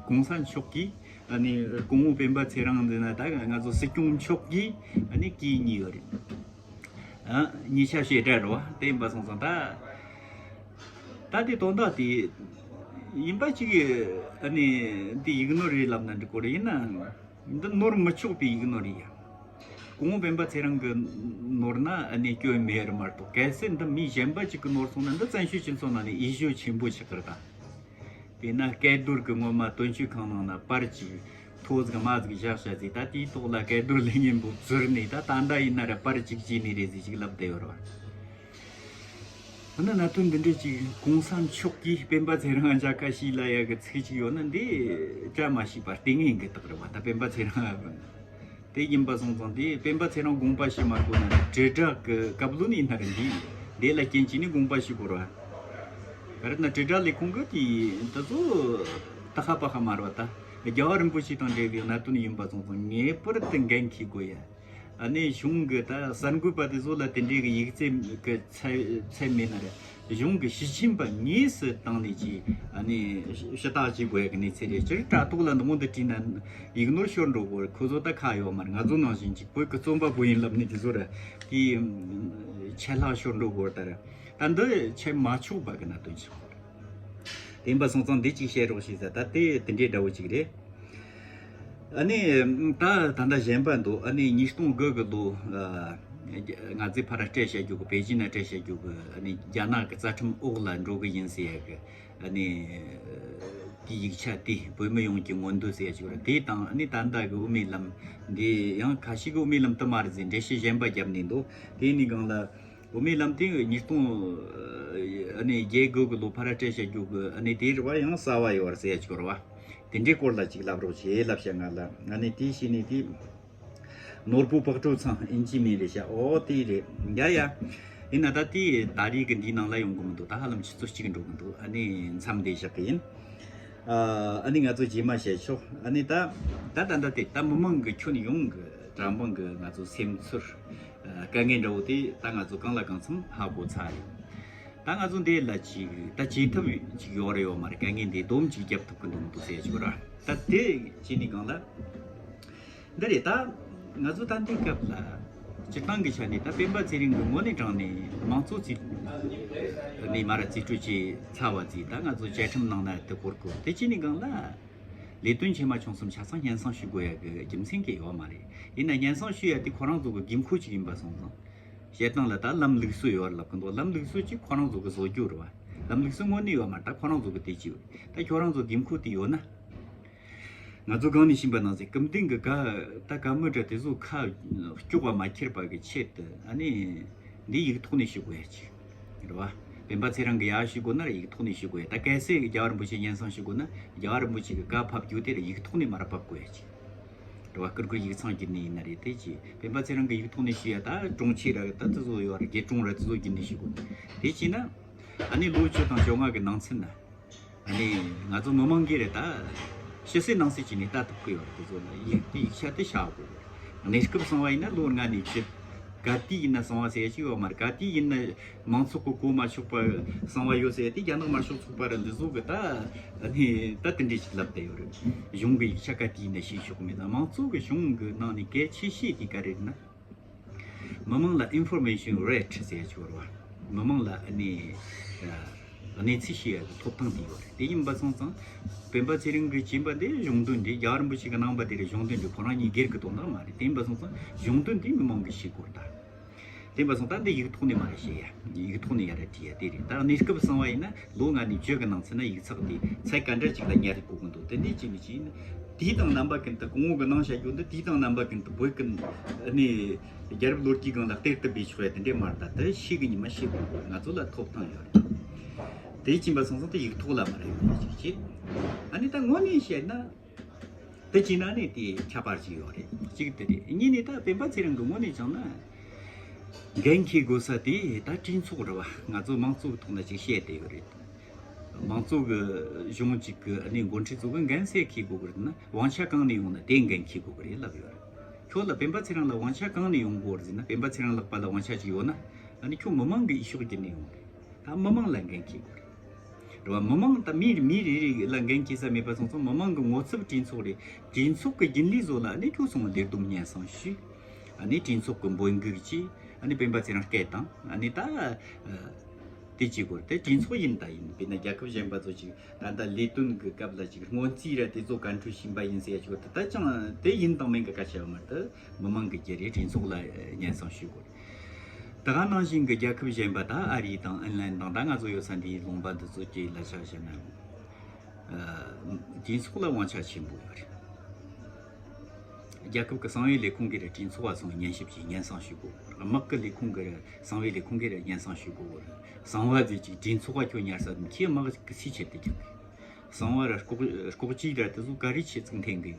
གོང་ས་མཆོག་གིས་ཨ་ནི་སྐུ་ངོ་སྤེན་པ་ཚེ་རིང་འདི་ན་ད་ང་ཚོ་སྲིད་སྐྱོང་མཆོག་གིས་ཨ་ནི་གིས་གཉིས་ཡོད་རེད། ཨ། གཉིས་ཆ་བཤད་གྲྭ་རོ་དེ་ཡིན་པ་སོང་ཙང་ད། ད་དེ་དོན་དག་དེ་ཡིན་པ་ཅིག་ཨ་ནི་འདི་ཡིག་ནོར་རེད་ལབ་ན་འགྲིག་གོ་རེད། ཡིན་ནའང་འདི་ནོར་མི་ཆོག་པའི་ཡིག་ནོར་རེད་ཡ། སྐུ་ངོ་སྤེན་པ་ཚེ་རིང་གི་ནོར་ན་ཨ་ནི་སྐྱོན་མེད་རེད་མ་གཏོགས། གལ་སྲིད་འདི་མི་གཞན་པ་ཅིག་གི་ནོར་སོང་ན་འདི་བཙན་བྱོལ་སྤྱི་ཚོགས་ནང་ནས་ཨེ་ཤོ་ཆེན་པོ་ཆགས་ཀྱི་རེད་ད། དེས་ན་སྐལ་རྡོར་གྱི་སྔོན་མ་དོན་གཅོད་ཁང་ནང་ན་པར་ཅིག་མཐོ་ཟིག་དམའ་ཟིག་བཞག་བྱ་ཟིག་ད་དེའི་ཐོག་ལ་སྐལ་རྡོར་ལེགས་ཉེས་འབུ་བཙུར་ནས་ད་ད་ལྟ་ཡིན་ན་ར་པར་ཅིག་བརྗེས་ནས་རེད་ཟིག་ཅིག་ལབ་བསྡད་ཡོད་རེད་བ། འོ་ན་གནད་དོན་འདི་འདྲས་ཅིག་གོང་ས་མཆོག་གིས་སྤེན་པ་ཚེ་རིང་མཇལ་ཁ་ཞུས་ལ་ཡ་གི་ཚིག་ཅིག་ཡོད་ན་འདི་བཀྲ་མ་ཤིས་པ་ལྟས་ངན་གི་རྟགས་རེད་བ། ད་སྤེན་པ་ཚེ་རིང་དེ་ཡིན་པ་སོང་ཙང་དེ་སྤེན་པ་ཚེ་རིང་དགོངས་པ་ཞུ་མ་དགོས་ན་དྲིལ་བསྒྲགས་ཀྱི་བཀའ་བློན་ཡིན་ན་རེད། འདི་འདི་ལ་རྐྱེན་བྱས་ནས་དགོངས་པ་ཞུ་དགོས་ར། ག་རེ་ན་དྲིལ་བསྒྲགས་ལས་ཁུངས་ཀྱི་དེ་ད་ཚོ་ད་ཧ་པ་ཧ་མ་རེད་བ། ད་རྒྱལ་བ་རིན་པོ་ཆེ་དང་འབྲེལ་བའི་གནད་དོན་ཡིན་པ་སོང་ཙང་ངེས་པར་དུ་འགན་འཁྱེར་དགོས་ཡ། ཨ་ནི་གཞུང་གི་ད་གསར་འགོད་པ་དེ་ཚོ་ལ་དེ་འདྲའི་གི་ཡིག་ཚད་གི་ཚད་ཚད་མེད་ན་རེད། གཞུང་གི་ཞུ་ཆེན་པ་དངོས་སུ་བཏང་ནས་ཀྱི་ཨ་ནི་ཞུ་དག་བྱེད་དགོས་ཡ་གི་གནས་ཚུལ་རེད། སྤྱིར་དྲ་ཐོག་ལ་འདི་མོ་འདི་བྲིས་ན་ཡིག་ནོར་ཤོར་འགྲོ་དགོས། ཁོ་ཚོ་ད་ཁ་ཡོད་མ་རེད། ང་ཚོ་ནང་བཞིན་ཅིག་བོད་ཀྱི་རྩོམ་པ་པོ་ཡིན་ལབ་ནས་དེ་ཚོ་ར་དེ་ཆད་ལྷག་ཤོར་འགྲོ་དགོས། ད་ར་ད་འདི་ཆད་མ་ཆོག་པ་གི་གནད་དོན་ཆགས་ཡོད་རེད། དེ་ཡིན་པ་སོང་ཙང་འདི་གཅིག་བཤད་རོགས་ཞེས་ཟེར། ད་དེ་དེ་འདྲའི་འདྲ་བོ་གཅིག་རེད། ཨ་ནི་ད་ད་ལྟ་གཞན་པ་འདུག་ཨ་ནི་ཉིས་སྟོང་དགུ་གི་ལོ་ཨ་ང་ཚོས་ཕར་སྤྲད་བྱ་རྒྱུ་གི་པེ་ཅིན་ན་སྤྲད་བྱ་རྒྱུ་གི་ཨ་ནི་རྒྱ་ནག་གི་རྩ་ཁྲིམས་འོག་ལ་འགྲོ་གི་ཡིན་ཟེར་ཡ་གི་ཨ་ནི་ ཡིག་ཆ་དེ་བོད་མི་ཡོངས་ཀྱི་མངོན་འདོད་ཟེར་ཡ་ཅིག་ཡོད་ར། དེ་དང་ཨ་ནི་ད་ལྟ་གི་དབུ་མའི་ལམ་འདི་ཡང་ཁ་ཤས་ཀྱིས་དབུ་མའི་ལམ་དུ་མ་རེད་ཟེར་འགྲེལ་བཤད་གཞན་པ་བརྒྱབ་ནས་འདུག་དེ་ནི་གང་ལ་དབུ་མའི་ལམ་དེ་ཉིས་སྟོང་ཨ་ནི་བརྒྱད་དགུ་གི་ལོ་ཕར་སྤྲད་བྱ་རྒྱུ་གི་ཨ་ནི་དེ་རེད་བ། ཡང་གསར་བ་ཡོད་ར་ཟེར་ཡ་ཅིག་ཡོད་ར་བ། དེ་འདྲའི་སྐོར་ལ་ཅིག་ལབ་རོགས་བྱེད་ལབ་བྱ། ང་ལ་ཨ་ནི་དེ་བྱས་ནས་དེ། ནོར་བུ་བག་གྲོ་ཚང་ཨིན་ཇི་མིན་རེད་ཤག་འོ་དེ་རེད། ཡ་ཡ། ཡིན་ན་ད་དེ་ད་རེས་ཀྱི་འདིའི་ནང་ལ་ཡོང་གི་མི་འདུག་ད་ཧ་ལམ་ཆུ་ཚོད་གཅིག་འགྲོ་གི་འདུག་ཨ་ནི་མཚམས་འདི་བཞག་གི་ཡིན། ཨ་ནི་ང་ཚོ་རྗེས་མ་བཤད་ཆོག་ཨ་ནི་ད་ད་ད་ད་དེ་ད་མི་མང་གི་ཁྱོན་ཡོངས་ཀྱི་དྲ་འབངས་ཀྱི་ང་ཚོ་སེམས་ཚོར། དཀའ་ངལ་འདྲ་བོ་དེ་ད་ང་ཚོ་གང་ལ་གང་འཚམ་ཧ་གོ་ཚར་རེད། ད་ང་ཚོ་འདི་ལ་ཅིག་ད་བྱེད་ཐབས་ཅིག་ཡོད་རེད་ཡོད་མ་རེད། དཀའ་ངལ་འདི་སྡོམ་ཅིག་རྒྱབ་ཐུབ་ཀྱི་འདུག་མི་འདུག་ཟེར་ཡ་ཅིག་ཡོད་ར། ད་དེ་བྱས་ནས་གང་ལ། འདི་རེད་ད། ང་ཚོ་ད་འདི་སྐབས་ལ་སྤྱིར་བཏང་གི་ཆ་ནས་ད་སྤེན་པ་ཚེ་རིང་གི་ངོ་ནས་དྲངས་ནས་མང་གཙོ་རྩིས་ནས་མ་ར་རྩིས་སྤྲོད་བྱས་ཚར་བ་ཚིག་ད་ང་ཚོ་བཅའ་ཁྲིམས་ནང་ན་དེ་སྐོར་གོ་དེ་བྱས་ནས་གང་ལ། ལས་དོན་ཆེ་མ་ཆུང་གསུམ་ཆ་ཚང་སྙན་སེང་ཞུ་དགོས་ཡ་གི་རྒྱུ་མཚན་གི་ཡོད་མ་རེད། ཡིན་ན་སྙན་སེང་ཞུ་ཡ་དེ་ཁོ་རང་ཚོ་གི་དགོས་མཁོ་ཅིག་ཡིན་པ་སོང་ཙང་། བཤད་སྟངས་ལ་ད་ལམ་ལུགས་སྲོལ་ཡོད་ལབ་གི་འདུག་ལམ་ལུགས་སྲོལ་གྱིས་ཁོ་རང་ཚོ་གི་བཟོ་རྒྱུ་རེད་བ། ལམ་ལུགས་སྲོལ་དངོས་གནས་ཡོད་མ་རེད། ད་ཁོ་རང་ཚོ་གི་དེ་ཅི་ཡོད་ད་ཁྱོད་རང་ཚོ་དགོས་མཁོ་དེ་ཡོད་ན། ང་ཚོ་གང་ནས་ཤེས་པ་ནང་བཞིན་སྐུ་མདུན་གི་ག་ད་བཀའ་མོལ་འདྲ་དེ་ཚོ་ཁ་སྐྱོག་པ་མ་ཁྱེར་པ་གི་ཆེད་དུ་ཨ་ནི་འདི་ཡིག་ཐོག་ནས་ཞུ་དགོས་ཡ་ཅིག་རེད་བ། སྤེན་པ་ཚེ་རིང་གི་ཡ་ཞུ་དགོས་ན་ཡིག་ཐོག་ནས་ཞུ་དགོས་ཡ། ད་གལ་སྲིད་རྒྱལ་བ་རིན་པོ་ཆེ་སྙན་སེང་ཞུ་དགོས་ན་རྒྱལ་བ་རིན་པོ་ཆེ་གི་བཀའ་ཕབ་རྒྱུ་དེ་ལ་ཡིག་ཐོག་ནས་མར་ཕབ་དགོས་ཡ་ཅིག་རེད་བ། བསྐུར་བསྐུར་ཡིག་ཚང་བརྒྱུད་ནས་ཡིན་ན་རེད། དེ་ཅི་སྤེན་པ་ཚེ་རིང་གི་ཡིག་ཐོག་ནས་ཞུ་ཡ་ད་དྲུང་ཆེ་ར་ད་དེ་ཚོ་ཡོད་ར་དགེ་དྲུང་ར་དེ་ཚོ་བརྒྱུད་ནས་ཞུ་དགོས། དེ་ཅི་ན་ཨ་ནི་ལོ་བཅུ་དང་བཅོ་ལྔ་གི་ནང་ཚུན་ན་ཨ་ནི་ང་ཚོ་མི་མང་གིས་རེད་ད་ཕྱི་གསལ་ནང་གསལ་བྱས་ནས་ལྟ་ཐུབ་ཀྱི་ཡོད་རེད། དེ་ཚོ་ལ་ཡིག་དེ་ཡིག་ཆ་དེ་བཞག་དགོས་རེད། གནས་སྐབས་གསང་བ་ཡིན་ན་ལོ་ལྔ་ནས་བཅུ། ག་དུས་ཡིན་ན་གསང་བ་ཟེར་ཡ་ཅིག་ཡོད་མ་རེད། ག་དུས་ཡིན་ན་མང་ཚོགས་ཀྱི་གོ་མ་ཆོད་པ་གསང་བ་ཡོད་ཟེར་ཡ་དེ་རྒྱ་ནག་དམར་ཤོག་ཚོགས་པ་ར་འདི་ཚོ་གི་ད་ཨ་ནི་ད་དེ་འདྲས་ཅིག་ལབ་བསྡད་ཡོད་རེད། གཞུང་གི་ཡིག་ཆ་ག་དུས་ཡིན་ན་ཤེས་ཆོག་མེད་ད། མང་ཚོགས་ཀྱི་གཞུང་གི་ནང་ནས་གལ་ཆེ་ཤོས་དེ་ག་རེ་རེད་ན། མི་མང་ལ་information right ཟེར་ཡ་ཅིག་ཡོད་རེད་བ། མི་མང་ལ་ཨ་ནི་གནས་ཚུལ་ཤེས་ཡ་གི་ཐོབ་ཐང་དེ་ཡོད་རེད། དེ་ཡིན་པ་སོང་ཙང་སྤེན་པ་ཚེ་རིང་གིས་བྱིན་པ་དེ་གཞུང་དོན་རེད། རྒྱལ་བ་རིན་པོ་ཆེ་གི་གནང་བ་དེ་རེད། གཞུང་དོན་རེད། ཁོ་རང་གཉིས་སྒེར་གི་དོན་དག་མ་རེད། དེ་ཡིན་པ་སོང་ཙང་གཞུང་དོན་དེ་མི་མང་གིས་ཤེས་དགོས་རེད་ད། དེ་ཡིན་པ་སོང་ཙང་འདི་ཡིག་ཐོག་ནས་མ་རེད་བཤད་ཡ། ཡིག་ཐོག་ནས་ཡ་རེད་བྲིས་ཡ་དེ་རེད། ད་གནས་སྐབས་གསང་བ་ཡིན་ན་ལོ་ལྔ་ནས་བཅུ་གི་ནང་ཚུད་ན་ཡིག་ཚགས་དེ་ཚད་ག་འདྲ་ཅིག་ལ་ཉར་དགོས་གི་འདུག་དེ་འདྲས་ཅིག་མི་ཅིག་ཡིན་ན་དུས་དང་རྣམ་པ་ཀུན་ཏུ་སྐུ་ངོ་གི་གནང་བྱ་རྒྱུ་འདི་དུས་དང་རྣམ་པ་ཀུན་ཏུ་བོད་ཀྱི་ནས་རྒྱལ་རབས་ལོ་རྒྱུས་སྒང་ལ་གཏེར་དུ་སྦས་ཆོག་ཡ་དེ་འདྲས་མ་རེད་ད། དེ་ཤེས་གི་ཉི་མ་ཤེས་དགོས་གི། ང་ཚོ་ལ་ཐོབ་ཐང་ཡོད་རེད། དེ་ཕྱིན་པ་སོང་ཙང་དེ་ཡིག་ཐོག་ལ་མ་རེད་ཡོད་ཅིག་བྱེད། ཨ་ནི་ད་དངོས་གནས་བཤད་ན། དེ་བྱས་ན་ནི་དེ་ཁྱད་པར་ཅིག་ཡོད་རེད། གཅིག་དེ་རེད། གཉིས་ནི་ད་སྤེན་པ་ཚེ་རིང་གི་ངོས་ནས་བྱུང་ན། འགན་འཁྱེར་དགོས་ས་དེ་ད་གྲོས་ཚོགས་རེད་བ། ང་ཚོ་མང་གཙོ་གི་ཐོག་ནས་ཅིག་བཤད་བསྡད་ཡོད་རེད། མང་གཙོ་གི་གཞུང་གཅིག་གི་ཨ་ནི་འགོ་ཁྲིད་ཚོ་གི་འགན་སེ་འཁྱེར་དགོས་ཀྱི་རེད་ན་དབང་ཆ་གང་ནས་ཡོང་ན་དེ་འགན་འཁྱེར་དགོས་ཀྱི་རེད་ལབ་ཡོད་རེད། ཁྱོད་ལ་སྤེན་པ་ཚེ་རིང་ལ་དབང་ཆ་གང་ནས་ཡོང་དགོས་རེད་ཟེར་ན། སྤེན་པ་ཚེ་རིང་ལག་པ་ལ་དབང་ཆ་ཅིག་ཡོད་ན་ཨ་ནི་ཁྱོད་མི་མང་གི་འོས་ཤོག་བརྒྱུད་ནས་ཡོང་གི་རེད། ད་མི་མང་ལ་འགན་འཁྱེར་དགོས་རེད། རེད་བ། མི་མང་ད་མི་མི་རེ་རེ་ལ་འགན་འཁྱེར་ས་མེད་པ་སོང་ཙང་མི་མང་གི་ངོ་ཚབ་གྲོས་ཚོགས་རེད། གྲོས་ཚོགས་ཀྱི་རྒྱུན་ལས་ཚོ་ལ་ཨ་ནི་ཁྱོད་སོང་བ་ལས་བསྡོམས་སྙན་སེང་ཞུས། ཨ་ནི་གྲོས་ཚོགས་ཀྱི་འབོད་འགུག་བྱས། ཨ་ནི་སྤེན་པ་ཚེ་རིང་སྐད་བཏང་། ཨ་ནི་ད་དེ་བྱེད་དགོས་རེད། དེ་གྲོས་ཚོགས་ཡིན་ད་ཡིན། དཔེར་ན་རྒྱལ་ཁབ་གཞན་པ་ཚོ་ཅིག་ད་ལྟ་ལས་དོན་གྱི་སྐབས་ལ་ཅིག་སྔོན་རྩིས་ར་དེ་ཚོ་ག་འཁྲུལ་ཕྱིན་པ་ཡིན་ཟེར་ཡ་ཅིག་ཡོད་ད། ད་ཅང་དེ་ཡིན་དང་མིན་གྱི་སྐད་ཆ་ཡོད་མ་རེད། མི་མང་གི་རྒྱུ་རེད། གྲོས་ཚོགས་ལ་སྙན་སེང་ཞུ་དགོས་རེད། ད་ག་ནང་བཞིན་གྱི་རྒྱལ་ཁབ་གཞན་པ་ད་ཨ་རི་དང་ཨིན་ལན་དང་ད་ང་ཚོ་ཡོད་ས་འདིའི་ལུང་པ་འདི་ཚོ་གི་ལ་ཆ་བཞག་ན། གྲོས་ཚོགས་ལ་དབང་ཆ་ཆེན་པོ་ཡོད་རེད། རྒྱལ་ཁབ་ཀྱི་གསང་བའི་ལས་ཁུངས་ཀྱི་རེད། གྲོས་ཚོགས་ལ་སོང་སྙན་ཞུ་བྱས་སྙན་སེང་ཞུ་དགོས། དམག་གི་ལས་ཁུངས་ཀྱི་རེད། གསང་བའི་ལས་ཁུངས་ཀྱི་རེད། སྙན་སེང་ཞུ་དགོས་རེད། གསང་བ་ཟེར་ཅིག་གྲོས་ཚོགས་ལ་ཁྱོད་ཉར་ས་དང་ཁྱེད་དམག་གི་སུས་ཆེད་དུ་རྒྱག་གི། གསང་བ་ར་ལྐོག་ལྐོག་ཇུས་ར་དེ་ཚོ་ག་རེ་བྱེད་ཚུགས་འཐེན་གི།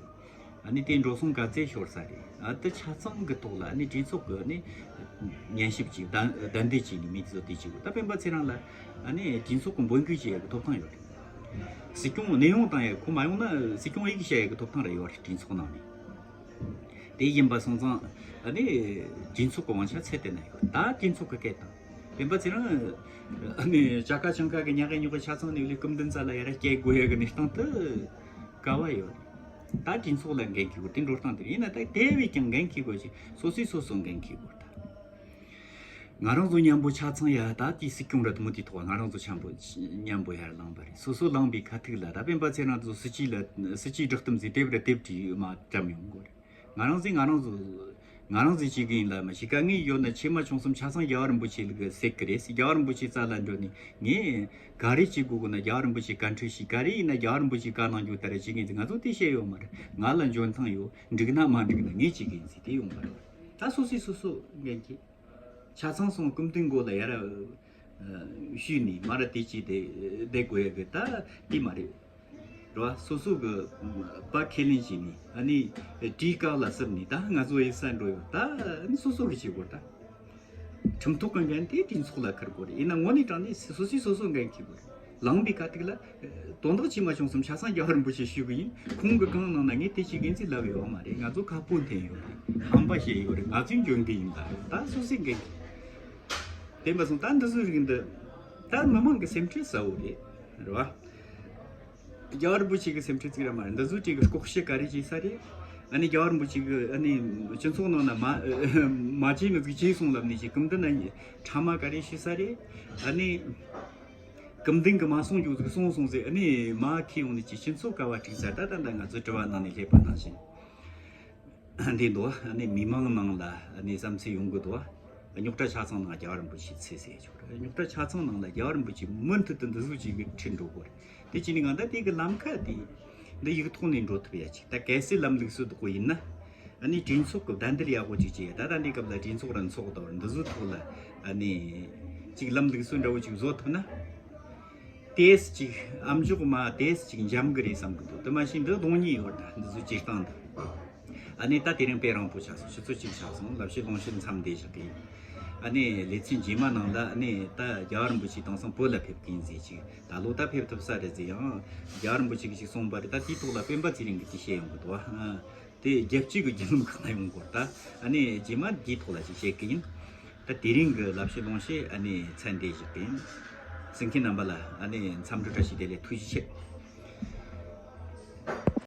ཨ་ནི་དེ་འགྲོ་སོང་ག་ཚད་ཤོར་ས་རེད། ཨ་དེ་ཆ་ཚང་གི་ཐོག་ལ་ཨ་ནི་གྲོས་ཚོགས་ཀྱི་ཨ་ནི་སྙན་ཞུ་བྱས་བདའ་བདའ་འདེད་བྱས་ནས་མི་དེ་ཚོ་དེ་བྱེད་དགོས། ད་སྤེན་པ་ཚེ་རིང་ལ་ཨ་ནི་གྲོས་ཚོགས་ཀྱི་འབོད་འགུག་བྱེད་ཡག་གི་ཐོབ་ཐང་ཡོད་རེད། སྲིད་སྐྱོང་གནས་དབྱུང་བཏང་ཡག་ཁོ་མ་ཡོང་ན་སྲིད་སྐྱོང་ཡི་གེ་བཤད་ཡག་གི་ཐོབ་ཐང་རེ་ཡོད་རེད། གྲོས་ཚོགས་ནང་ནས། དེ་ཡིན་པ་སོང་ཙང་ཨ་ནི་གྲོས་ཚོགས་ཀྱི་དབང་ཆ་ཚད་དེ་ན་ཡོད། ད་གྲོས་ཚོགས་ཀྱི་སྐད་དང་། སྤེན་པ་ཚེ་རིང་ཨ་ནི་ཅ་ཀ་ཆང་ཀ་གི་ཉག་གི་ཉོག་གི་ཆ་ཚང་ནས་ལས་སྐུ་མདུན་རྩ་ལ་ཡར་སྐྱེལ་དགོས་ཡ་གི་གནས་སྟངས་དེ་ག་བ་ཡོད། ད་གྲོས་ཚོགས་ལ་འགན་འཁྱེར་དགོས། དེ་འགྲོ་སྟངས་དེ་ཡིན་ན་ད་དེ་བས་ཀྱང་འགན་འཁྱེར་དགོས་ཞེས་སོ་སོས་སོ་སོ་འགན་འཁྱེར་དགོས་ད། ང་རང་ཚོ་མཉམ་པོ་ཆ་ཚང་ཡ་ད་དེའི་སྲིད་སྐྱོང་ར་དུ་མོ་དེ་ཐོག་ང་རང་ཚོ་ཆ་པོ་མཉམ་པོ་ཡར་ལངས་པ་རེད། སོ་སོ་ལངས་པའི་ཁ་ཐུག་ལ་ད་སྤེན་པ་ཚེ་རིང་ཚོ་སྲིད་སྤྱི་ལ་སྲིད་སྤྱིའི་བསྒྲགས་གཏམ་ཟིག་དེབ་ར་དེབ་བྲིས་མ་བཀྲམ་ཡོང་དགོས་རེད། ང་རང་ཚོས་ང་རང་ཚོ་ ང་རང་ཚོས་བྱེད་ཀྱི་ཡིན་ལ་མ་ཤེས་ཀ་ངས་ཡོད་ན་ཆེ་མ་ཆུང་གསུམ་ཆ་ཚང་རྒྱལ་བ་རིན་པོ་ཆེ་ལ་གི་ཟེར་གི་རེད། རྒྱལ་བ་རིན་པོ་ཆེ་རྩ་ལ་འགྲོ་ནས་ངས་ག་རེ་བྱེད་དགོས་གི་ན་རྒྱལ་བ་རིན་པོ་ཆེ་བཀའ་འཁྲོལ་ཞིག་ག་རེ་ཡིན་ན་རྒྱལ་བ་རིན་པོ་ཆེ་བཀའ་གནང་རྒྱུ་ལྟར་བྱེད་ཀྱི་ཡིན། ང་ཚོ་དེ་བཤད་ཡོད་མ་རེད། ང་ལ་འཇོན་ཐང་ཡོད། འགྲིག་ན་མ་འགྲིག་ན་ངས་བྱེད་ཀྱི་ཡིན་ཟེར་དེ་ཡོང་བ་རེད། ད་སོ་སོས་སོ་སོ་འགན་འཁྱེར། ཆ་ཚང་སོང་སྐུ་མདུན་མགོ་ལ་ཡར་ཞུས་ནས་མར་དེ་ཅི་དེ་བསྡད་དགོས་ཡ་གི་ད་དེ་མ་རེད། རེད་བ། སོ་སོ་གི་པ་ཁས་ལེན་བྱས་ནས་ཨ་ནི་གྲོས་ཁ་ལ་བསུབ་ནས་ད་ང་ཚོ་ཡི་ས་འགྲོ་ཡོད་ད་ཨ་ནི་སོ་སོ་གི་བྱེད་དགོས་ད། ཁྲིམས་ཐོག་གི་འགན་དེ་གྲོས་ཚོགས་ལ་འཁུར་དགོས་རེད། ཡིན་ན་དངོས་གནས་དྲང་གནས་སོ་སོས་སོ་སོ་འགན་འཁྱེར་དགོས་རེད། ལངས་པའི་ཁ་ཐུག་ལ་དོན་དག་ཆེ་མ་ཆུང་གསུམ་ཆ་ཚང་རྒྱལ་བ་རིན་པོ་ཆེ་ཞུ་གི་ཡིན། ཁོང་གི་གང་གནང་ན་ངས་དེ་བྱེད་གི་ཡིན་ཟེར་ལབ་ཡོད་མ་རེད། ང་ཚོ་ཁ་སྤུ་འཐེན་ཡོད་རེད། ཧམ་པ་བཤད་ཡོད་རེད། ང་ཚོས་འཇོན་གི་ཡིན་ད་རེད། ད་སོ་སོའི་འགན་འཁྱེར། དེ་མ་སོང་ད་འདི་ཚོའི་རིགས་འདི་ད་མི་མང་གི་སེམས་ཁྲལ་ཟ་བོ་རེད། རེད་བ། རྒྱལ་བ་རིན་པོ་ཆེ་གི་སེམས་ཁྲལ་ཅིག་ར་མ་རེད། འདི་ཚོའི་གྲས་ཀྱི་ལྐོག་བཤད་ག་རེ་བྱས་ས་རེད། ཨ་ནི་རྒྱལ་བ་རིན་པོ་ཆེ་གི་ཨ་ནི་སྤྱི་ཚོགས་ནང་ན་མ་མ་བྱས་མི་ཟིག་བྱས་སོང་ལབ་ནས་ཅིག་སྐུ་མདུན་ན་ཕྲ་མ་ག་རེ་ཞུས་ས་རེད། ཨ་ནི་སྐུ་མདུན་གི་མ་གསུང་རྒྱུ་ཟིག་གསུངས་སོང་ཟེར་ཨ་ནི་མ་ཁྱེར་ཡོང་ནས་ཅིག་སྤྱི་ཚོགས་ཀ་བ་དཀྲུགས་ས། ད་ད་ལྟ་ང་ཚོའི་དྲི་བ་ནང་ནས་སླེབས་པ་ནང་བཞིན། འདི་འདུག་ཨ་ནི་མི་མང་ནང་ལ་ཨ་ནི་བསམ་ཚུལ་ཡོང་གི་འདུག་རྙོག་དྲ་ཆ་ཚང་ནང་རྒྱལ་བ་རིན་པོ་ཆེའི་ཚེ་ཟེར་ཆོག་རེད། རྙོག་དྲ་ཆ་ཚང་ནང་ལ་རྒྱལ་བ་རིན་པོ་ཆེ་མུ་མཐུད་དུ་འདི་ཟུག་ཅིག་གི་ཁྲིད་འགྲོ་དགོས་རེད། དེ་བྱས་ནས་ང་ད་དེ་གི་ལམ་ཁ་དེ་འདི་ཡིག་ཐོག་ནས་འགྲོ་ཐུབ་ཡ་ཅིག་ད་གལ་སྲིད་ལམ་ལུགས་སྲོལ་འདུག་གོ་ཡིན་ན། ཨ་ནི་གྲོས་ཚོགས་ཀྱི་བདའ་འདེད་ཡག་པོ་ཅིག་བྱས་ཡ། ད་ད་འདི་སྐབས་ལ་གྲོས་ཚོགས་ར་ཚོགས་དང་འདི་ཟུག་ཐོག་ལ་ཨ་ནི་ཅིག་ལམ་ལུགས་སྲོལ་འདྲ་བོ་ཅིག་བཟོ་ཐུབ་ན། ཏེས་ཅིག་ཨམ་ཅོག་མ་ཏེས་ཅིག་འཇམ་གི་རེད་བསམ་གི་འདུག་དེ་མ་ཞིག་འདི་གདོང་ཉེས་ཡོད་ད་འདི་ཚོ་སྤྱིར་བཏང་འདི། ཨ་ནི་ད་དེ་རིང་དཔེ་རིང་པོ་ཆགས་སོང་། ཆུ་ཚོད་གཅིག་ཆགས་སོང་། ལབ་བཤད་ལུང་བཤད་མཚམས་འདི་བཞག་གི་ཡིན། ཨ་ནི་ལེ་ཚན་རྗེས་མ་ནང་ལ་ཨ་ནི་ད་རྒྱལ་བ་རིན་པོ་ཆེ་དེང་སང་བོད་ལ་ཕེབས་གི་ཡིན་ཟེར་ཅིག་ད་ལོ་ད་ཕེབས་ཐུབ་ས་རེད་ཟེར་ཡང་རྒྱལ་བ་རིན་པོ་ཆེ་གིས་ཅིག་གསུངས་པ་རེད། ད་དེའི་ཐོག་ལ་སྤེན་པ་ཚེ་རིང་གིས་དེ་བཤད་ཡོང་གི་འདུག་ཨ། དེ་རྒྱལ་སྤྱི་གི་བརྒྱུད་ལམ་ཁག་ན་ཡོང་གོ་ད། ཨ་ནི་རྗེས་མ་འདིའི་ཐོག་ལ་ཅིག་བཤད་གི་ཡིན། ད་དེ་རིང་གི་ལབ་བཤད་ལུང་བཤད་ཨ་ནི་མཚམས་འདི་བཞག་གི་ཡིན། གསན་མཁན་རྣམ་པ་ལ་ཨ་ནི་འཚམས་འདྲི་བཀྲ་ཤིས་བདེ་ལེགས། ཐུགས་རྗེ་ཆེ།